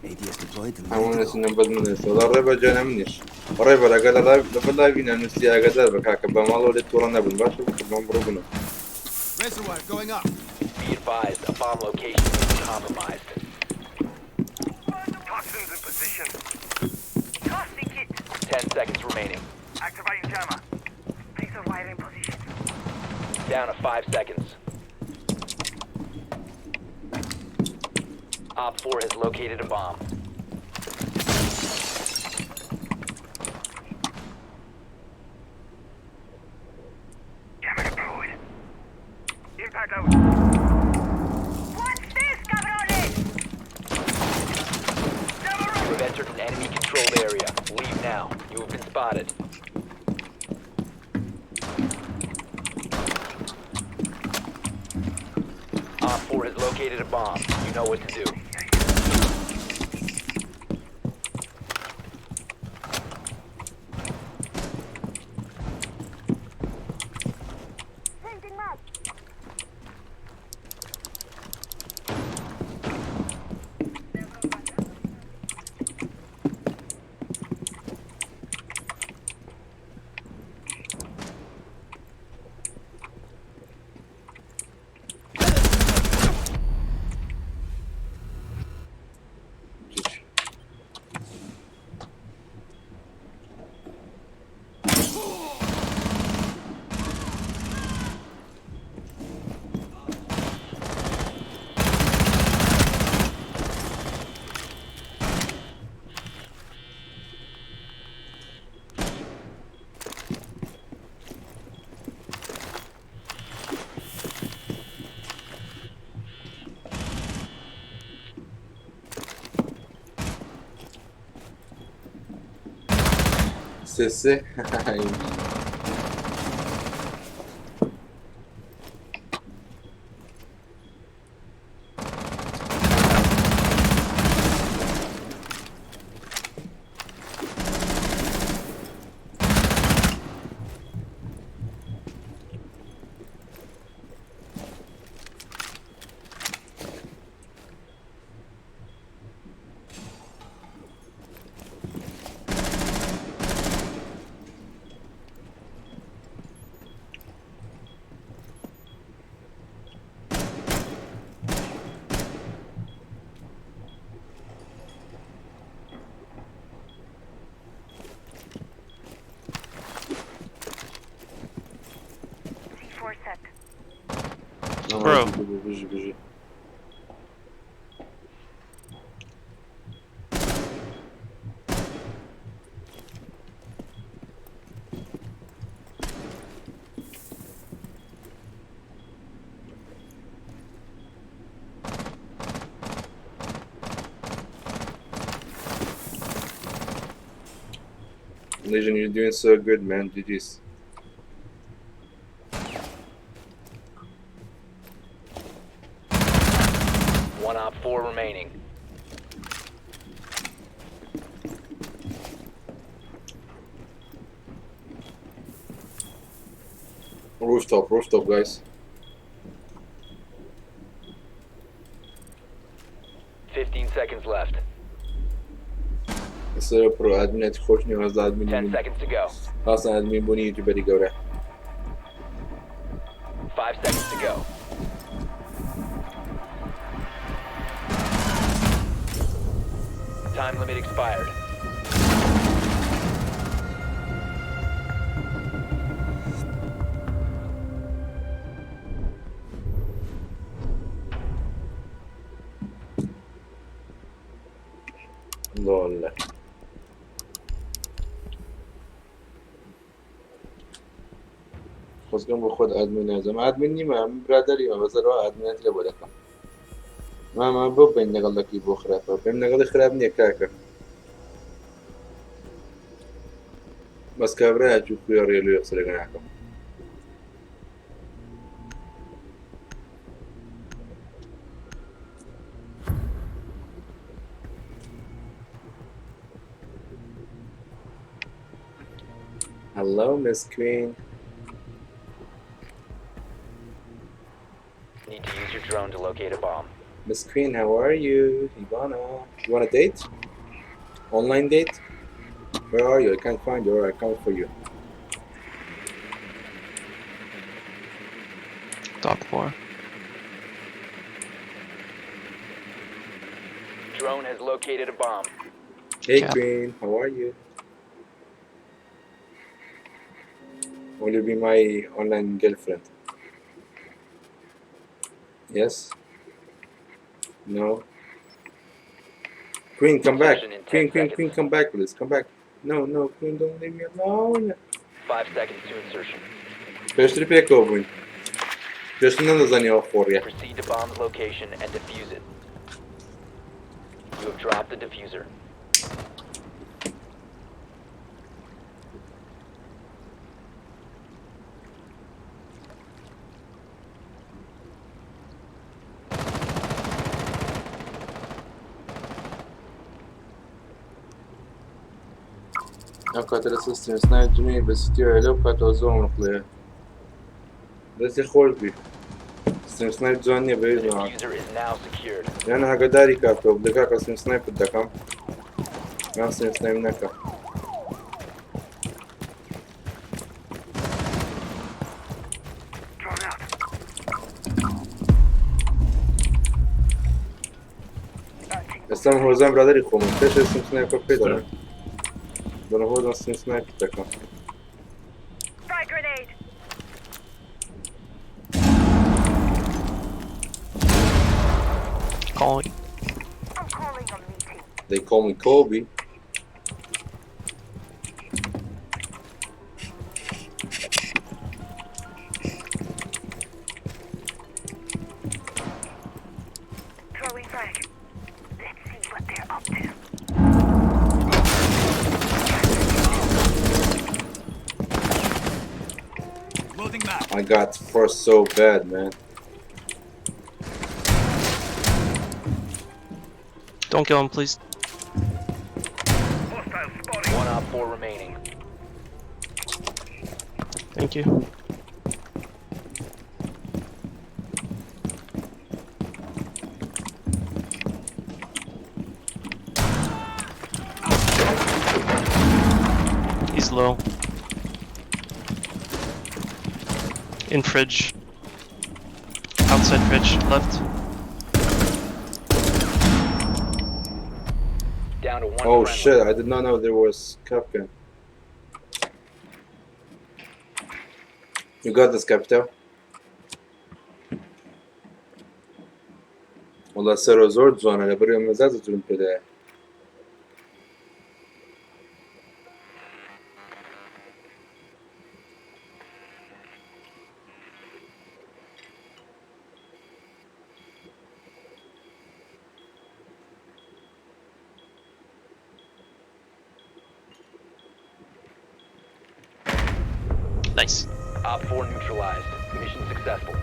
ADS deployed and ready هەموو to go. نووسینم بەس من نووسە وەڵا ڕێبەر گیان منیش ڕێبەر ئەگەر لە لایڤ لەبەر لایڤی نەنووسی ئاگادار بە کاکە بە ماڵەوە لێت تووڕە نەبن باشە بەقوربان بڕۆ بنوو. Razor wire going up. Be advised, a bomb location has been compromised. Toxins in position. Tossing it. 10 seconds remaining. Activating jammer. Razor wire in position. Down to 5 seconds. OpFor has located a bomb. Jammer deployed. Impact out. What's this, cabrones? You have entered an enemy-controlled area. Leave now. You have been spotted. 4 has located a bomb. You know what to do. Changing mag. سێ سێ C4 set. Bro. بژی بژی Legion, you're doing so good, man. GG's. One Op 4 remaining. Rooftop, rooftop, guys. 15 seconds left. ئێستا پرۆ ئەدمینەتی خۆش نییە واز لە ئەدمینی 10 بوون. seconds to go. خاصە ئەدمین بوونی یوتیوبەری گەورە. 5 seconds to go. Time limit expired. LOL. خۆزگەم بۆ خۆت ئەدمین نازم ئەدمین نیمە من برادەریمە بەسەرەوە ئەدمینەتی لە بۆ دەکەم ماما بۆ بین لەگەڵ دەکی بۆ خراپە پێم لەگەڵی خراپ نییە کاکە بەس کابرایەکی کوێ ڕێلوێ قسە لەگە ناکەم. Hello, Miss Queen. Need to use your drone to locate a bomb. Miss Queen, how are you? Ivana, you want a date? Online date? Where are you? I can't find you. Or I come for you. Top 4. Drone has located a bomb. Hey, Yeah. Queen, how are you? Will you be my online girlfriend? Yes? No? Queen, come back. Insertion in 10 Queen, Queen, seconds. Queen, come back, please. Come back. No, no, Queen, don't leave me alone. 5 seconds to insertion. پێشتر پێکەوە بووین. پێشتر نەدەزانی ئەوە خۆڕیە. Proceed to bomb's location and defuse it. You have dropped the defuser. ئەو کاتە لەسەر ستریم سنایپ جنێوی بە سیتیەوە لەو کاتەوە زۆر ڕقلەیە دەستی خۆش بی ستریم سنایپ جوان نییە بەوی The جوان diffuser is now secured. یان ئاگاداری کاتەوە بدە کاکە ستریم سنایپت دەکەم یان ستریم سنایپ نەکە Drone out. ئێستا من هۆزان برادەری خۆمم پێش ستریم سنایپە پێ دەڵێم دەڵێم هۆزان ستریم سنایپت دەکەم Frag grenade. Calling. I'm calling a meeting. They call me Kobe. Throwing frag. Let's see what they're up to. Loading mag. I got first so bad, man. Don't kill him, please. Hostile spotted. 1 op 4 remaining. Thank you. He's low. In fridge. Outside fridge, left. Down to 1 Oh friendly. shit, I did not know there was Kapkan. You got this, Capital. والله سەرۆ زۆر جوانە لە بەری مەزاز جون پێدایە Nice. Op 4 neutralized. Mission successful.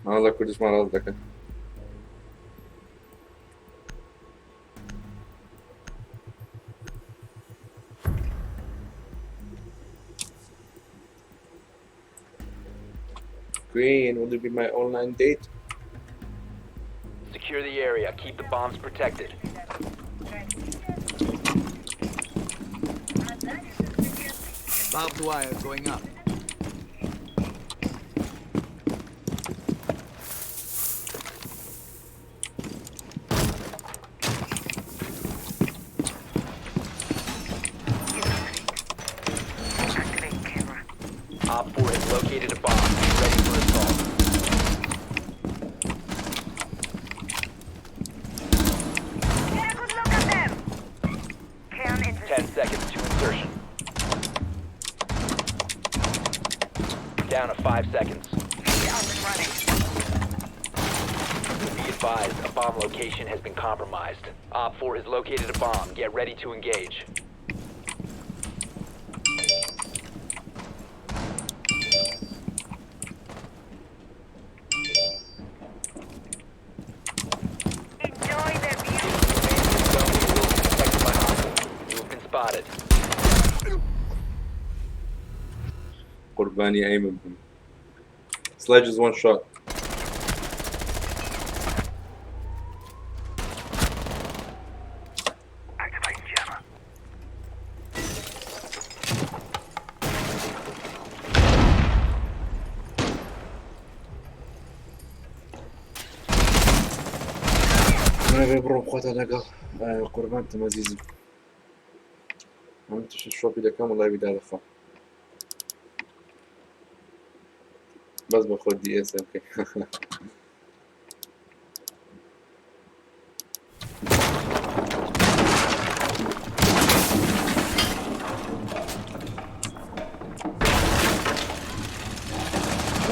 ئاڵە کوردشمان ڕاست دەکەن Queen, will you be my online date? Secure the area. Keep the bombs protected. Barbed wire going up. Activate camera. Op 4 has located a bomb. Be ready for assault. Get a good look at them. Cam in 10 seconds to insertion. Down to 5 seconds. up and running. Be advised, a bomb location has been compromised. Op 4 has located a bomb. Get ready to engage. Enjoy the view. Remain in this zone, you will be detected by hostiles. You have been spotted. قوربانی ئەیمن بم. Sledge is one shot. Activating jammer. من بڕۆم خۆتان لەگەڵ قوربانتم ئەزیزم ئەم تشت شۆپی دەکەم و لایوی دادەخەم. بەس بە خۆت دی ئێس بکەی.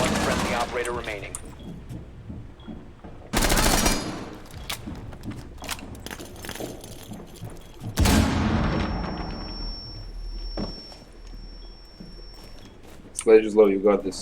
One friendly operator remaining. Sledge is low, you got this.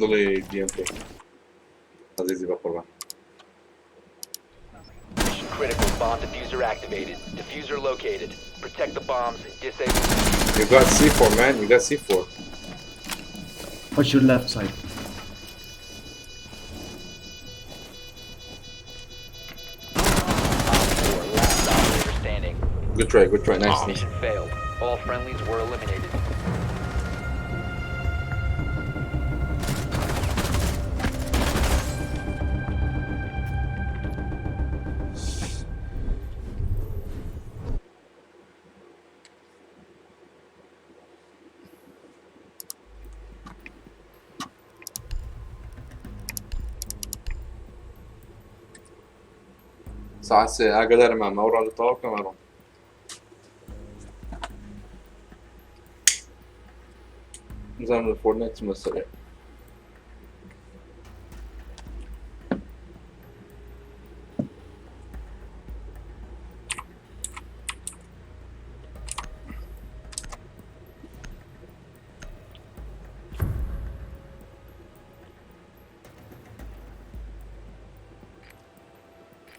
دڵی DM پێ عەزیزی بە قوربان. Mission critical. Bomb diffuser activated. Diffuser located. Protect the bombs. Disable the diffuser. You got C4 man, you got C4. Watch your left side. Op 4, last operator standing. Good try, good try, nice, nice. Mission failed. All friendlies were eliminated. ساعة سێ ئاگادارم مامە ئەو ڕاندە تەواو بکەم ئەڕۆم. بزانم لە فۆرتنایت چ مەسەلەیە.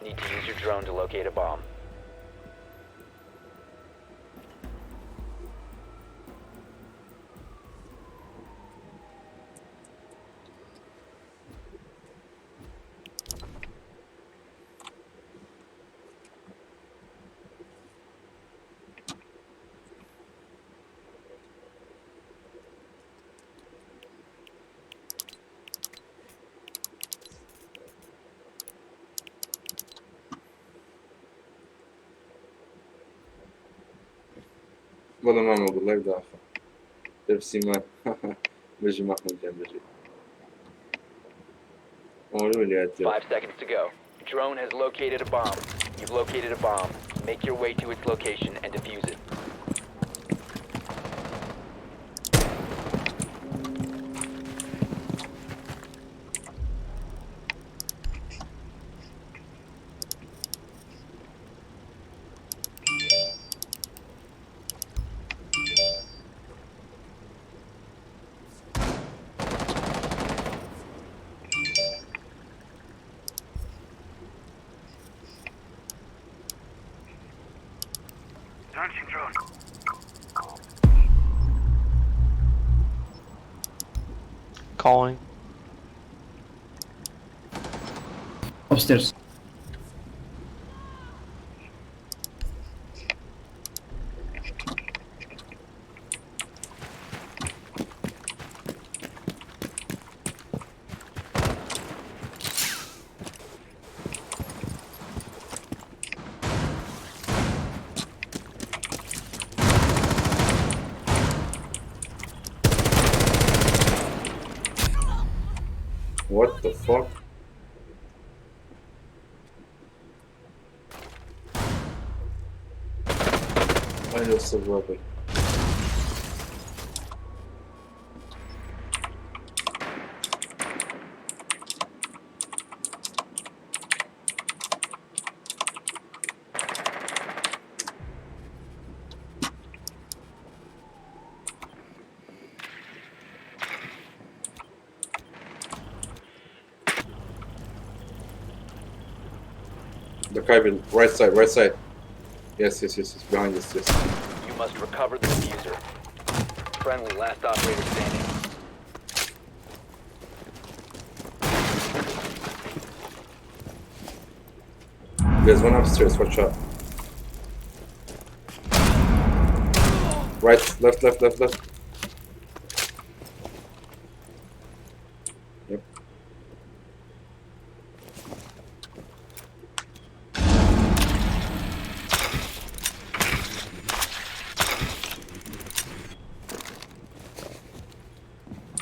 Need to use your drone to locate a bomb. بەڵێ مامە گوڵ لایڤ داخە. دەپسی مان بژی مەحمود گیان بژی. ئەوە لە یاد. 5 seconds to go. Drone has located a bomb. You've located a bomb. Make your way to its location and defuse it. Launching drone. Calling. Upstairs. What the fuck? I just survived. The right side, right side. Yes, yes, yes, yes, behind us, yes. You must recover the diffuser. Friendly, last operator standing. There's one upstairs, watch out. Right, left, left, left, left. Yep.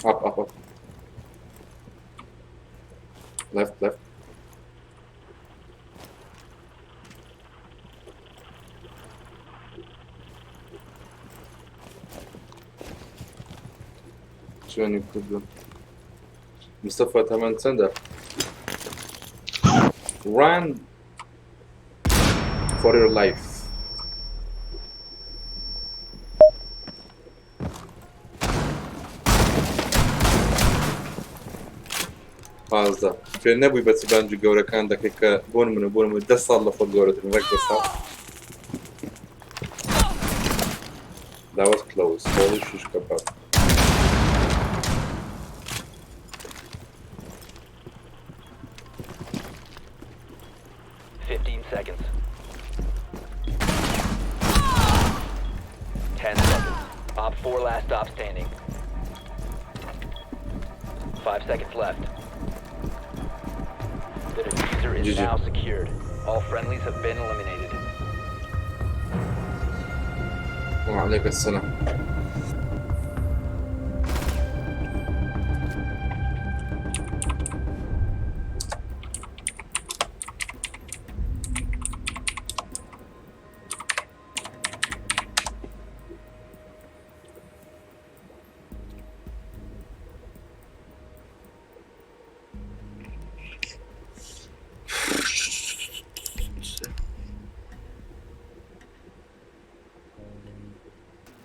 Up, up, up. Left, left. چۆنی کوردم مستەفا تەمەن چەندە Run for your life. پازدە فێر نەبووی بە چ بانجی گەورەکان دەکەی کە بۆ نمونە بۆ نمونە دە ساڵ لە خۆت گەورەترن ڕێک دە ساڵ That was close. Holy shish kebab. 15 seconds. 10 seconds. Op 4 last stop standing. 5 seconds left. The diffuser is GG. now secured. All friendlies have been eliminated. وعليك السلام.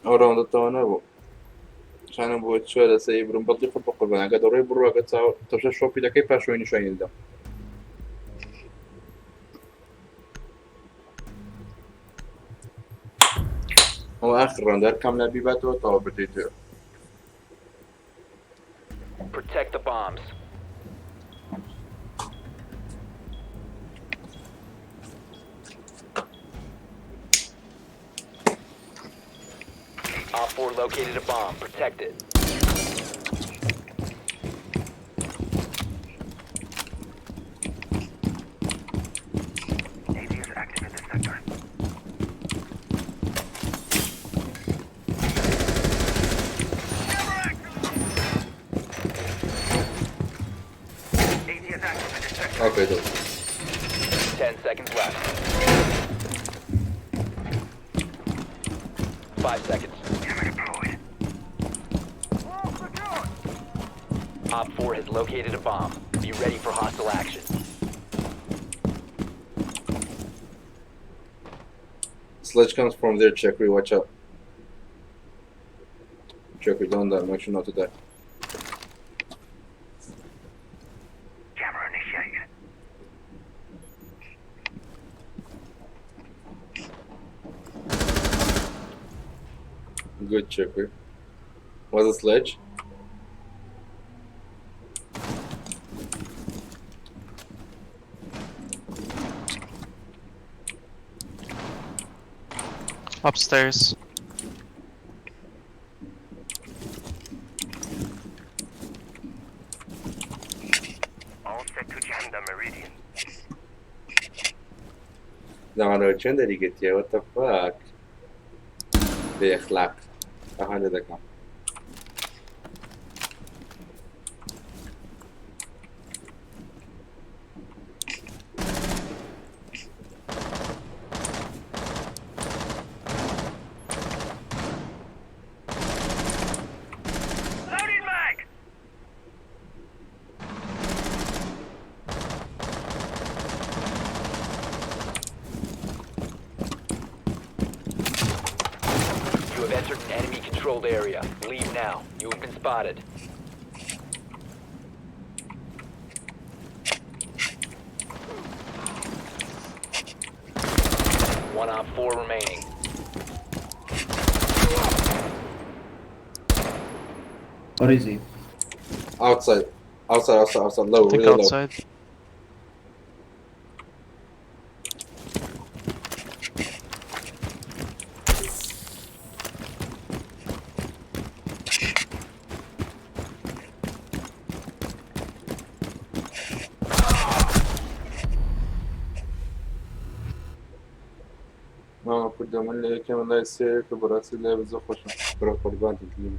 ئەو ڕەوەندە تەواو نەبوو شانم بۆ چوە لەسەری بڕم بەڵی خۆت بە قوربان ئەگەر دەڕۆی بڕۆ ئەگەر چاو تەشە شۆپی دەکەی پاشۆی نیشانی دەدەم ئەوە ئاخر ڕەندە هەر کام لا بیباتەوە تەواو بردەیتەوە. Protect the bombs. OpFor located a bomb. Protect it. AV is active in this sector. AV is active in this sector. Okay, دڵ. 10 seconds left. 5 seconds. Jammer deployed. Wall secured. OpFor has located a bomb. Be ready for hostile action. Sledge comes from there, Chakri, watch out. Chakri, don't die, make sure not to die. Jammer initiated. Good, Chakri. Was a sledge? Upstairs. All set to jam the meridian. زمانەوە چێن دەریگەتیە what the fuck بێ ئەخلاق ئەها لێ دەکەم. Loading mag! You have entered an enemy controlled area. Leave now. You have been spotted. One op 4 remaining. What is he? Outside. Outside, outside, outside. Low, Think really low. outside. ماما کوردە من لە یەکەم لای سێیەکە بەڕاستی لای زۆر خۆشم برا قوربان تکلیم.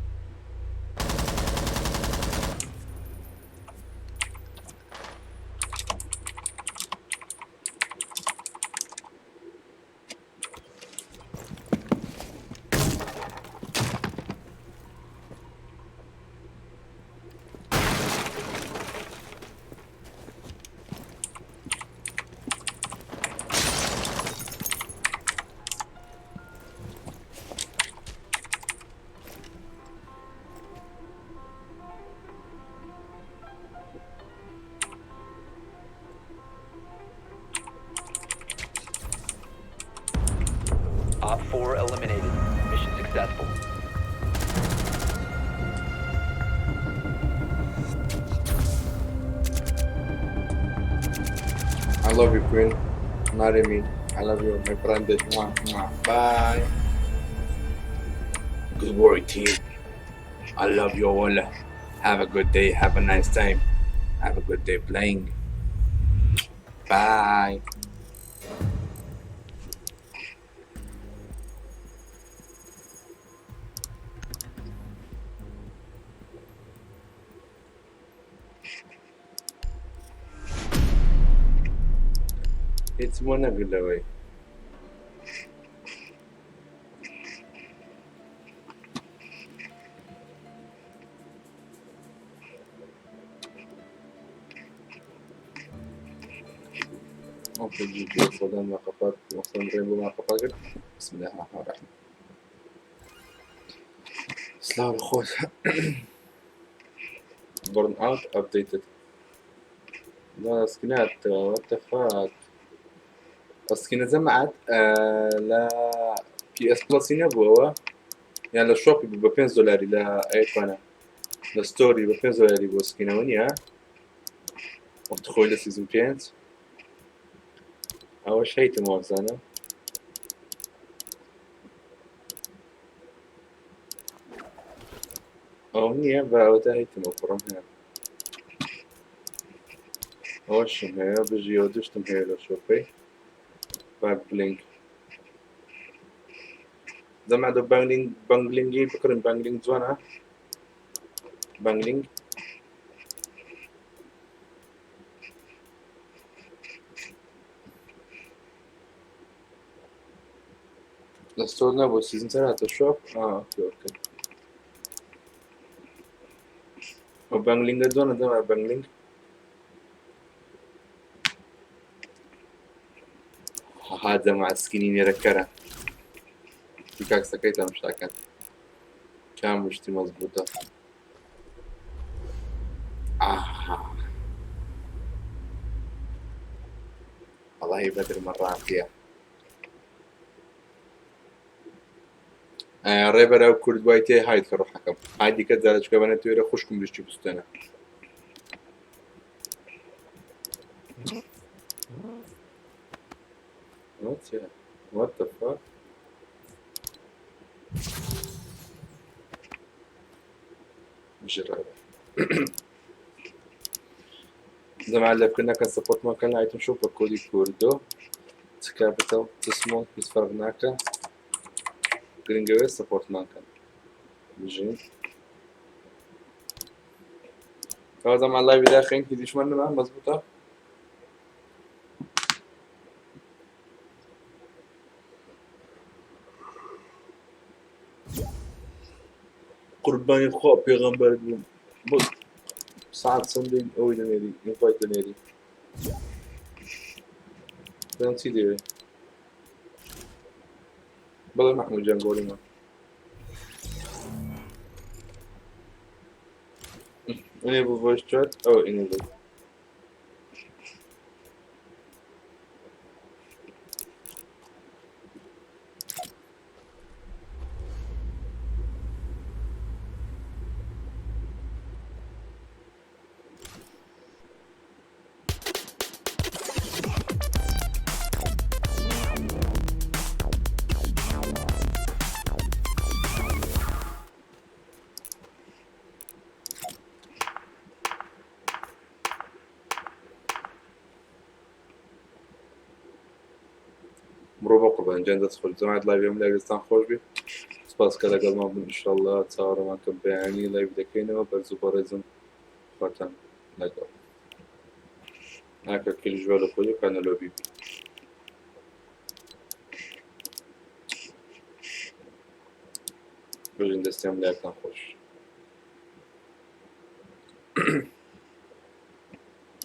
Op 4 eliminated. Mission successful. I love you, Queen. Marry me. I love you, my friend. Mwah, mwah. Bye. Good work, team. I love you all. Have a good day. Have a nice time. Have a good day playing. Bye. It's one of the way. أوكي جي خدام مقفات وصلنا رينبو مقفات بسم الله الرحمن الرحيم سلاو الخوت برن اوت ابديتد لا سكنات وات ذا فاك سكينة زمعت لا بي اس بلس بوە یان لە شۆپی بە 5 دلاری لە ئەیکانە لە ستۆری بە 5 دلاری بۆ سکینەوە نییە وەخت خۆی لە سیزن 5 ئەوە شەیتم وابزانم ئەو نییە بە ئەوەتا هەیتم ئەو کوڕم هەیە ئەوەشم هەیە بژیەوە دوشتم هەیە لە شۆپەی باک بلینک زەما دە بانگلینگ بانگلینگی بکڕن بانگلینگ جوانە بانگلینگ لە ستۆر نەبوو سیزن چەند هاتە شۆپ ئۆکێ ئۆکێ ئەو بانگلینگە جوانە دەما بانگلینگ ها دەما سکینی نێرەکەرە پیکاکسەکەی تەمشاکەن کام وشتی مەزبووتە آه. والله بدر مرة راقية ڕێبەرە و کورد وای تێ هایت کە ڕۆحەکەم هایدی کە جارچکە بەنە توێرە خوشکم بشتی بستێنە What? Yeah. What the fuck? مش الرابع زعما لعب كنا كنسبورت ما كان عيط نشوف كودي كوردو كابيتال تسمول يتفرغ ناكا جرينجوي سبورت ما كان بجي هذا مع اللايف داخل كي شو مظبوطة قوربانی خوا پێغەمبەر بووم بۆ ساعت چەندین ئەوەی دەنێری ئینڤایت دەنێری دەم چی دەوێ بەڵێ مەحموود گیان گۆڕیمە Enable voice chat oh enable بڕۆ بە قوربان گیان دەست خۆش جەماعەت live م لای دەستان خۆش بێ سپاس کە لەگەڵمان بوون ئیشەڵڵا چاوەڕێمان کە بەیانی live دەکەینەوە بەرز و بەڕێزم خواتان لەگەڵ ناکە کلیش بە لە خۆی کانە لۆبی بی بژین دەستیان لایتان خۆش.